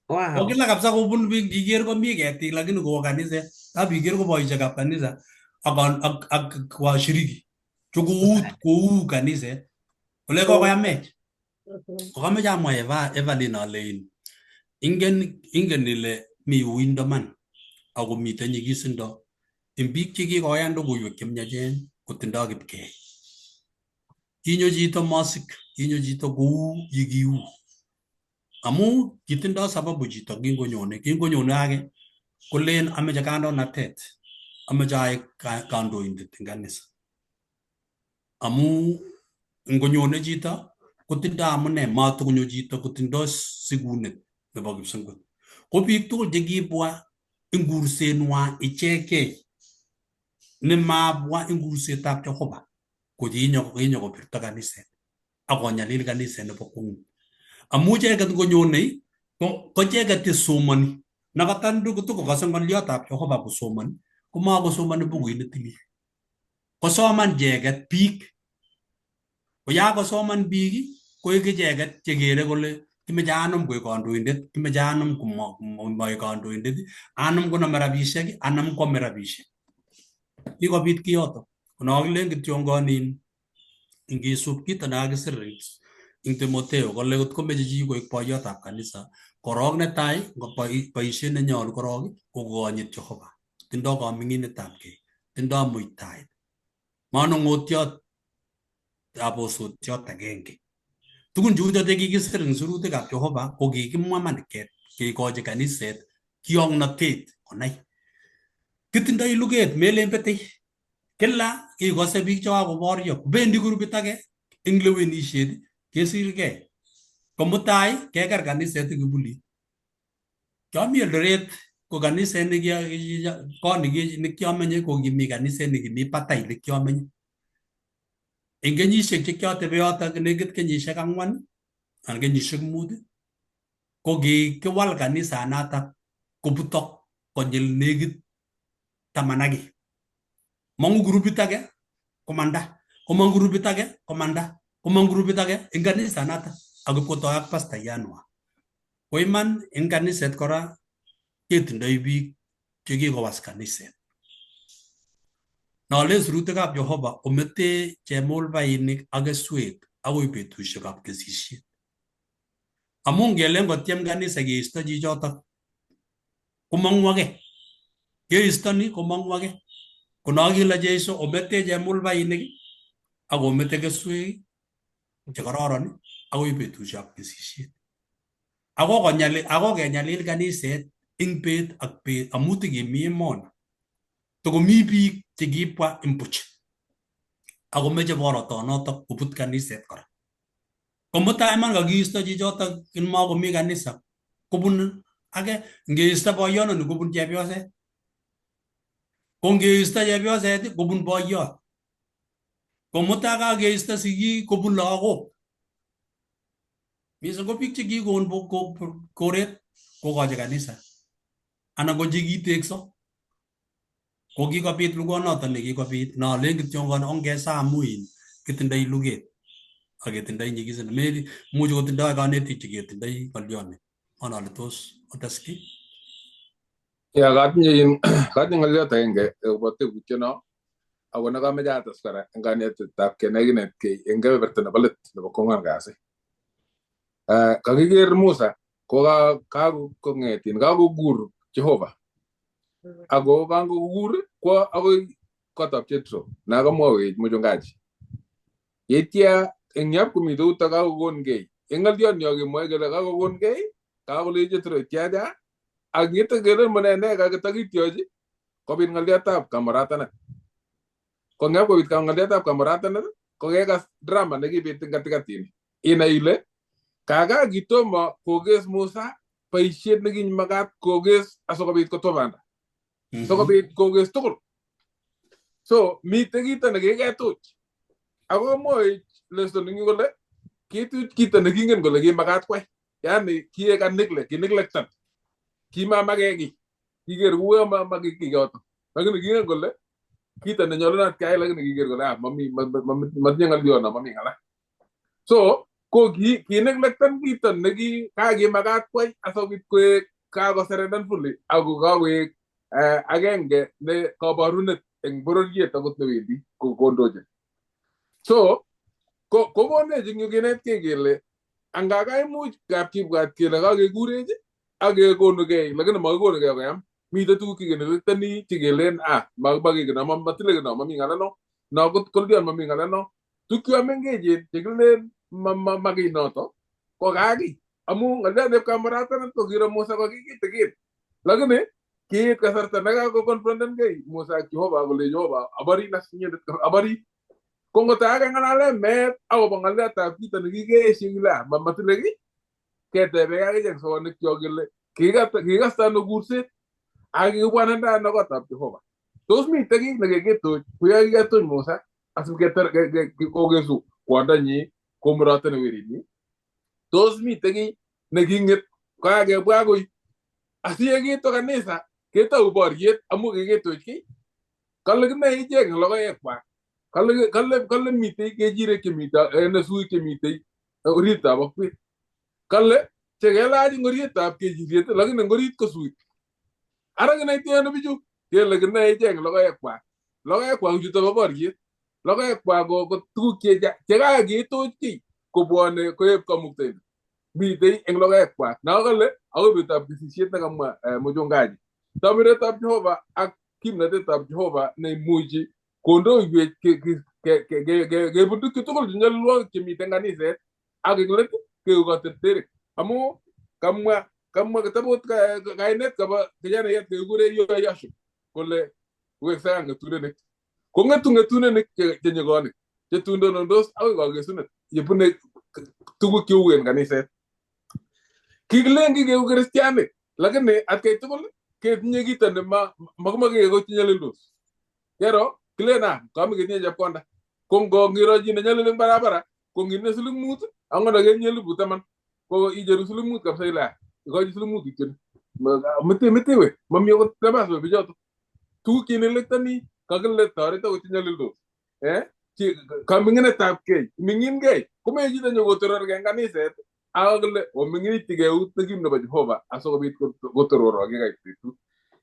Wow. Kokila kabisa kobun biik ngiker komi ketik lakini kowo kaniset. Tab iker ko boisiekab kanisa ak ak washiriki. Chu kou kaniset. Kole kokoyamech. Kokameche amwa Eva Evelyn alein ingen ile mi uindo man ako mitei nyikisindo eng biik chekikoyan logoiwek chemiachen kotindoi kipkee. Kinyo chito masik, kinyo chito kou yekiu. Amu kitindoi sababu chito kingonyone ake kolen ameche kandoinatet, ameche aek kandoindet eng kanisa. Amu ngonyone chito kotindoi amune, matokonyo chito kotindoi sikunet nebo kipsengwet. Ko biik tugul chekibwa eng kursenwa ichegei nemabwa eng kursetab Jehova ko kinyo kobirto kaniset ak konyalil kaniset nebo kwongut. Amu icheket ngonyone ko icheket chesomoni nekata tukokose ng'oliotab Jehova kosomoni komakosomoni bukuit netilil. Kosoman icheket biik. Ko yakosoman biik koek icheket chekere kole kimeche anum koek kandoindet, kimeche anum komoek kandoindet, anum konome rabisiek, anum kwome rabisiek. Kikobit kiyoto. Konokilen kityongon in ngisub kito nekakisir ing Timotheo kole kot komeche chi koek boiyotab kanisa korok netai boisiet nenyolu korok ko kokonyit Jehova. Tindoi kaming'inetab gei, tindoi muitaet. Manung'otiot ab osotiot agenge. Tugun chuto chekikisir eng sirutikab Jehova ko kikimwa iman kekochi kaniset kiong'notet konai. Kitindoi luget melen betei. Kila ikose biik chekakoborio bendi grupit age eng lewenisiet kesirgei. Komutai keker kaniset eng kibulit. Kiami Eldoret ko kaniset kot nekiamenye ko kimi kaniset nekimi batai nekiamenye. Eng kenyisiek chekiatebe yotok nekit kenyisiek 4 anan kenyisiek 5 ko kikiwal kanisanatak kobutok konyil nekit 11. Mong'u grupit age komanda, komong grupit age komanda, komong grupit age eng kanisanatak ak ipkotoi ak pastayanwa. Ko iman eng kaniset kora ketindoi biik chekikowas kaniset. Nolen sirutikab Jehova omete chemulbainik ak keswek akoi betusiekab kesisiet. Amu ngelen kotyem kanisa keisto chichotok komong'u age. Keisto ni komong'u age. Konokile Jesu omete chemulbainik ak omete keswek chekororon akoi betusiekab kesisiet. Ako kenyalil kaniset eng bet ak bet amu tikemi emoni. Tokomi biik chekibwa imbuch akomeche borotonotok kobut kaniset kora. Komutai iman kakiisto chichotok makomi kanisa kobun age ngeisto boyondoni kobun chepyoset. Ko ngeisto chepyoset kobun boiyot. Ko mutai kakeisto sigik kobun lagok. Mising ko biik chekikon koret kokochi kanisa anan ko chekitekso. Ko kikobit lugonoton nekikobit nolen kityongon ongesamuin kitindoi luget ak ketindoi nyikisindo. Much kotindoi konetik cheketindoi ng'olyoni. Mon ale tos otes kiy. Ya katinye katinye ng'olyot agenge akobo tebutyono ako nekameche ates kora eng kanetetab kenai kinetkei eng kebeberta nebo let nebo kwang'wan kasi. Kakiker Musa ko kakong'etin kakokur Jehova ako kangokur kwo akoi kotab Jethro nakamwowech mchungaji. Yeitya eng yap komitei yuto kakokonkei eng ng'olyot nyo kemwoe kele kakokonkei kakolech Jethro ityacha ak ng'ete kele mune ne kakitakityochi kobit ng'olyotab kamuratanet. Ko ngap kobit ng'olyotab kamuratanet ko kekas drama nekibit eng katikatini. Inai ile kaka kitomo kokes Musa boisiet nekimakat kokes asikobit kotwa banda. Sikobit kokes tugul. So mitei kito nekiketuch. Ako kamwowech lesson eng yu kole ketuch kito nekingen kole kimakat kwai. Yani kiek a neglect, kineglected. Kimamake kiy. Kiker kuyo maki kiyoto. Lakini kingen kole kito nenyolunot keyai lakini kiker kole ah mami matinye ng'olyono mami ng'ala. So ko kineglecten kito neki kakimakat kwai asikobit koek kakoserenden fully ako kakoek agenge ne kabarunet eng bororiet akot newendi kondochin. So ko kokonech eng yu kinetkei kele anga kaimuch kapkibwat kele kakekurech ak kekonukei lakini makikonukei koyam. Mitei tuguk chekeneglecteni chekelen ah makikino matile kino mami ng'ala no no kolyon mami ng'ala no tukyu mengechen chekilen makiy noto ko kakiy amu ng'olyot neb kamuratanet ko kiro Musa ko kikitikin lakini kiit kasarta nekakokonfrontenkei Musa ak Jehova kole Jehova aborin as inyendet aborin ko ngotai keng'alale meet akobo ng'olyotab kito nekikeeshe kile ah matile kiy ketebe akichek sobonik kyok kele kikasta ano kurset ak kikibwananda ano kotab Jehova. Tos mitei kiy nekikituch kuyo kiketuch Musa asikokesu kwondonyi komurotoni werinyi. Tos mitei kiy neking'et kakebwa akoi asiyekiitu kanisa ketou boriet amu kikituch kiy. Kale kinae ichek eng logoekwak. Kale mitei kechirek chemitei suik chemitei oritab akwet. Kale chekelach ngorietab kechiriet lakini ngorit ko suik. Ara kinaitoi ano bichu? Kele kinae ichek logoekwak. Logoekwak chuto bo boriet. Logoekwak ko tuguk chekakituch kiy kobwone koeb kamuktaindet. Mitei eng logoekwak. Na kale akoi betutab kesisiet nekamwa mchungaji. Tomiretab Jehova ak kimnatetab Jehova neimuchi kondoiwech kebun tukchu tugul che nyalilwogik chemiten kaniset ak eng let keku katerterik. Amu kamwa kitabut kainet kabo kijanaiyat kekikure Yoshua kole wekse ak ng'etunenik. Kong'etu ng'etunenik che nyigonik chetun tonondos akoi kakesunet yebune tuguk cheuen kaniset. Kikilen kikeku kristianik lakini atkai tugul ketinye kito ne makimoche keko chenyalildos. Kero kilen ah kamiketinye chepkonda. Ko ngiro chi nenyalil eng barabara ko nginde siling 5 angot ketinye 10,000 ko icheru siling 5 kabisa ile ah ikochi siling 5 kityo. Mete we mami akot nafas we bichoto. Tuguk chenelektoni kakile toreto ko chenyalildos. Kaming'inetab kei ming'inkei komeche chito nyokotororkei eng kaniset ak kole oming'inityigei eut nekim nebo Jehova asikobit kotororok yekait betut.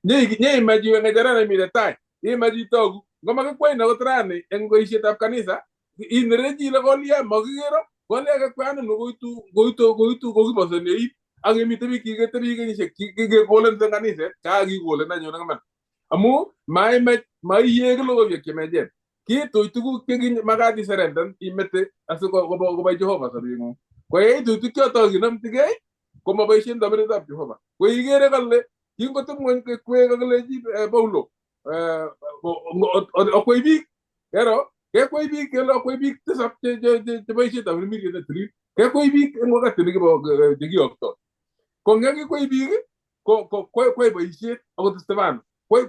Nyeimach iwe ng'echeret nemite tai, imach itogu ngomakikwein akot rani eng boisietab kanisa inerechi ile kolya makikero kolya kekwei anum koitu kokibosoni eut ak kemite biik chikiketebi kenyisiek kikekolen eng kaniset kakikolen anyun eng iman amu maimach maiyek logoiwek chemiachen kituch tuguk chekimakat iserenden imete asikobai Jehova sobeng'ung. Ko yeituch tukchoto kinomchigei komaboisien tomiretab Jehova. Ko ikere kole kingoteb ng'weny kekwee kakilechi Paulo okwei biik kero kekwei biik kele okwei biik tisap cheboisie tamirmiriet netilil kekwei biik eng wakati nekibo chekiyoktoi. Ko ng'ekikwei biik ko kwai boisiet akot Stefano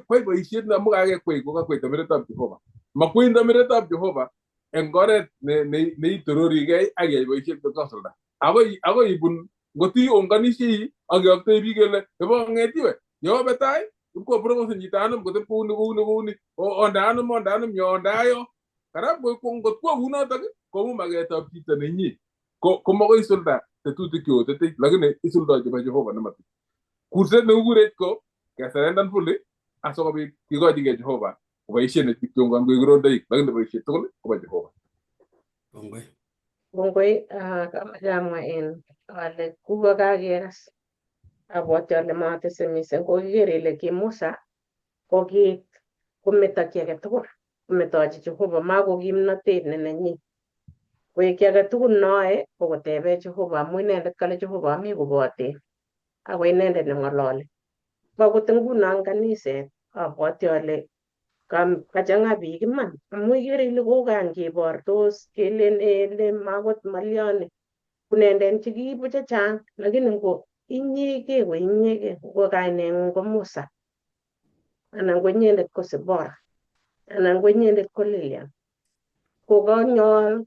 Kwai boisiet ne amu kakekwei ko kakwei tamiretab Jehova. Makwei tamiretab Jehova eng oret neitororigei ak iyai boisiet kotosulda. Akoi ibun ngoti unganishei ak iyoktoi biik kele nebo ng'etiwe yobe tai ipko promotion chito anum kotep kouni kouni kouni onde anum onde anum yo onde ayo. Kara ngot kwo kunotok komu maketab chito nenyi ko makoi isulda tetutik cheotetei lakini isuldoi chebo Jehova nemati. Kurset nekikurech ko kesurrendan fully asikobit kikochigei Jehova koboisien kityongon koik rondoik lakini boisiet tugul kobo Jehova. Kongoi. Kongoi, kamache amwa en ale kuko kakekas abwati ale matese mising kokiker ile ki Musa ko kiit kometo kiy age tugul kometochi Jehova mako kimnatet ne nenyin. Koek kiy age tugul neoe ko kotebe Jehova amu inendet kale Jehova ami koboten ako inendet neng'ololi. Akot nguno en kaniset abwati ale kachang'a biik iman amu ikere ile kokan kebortos kelen ele makot malione kunenden chekiibu chechang lakini ngo inyekei ko inyekei ngo kaineng'ung ko Musa anan ko inyendet ko Sibora anan ko inyendet ko Lilian ko kanyol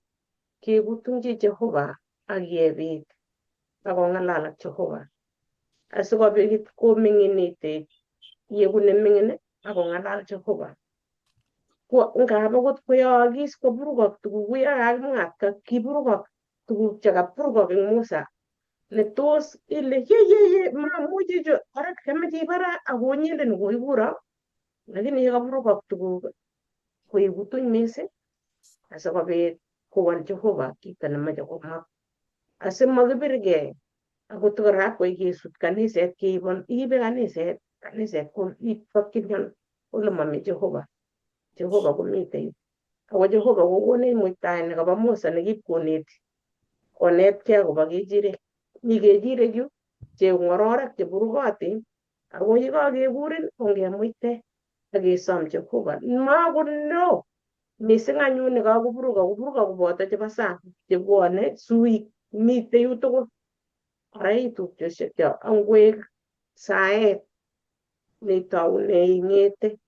kekutunchi Jehova ak yebit ak kong'alal ak Jehova asikobit koming'initech yeku neming'in ak kong'alal Jehova. Ko ngap akot koyookis koburukok tuguk uyo kakimwa kiburukok tuguk chekaburukok eng Musa netos ile ye ye ye mamuchi chu ara kemeche ibara ako inyendet nekoikuro lakini yekaburukok tuguk koikutuny mising asikobit kowal Jehova kito nemoche komwa asimakibirgei akot kora koi kesut kaniset keibon iibe kaniset kaniset ko itokyin ole mami Jehova. Jehova komitei ako Jehova kokonech muitaet nekobo Musa nekipkoneti konetkei akobo kechirek. Mi kechirek yu che ng'ororek cheburukotin ako yekakekurin ongemuite akesom Jehova. Makono mising anyun nekakoburukok koburukok koboto chebo sang chebwone suik mitei yu tugul. Kora ii tupchosiekcho angwek saet neitoune ing'ete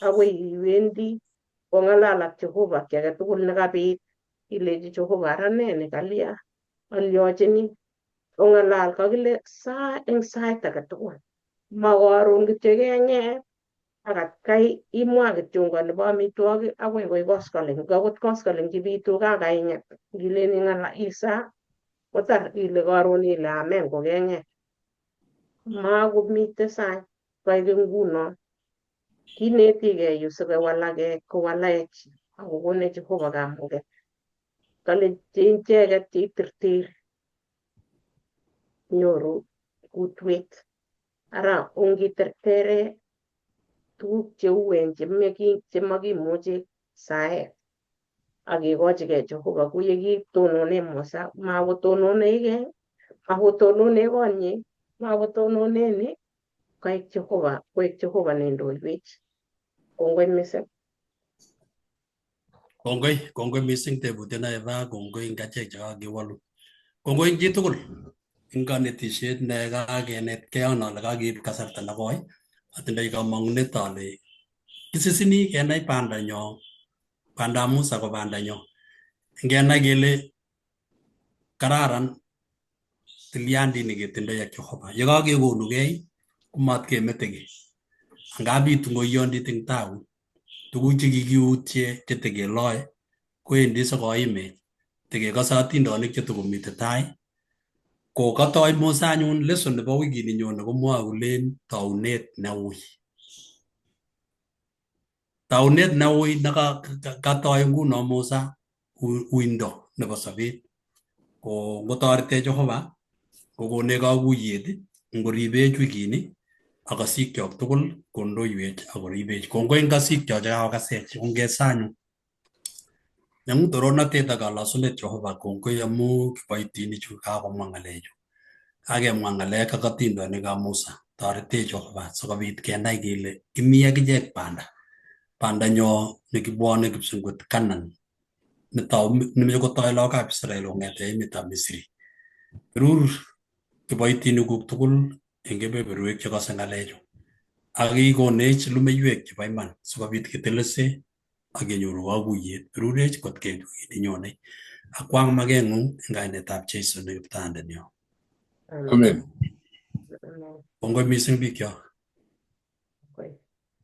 akoi iwendi kong'alal ak Jehova kiy age tugul nekabit ilechi Jehova ara nee nekalia alyochini ong'alal kakile saa eng sait age tugul ma karon kityo keng'et ak atkai imwa kityongon nebo amitwogik akoi koi koskoleng akot koskoleng chibitu kakaing'et ngilen ing'ala isaa kotar ile karon ile amen kokeng'et makomite sang koik nguno kinetigei yu sikewalakech kowalech akokonech Jehova kamuget kale che icheket cheitirtir nyoru kutwet ara ongitertere tuguk cheuen chemakimuchi saet ak kekochigei Jehova kou yekitonone Musa makotononegei makotonone konyi makotonone ni koik Jehova koik Jehova neindoiwech. Kongoi mising. Kongoi, kongoi mising tebutiet na Eva, kongoi eng achek chekakewalu. Kongoi eng chitugul eng kanetisiet ne kakenetkei an ale kakeib kasarta nekoi. Atindoi kamang'unet ale kisisini kenai bandanyo, bandab Musa ko bandanyo. Ngenai kele kararan tilyandit neketindoi ak Jehova. Yekakekonugei komat kemetekei. Angap bitu ng'oyondit eng tau, tuguk chekikiutye chetekeloe kowendi sikoimech tekekose atindonik chetokomite tai. Ko katoi Musa anyun lesson nebo wikini nyone komwoe kolen taunet neui. Taunet neui nekatoi nguno Musa uindo nebo sobet. Ko ngotoretech Jehova kokonech kakuyet ngoribech wikini ak kasikyok tugul kondoiwech ak koribech. Kongoi eng kasikyok chekakokasech ongesa anyun. Nengung torornatet ak kalosunet Jehova kongoi amu kiboitinichu kakomwa ng'alechu. Kakemwa ng'alek ak atindonikab Musa. Toretech Jehova sikobit kenai kele kimi akichek banda. Bandanyo nekibwone kipsengwet Canaan netou nemeche kotoi lagokab Israel kong'ete emetab Misri. Berur kiboitinikuk tugul eng kebeberwek chekose ng'alechu. Ak ikonech lumeiywek chebo iman sikobit ketelese ak kenyoru kakuyet. Berurech kot keit wikit nenyone. Akwang makeng'ung eng kainetab Jesu ne Kiptayandenyo. Amen. Kongoi mising bikyok.